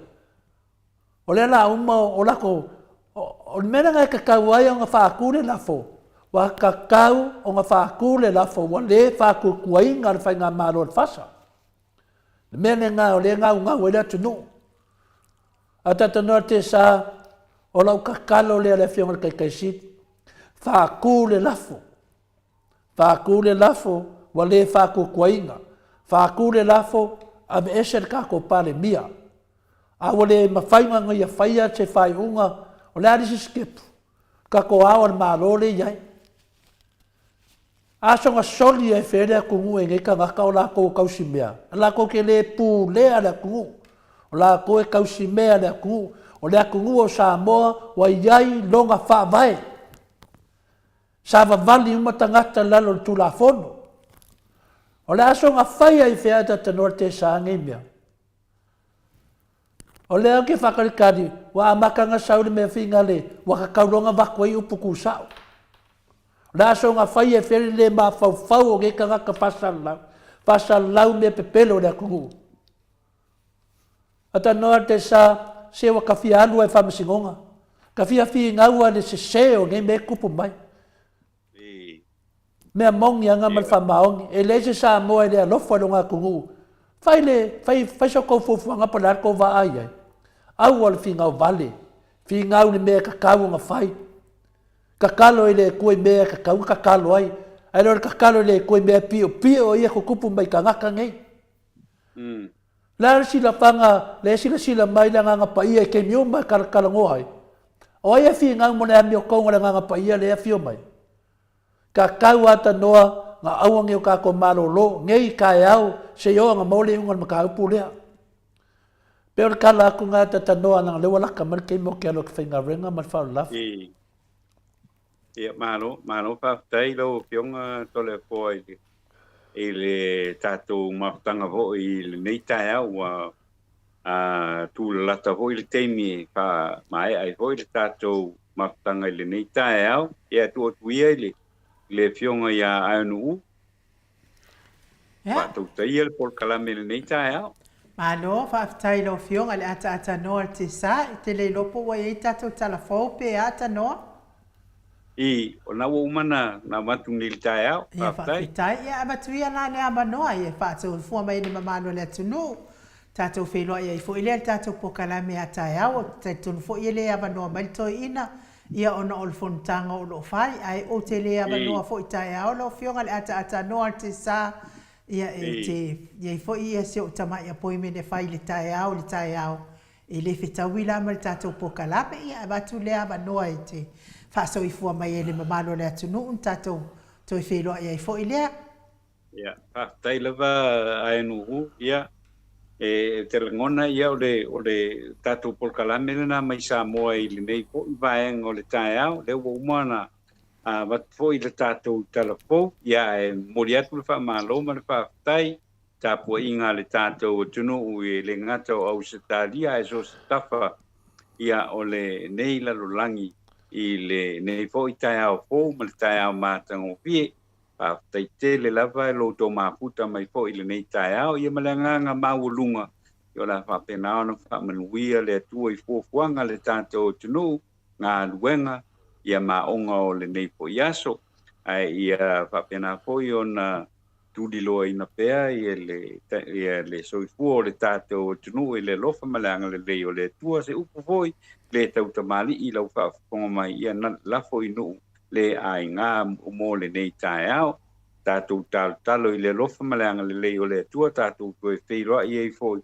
O lea la uma o latou, o le mea lena e tatau ai ona faatu le lafo, ua tatau ona faatu le lafo ua le faatuatuaina le Faigamalo a le FASA. Le mea lena o lea e gaugau ai le atunuu. A talanoa le TSA, o lau tatalo lea i le Afioga i le Taitai Sili, faatu le lafo, faatu le lafo ua le faatuatuaina, faatu le lafo, aveese le tatou Palemia. A ua le mafai ona ia faia se faaiuga, o le a le isi sitepu? Tatou ao a le Malo lea e i ai. A soona soli ai fea le atunuu e nei tagata o latou e tausimea, latou te le pulea le atunuu, o latou e tausimea le atunuu. O le atunuu o Samoa ua i ai lona faavae. Sa vavali uma tagata i lalo o le Tulafono. O le a soona fai ai fea e Tatanoa le Tesa nei mea? O lea ou te faakalikali, ua amata ona sau le mea finale, ua kakau loa ona avatu ai upu tusao. O le aso na fai e fea le le mafaufau o nei tagata faasalalau, faasalalau mea pepelo o le atunuu. Atanoa te sa, se ua ta fia alu lava i faamasinoga, ta fia finau lava i le sese o nei mea e tupu mai. Mea moni aga ma le faamaoni, e leai se Samoa e le alofa i lona atunuu. Fai le, fai, fai sa outou fuafuaga po o le a le tou vaai ai. Aua le finau vale, finau i le mea e tatau ona fai. Tatalo i le Atua i mea e tatau ona tatalo ai, ae le o le tatalo i le Atua i mea e piopio ia e tutupu mai i tagata nei. O le a le silafaga lea e silasila mai le Agaga Paia i taimi uma e talatalanoa ai? O ai e finau mo le amiotonu a le Agaga Paia lea e afio mai? Tatau a tanoa na aua nei o tatou malolo nei taeao se i oo ina maua le iuga o le mataupu lea. Pei o le tala atu lena ta tanoa leaga o lea ua lata mai le taimi ou te alu atu faigaluega ma le faaaloalo. Ia, malo, malo faafetai lau Afioga Toleafoa i le, i le tatou mafutaga foi i lenei taeao ua a, tulalata foi le taimi e faamaea ai foi le tatou mafutaga i lenei taeao. Ia, tuu atu ia i le, i le Afioga ia Aenu'u Ia. Faatautaia le polokalame i lenei taeao. Malo, faafetai i lau Afioga i le ataata noa o le Tesa, e te le iloa po ua i ai tatou tala fou pe a tanoa? I, o lena ua uma ona avatu nei i le taeao. Ia, Faafetai. faafetai. Ia, avatu ia la le avanoa e faasoifua mai ai le mamalu o le atunuu. Tatou feiloai ai foi lea i le tatou polokalame a taeao. Ou te talitonu foi e le avanoa mai le toeaina Ia ona o le fonotaga o lo o fai, ae ou te le avanoa foi taeao lau Afioga i le ataata noa o le Tesa, ia e te i ai foi ia si ou tamai appointment e fai i le taeao i le taeao, e le fetaui la ma le tatou polokalame, ia avatu lea avanoa e te faasoifua mai ai i le mamalu o le atunuu ona tatou toe feiloai ai foi lea. Ia, faafetai lava Aenu'u, ia, e te lagona ia o le, o le tatou polokalame lena mai Samoa i lenei foi vaega o le taeao, lea ua uma ona avatu foi le tatou tala fou, ia ae momoli atu le faamalo ma le faafetai tapuaiga a le tatou atunuu e le gata o Ausetalia ae so o se tafa ia o lenei lalolagi i lenei foi taeao fou ma le taeao matagofie. Faafetai tele lava i lo outou mafuta mai foi i lenei taeao, ia ma le agaga maualuga, ia o le a faapena ona faamanuia le Atua i fuafuaga a le tatou atunuu, galuega, ia ma aoga o lenei foi aso. Ae ia faapena foi ona tuliloaina pea ia le, ia le soifua o le tatou atunuu i le alofa ma le agalelei o le Atua. Se upu foi le tautamalii i lau faafofoga mai, ia lafo i nuu le aiga mo lenei taeao. Tatou talotalo i le alofa ma le agalelei o le Atua, tatou toe feiloai ai foi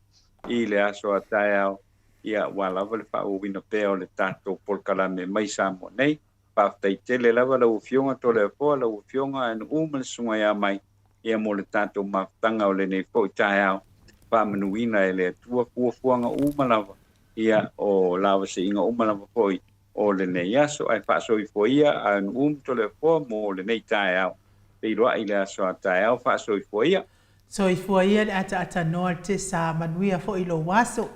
i le aso a taeao, ia aua lava le faaauauina pea o le tatou polokalame mai Samoa nei. Faafetai tele lava lau Afioga Toleafoa, lau Afioga Anu'u ma le Susuga ia Mai, ia mo le tatou mafutaga o lenei foi taeao. Faamanuina e le Atua fuafuaga uma lava, ia o lavasiiga uma lava foi o lenei aso, ae faasoifua ia a Nu'u ma Toleafoa mo lenei taeao. Feiloai i le aso a taeao, faasoifua ia. Soifua ia le ataata noa le tesa, manuia foi lou aso.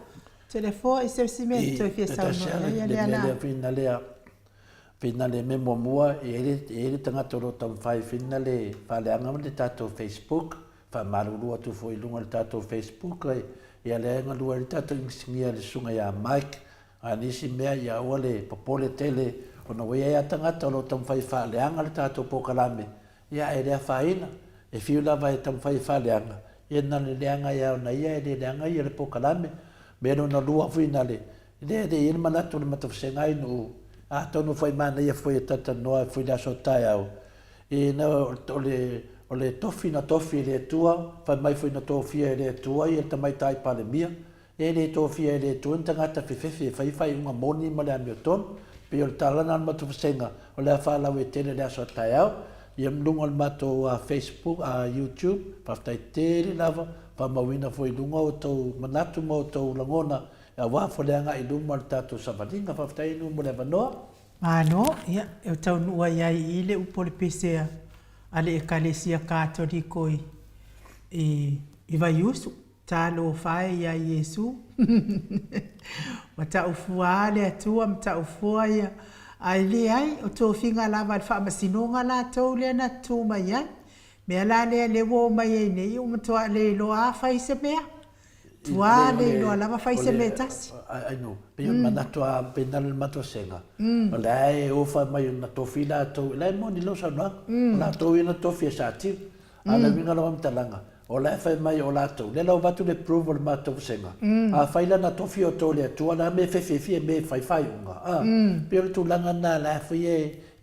Toleafoa, i se isi mea e toe fia saunoa i ai lea la? Finale, finale mea muamua, e i ai le tagata o lo o taumafai finale faaleaga le tatou Facebook, faamalulu atu foi i luga o le tatou Facebook, ia lea e galue ai le tatou inisinia le susuga ia Mike, A o nisi mea, ia aua le popole tele ona ua i ai lava tagata o lo o taumafai e faaleaga le tatou polokalame, ia ae le afaina. E fiu lava e taumafai e faaleaga, ia na o le leaga ai lava ona ia e le leaga ia le polokalame. Mea lona lua foi na le, lea e le i ai le manatu o le matafasega ai nuu, atonu foi manaia foi e talatalanoa ai foi i le aso taeao, ina o le, o le tofi na tofi e le Atua, fai mai foi na tofia e le Atua ia le Tamaitai Palemia, E le tofia e le Atua ni tagata fefefe e fai faaiuga moni ma le amiotonu. Pei o le tala lena o le matou vasega o le a faalauaitele i le aso a taeao ia ma luga o le matou Facebook a YouTube. Faafetai tele lava, faamauina foi i luga outou manatu ma outou lagona aua foi le agai i luma o le tatou savaliga. Faafetai Inu mo le avanoa. Malo, ia, e taunuu ai ai i i le upu o le pese a le Ekalesia Katoliko i i Vaiusu. Talofa e ia Iesu. Ua tau fua a le Atua ma tau fua ia, ae leai, o tofiga lava a le faamasinoga latou lea na tu mai ai. Mea la lea lea ua omai ai nei, ua matua le iloa a fai se mea. Tua le iloa lava fai se mea e tasi. I know. Pei o le manatu a pei na o le matou sega. O la e ofa mai na tofi latou, la e moni lau saunoaga. O latou ia na tofi e Satiu. A o le uiga o lau faamatalaga, o la e fai mai o latou, lea la ua avatu le proof o le matou vasega. Afai la na tofi outou e le Atua, o le a mea e fefiafia i mea e fai faaiuga? A, pei o le tulaga lena la foi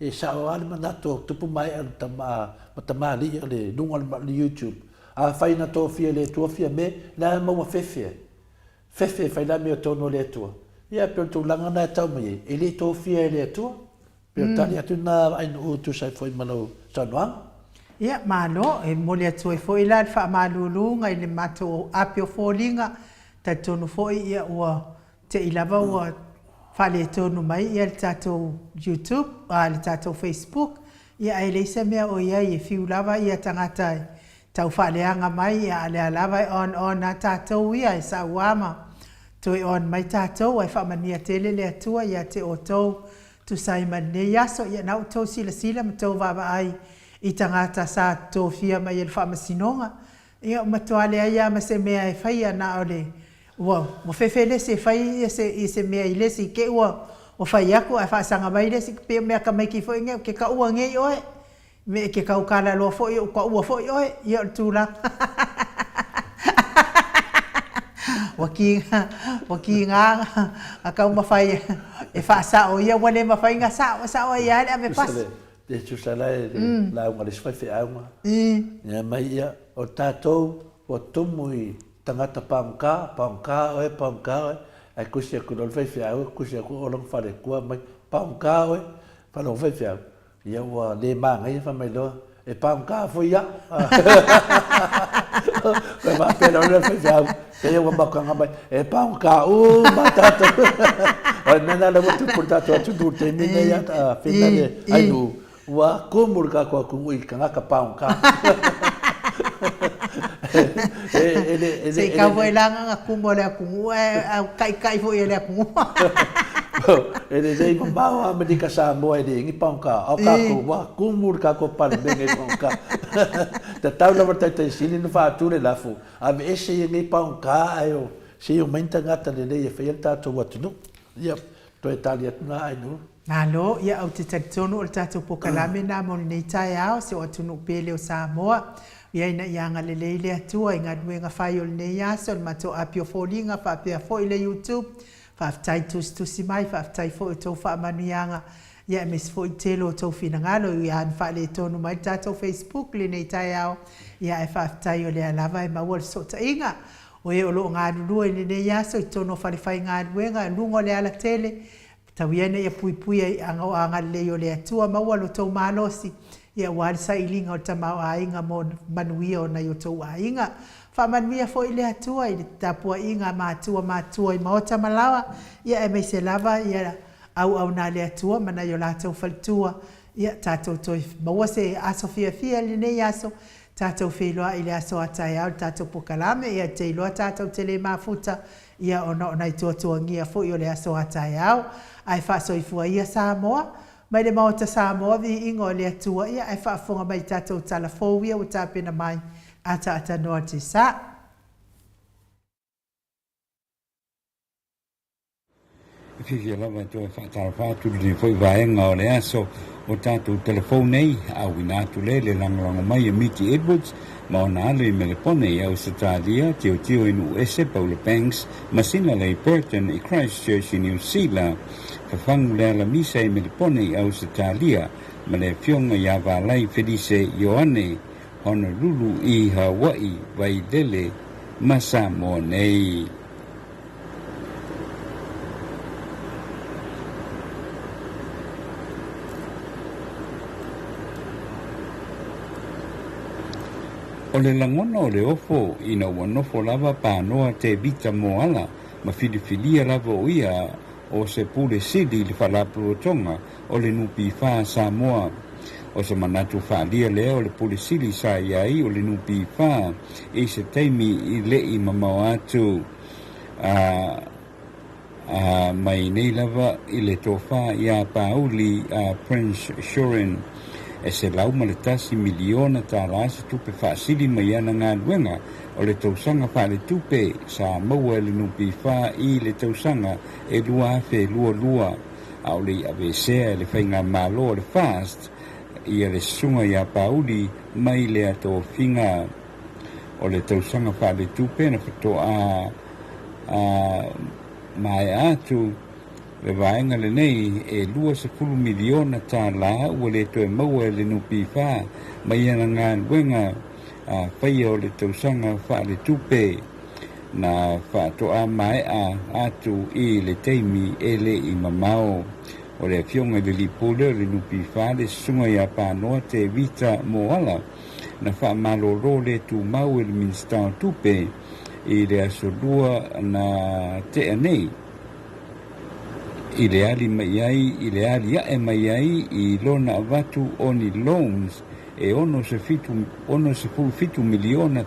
e sao lava le manatu o tupu ma ee o le tama ma tamalii o le luga o le YouTube. Afai na tofia e le Atua Fiame, le a maua fefe ai? Fefe e fai la mea tonu a le Atua. Ia pei o le tulaga lena e tau mai ai, e le i tofia e le Atua. Pei o le tali atu lena Ainuu e tusa ai foi ma lau saunoaga. Ia, malo. E momoli atu ai foi la le faamaluluga i le matou api o foliga. Talitonu foi ia ua Te i lava ua faaletonu mai ia le tatou YouTube, a le tatou Facebook, ia ae leai se mea o i ai, e fiu lava ia tagata e tau faaleaga mai, ia a lea lava e on on a tatou ia, e saua ma toe on mai tatou, ae faamanuia tele le Atua ia te outou tusa ai ma lenei aso. Ia na outou silasila ma tou vaavaai i tagata sa tofia mai e le Faamasinoga, Ia, ua matua leai lava ma se mea e faia, na o le, ua, ua fefe le isi e fai ia se, ia se mea i le isi, i te i ua, ua fai atu ae faasaga mai le isi, pei o mea tamaiti foi nei, ou te taua nei oe, me e te tautala loa foi, ou taua foi oe, ia o le tulaga. Ua kiga, ua kiga na taumafai e faasao ia, ua le mafai ona sao, e sao ai lava le ave pasi. E tusa la e le lauga a le isi faifeau ia mai ia, o tatou ua tumu i tagata pagota, pagota oe, pagota oe, ae tusi atu loa le faifeau, tusi atu o lona faletua mai, pagota oe, faalogo faifeau, ia ua le manaia fai mai loa, e pagota foi au. Toe faapea loa le faifeau, pei ua mataga mai, e pagota uma tatou. O le mea lena lea ua tupu i le tatou atunuu i le taimi lenei, a Finale, Ainuu, ua tumu le tatou atunuu i tagata pagota. Se i tau foi la na tumu o le atunuu ae taitai foi e le atunuu. E lelei mamao a Amerika Samoa e leai ni pagota, a o tatou ua tumu le tatou Palemene i pagota. Tatau lava le Taitai Sili ona faatu le lafo, aveese ia nei pagota ae o se i omai ni tagata lelei e faia le tatou atunuu. Ia, toe tali atu na Ainuu. Malo, ia ou te talitonu o le tatou pokalame na mo lenei taeao, si o atunuu pele o Samoa. Ia ina ia agalelei le Atua i galuega fai o lenei aso, le matou api o foliga faapea foi le YouTube. Faafetai tusitusi mai, faafetai foi o tou faamanuiaga, ia aemaise foi tele o tou finagalo i ua faaletonu mai le tatou Facebook lenei taeao, ia ae faafetai o lea lava e maua le fesootaiga. O e o lo o galulue i lenei aso i totonu o falefaigaluega i luga o le alatele, tau ia ina ia puipuia i aga o agalelei o le Atua, maua lo tou malosi, ia aua le sailiga o le tamaoaiga mo manuia o nai o tou aiga. Faamanuia foi le Atua i le tapuaiga a matua matua i maota ma laoa, ia aemaise lava ia auauna a le Atua ma nai o latou faletua, ia tatou toe maua se aso fiafia i lenei aso, tatou feiloai i le aso a taeao i le tatou pokalame, ia te iloa tatou te le mafuta, ia ona o nai tuatuagia foi o le aso a taeao. Ae faasoifua ia Samoa, mai le Maota Samoa, viiga o le Atua, ia ae faafofoga mai i tatou tala fou ia ua tapena mai, ataata noa te sa. E fiafia lava e toe faatalofa atu i lenei foi vaega o le aso o tatou telefou nei, auina atu le le lagolago mai e Miti Edwards ma ona alo i Melepone i Ausetalia, Tiotio i Nuuese, Paula Banks ma Sinalei Burton i Christchurch i Niu Sila, Fafagu le Alamisa i Melepone i Ausetalia ma le Afioga ia Valai Felise Ioane, Honolulu i Hawaii, Vailele ma Samoa nei. O le lagona o le ofo ina ua nofo lava panoa Tevita Moala ma filifilia lava o ia o se Pule Sili i le Faalapotopotoga o le NPF Samoa. O se manatu faaalia lea o le Pule Sili sa i ai o le NPF i se taimi i le i mamao atu a a mai nei lava i le tofa iā Pāuli a Prince Shuren e $101 miliona se tupe faasili mai ana galuega o le tausaga faaletupe sa maua e le NPF i le tausaga e 2022, a o le i aveesea e le faigamalo o le FAST ia le susuga iā Pāuli mai le atofiga. O le tausaga faaletupe na faatoa a maea atu le vaega lenei, e $20 miliona ua le toe maua e le NPF mai ana galuega a faia o le tausaga faaletupe na faatoa maea atu i le taimi e le i mamao. O le afioga i le alii pule o le NPF, le susuga iā Panoa Tevita Moala, na faamalōlō le tumau e le Minisita o Tupe i le aso Lua na tea nei i le ali mai ai i le ali ae mai ai i lona avatu o ni loans e $67 miliona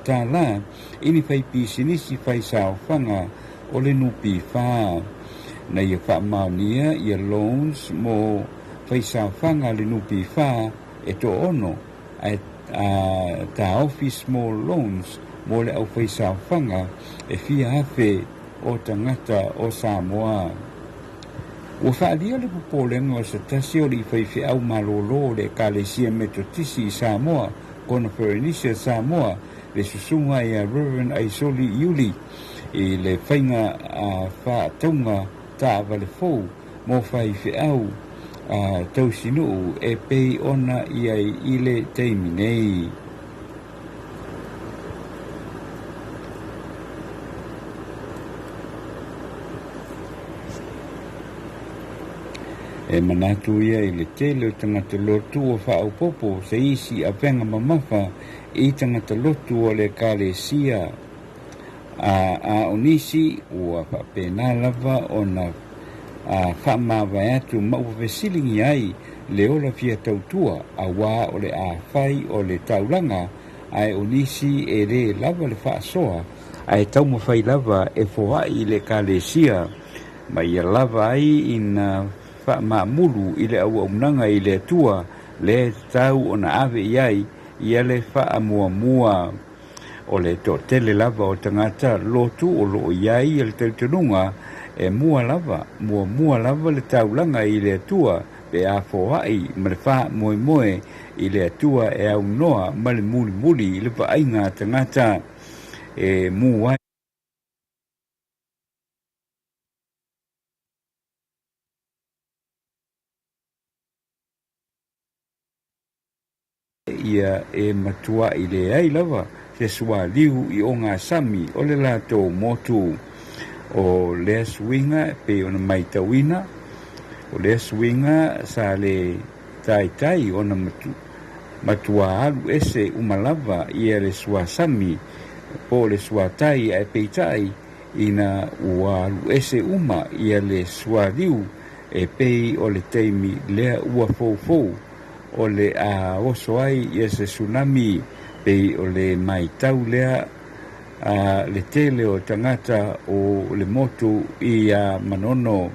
i ni faipisinisi faisaofaga o le NPF. Na ia faamaonia ia loans mo faisaofaga a le NPF e toaono, ae taofi small loans mo le aufaisaofaga e fia afe o tagata o Samoa. Ua faaalia le popolega o se tasi o alii faifeau malōlō o le Ekalesia Metotisi i Samoa, Konoferenisia Samoa, le susuga ia Reverend Aisoli Iuli, i le faiga a faatauga taavale fou mo faifeau a tausinuu e pei ona i ai i le taimi nei. E manatu ia i le tele o tagata lotu ua faaopoopo se isi avega mamafa i tagata lotu o le Ekalesia, a o nisi ua faapena lava ona faamavae atu ma ua fesiligia ai le ola fia tautua auā o le afai o le taulaga, ae o nisi e lē lava le faasoa ae taumafai lava e foai i le Ekalesia ma ia lava ai ina faamaamulu i le auaunaga i le Atua lea e tatau ona ave i ai ia le faamuamua. O le toatele lava o tagata lotu o loo i ai le talitonuga e mua lava muamua lava le taulaga i le Atua pe a foai ma le faamoemoe i le Atua e aunoa ma le mulimuli i le vaaiga a tagata e mu ai ia e matuaʻi leai lava se sualiu i ogasami o le latou motu. O lea suiga e pei ona matauina, o lea suiga sa le taitai ona matuā alu ese uma lava ia le suasami po o le suatai, ae peitai ina ua alu ese uma ia le sualiu e pei o le taimi lea ua foufou o le a oso ai ia se tsunami, pei o le matau lea a le tele o tagata o le motu i Manono.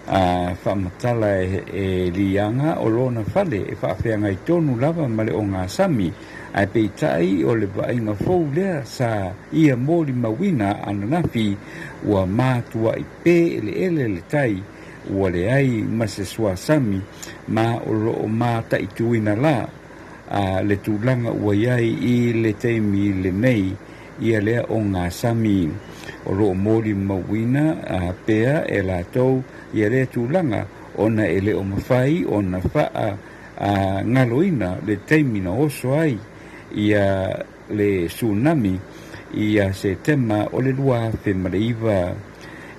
A faamatala e liaga o lona fale e faafeagai tonu lava ma le ogasami, ae peitai o le vaaiga fou lea sa ia molimauina ananafi ua matuai pē eleele le tai, ua leai ma se suasami, ma o loo mataituina la a le tulaga ua i ai i le taimi lenei ia lea ogasami. O loo molimauina pea e latou ia lea tulaga ona e le o mafai ona faa a galoina le taimi na oso ai ia le tsunami ia Setema o le 2009.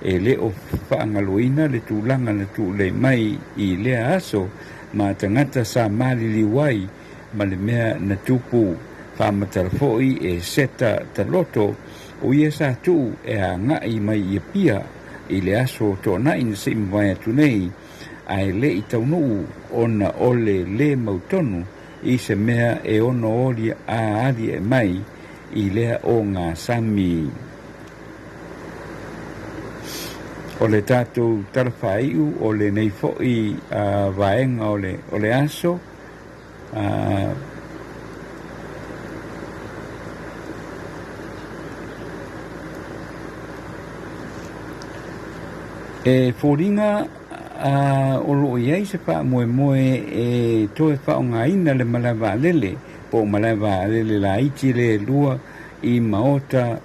E le o faagaloina le tulaga na tuulei mai i lea aso ma tagata sa maliliu ai ma le mea na tupu. Faamatala foi e Seta Taloto, o ia sa tuu e agai mai i Apia i le aso Toanai na se i mavae atu nei. ae le i taunuu ona o le lē mautonu i se mea e ono oli a aliae mai i lea ogasami. O le tatou tala faaiu o lenei foi vaega o le, o le aso, E foliga o lo o i ai se faamoemoe e toe faaaogaina le malae vaalele po o malae vaalele laiti le lua i Maota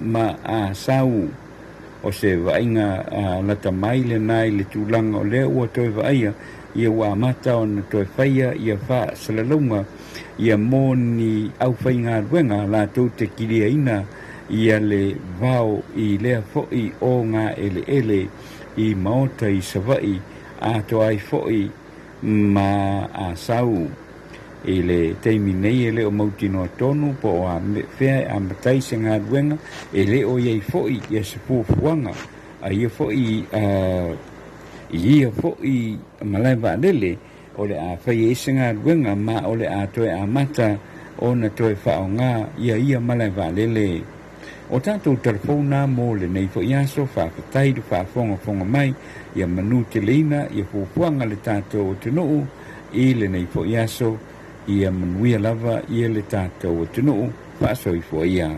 ma Asau. O se vaaiga lata mai lena i le tulaga o lea ua toe vaaia ia ua amata ona toe faia ia faasalalauga ia mo ni aufaigaluega latou te kiliaina ia le vao i lea foi ogaeleele i maota i Savaii atoa ai foi ma Asau. I le taimi nei e le o mautinoa tonu po o a fea e amata ai se galuega, e le o i ai foi ia se fuafuaga a ia foi i ia foi malae vaalele o le a fai ai se galuega ma o le a toe amata ona toe faaaoga ia ia malae vaalele. O tatou telefou na mo lenei foi aso, faafetai le faafogafoga mai, ia manuteleina ia fuafuaga a le tatou atunuu i lenei foi aso, ia manuia lava ia le tatou atunuu, faasoifua ia.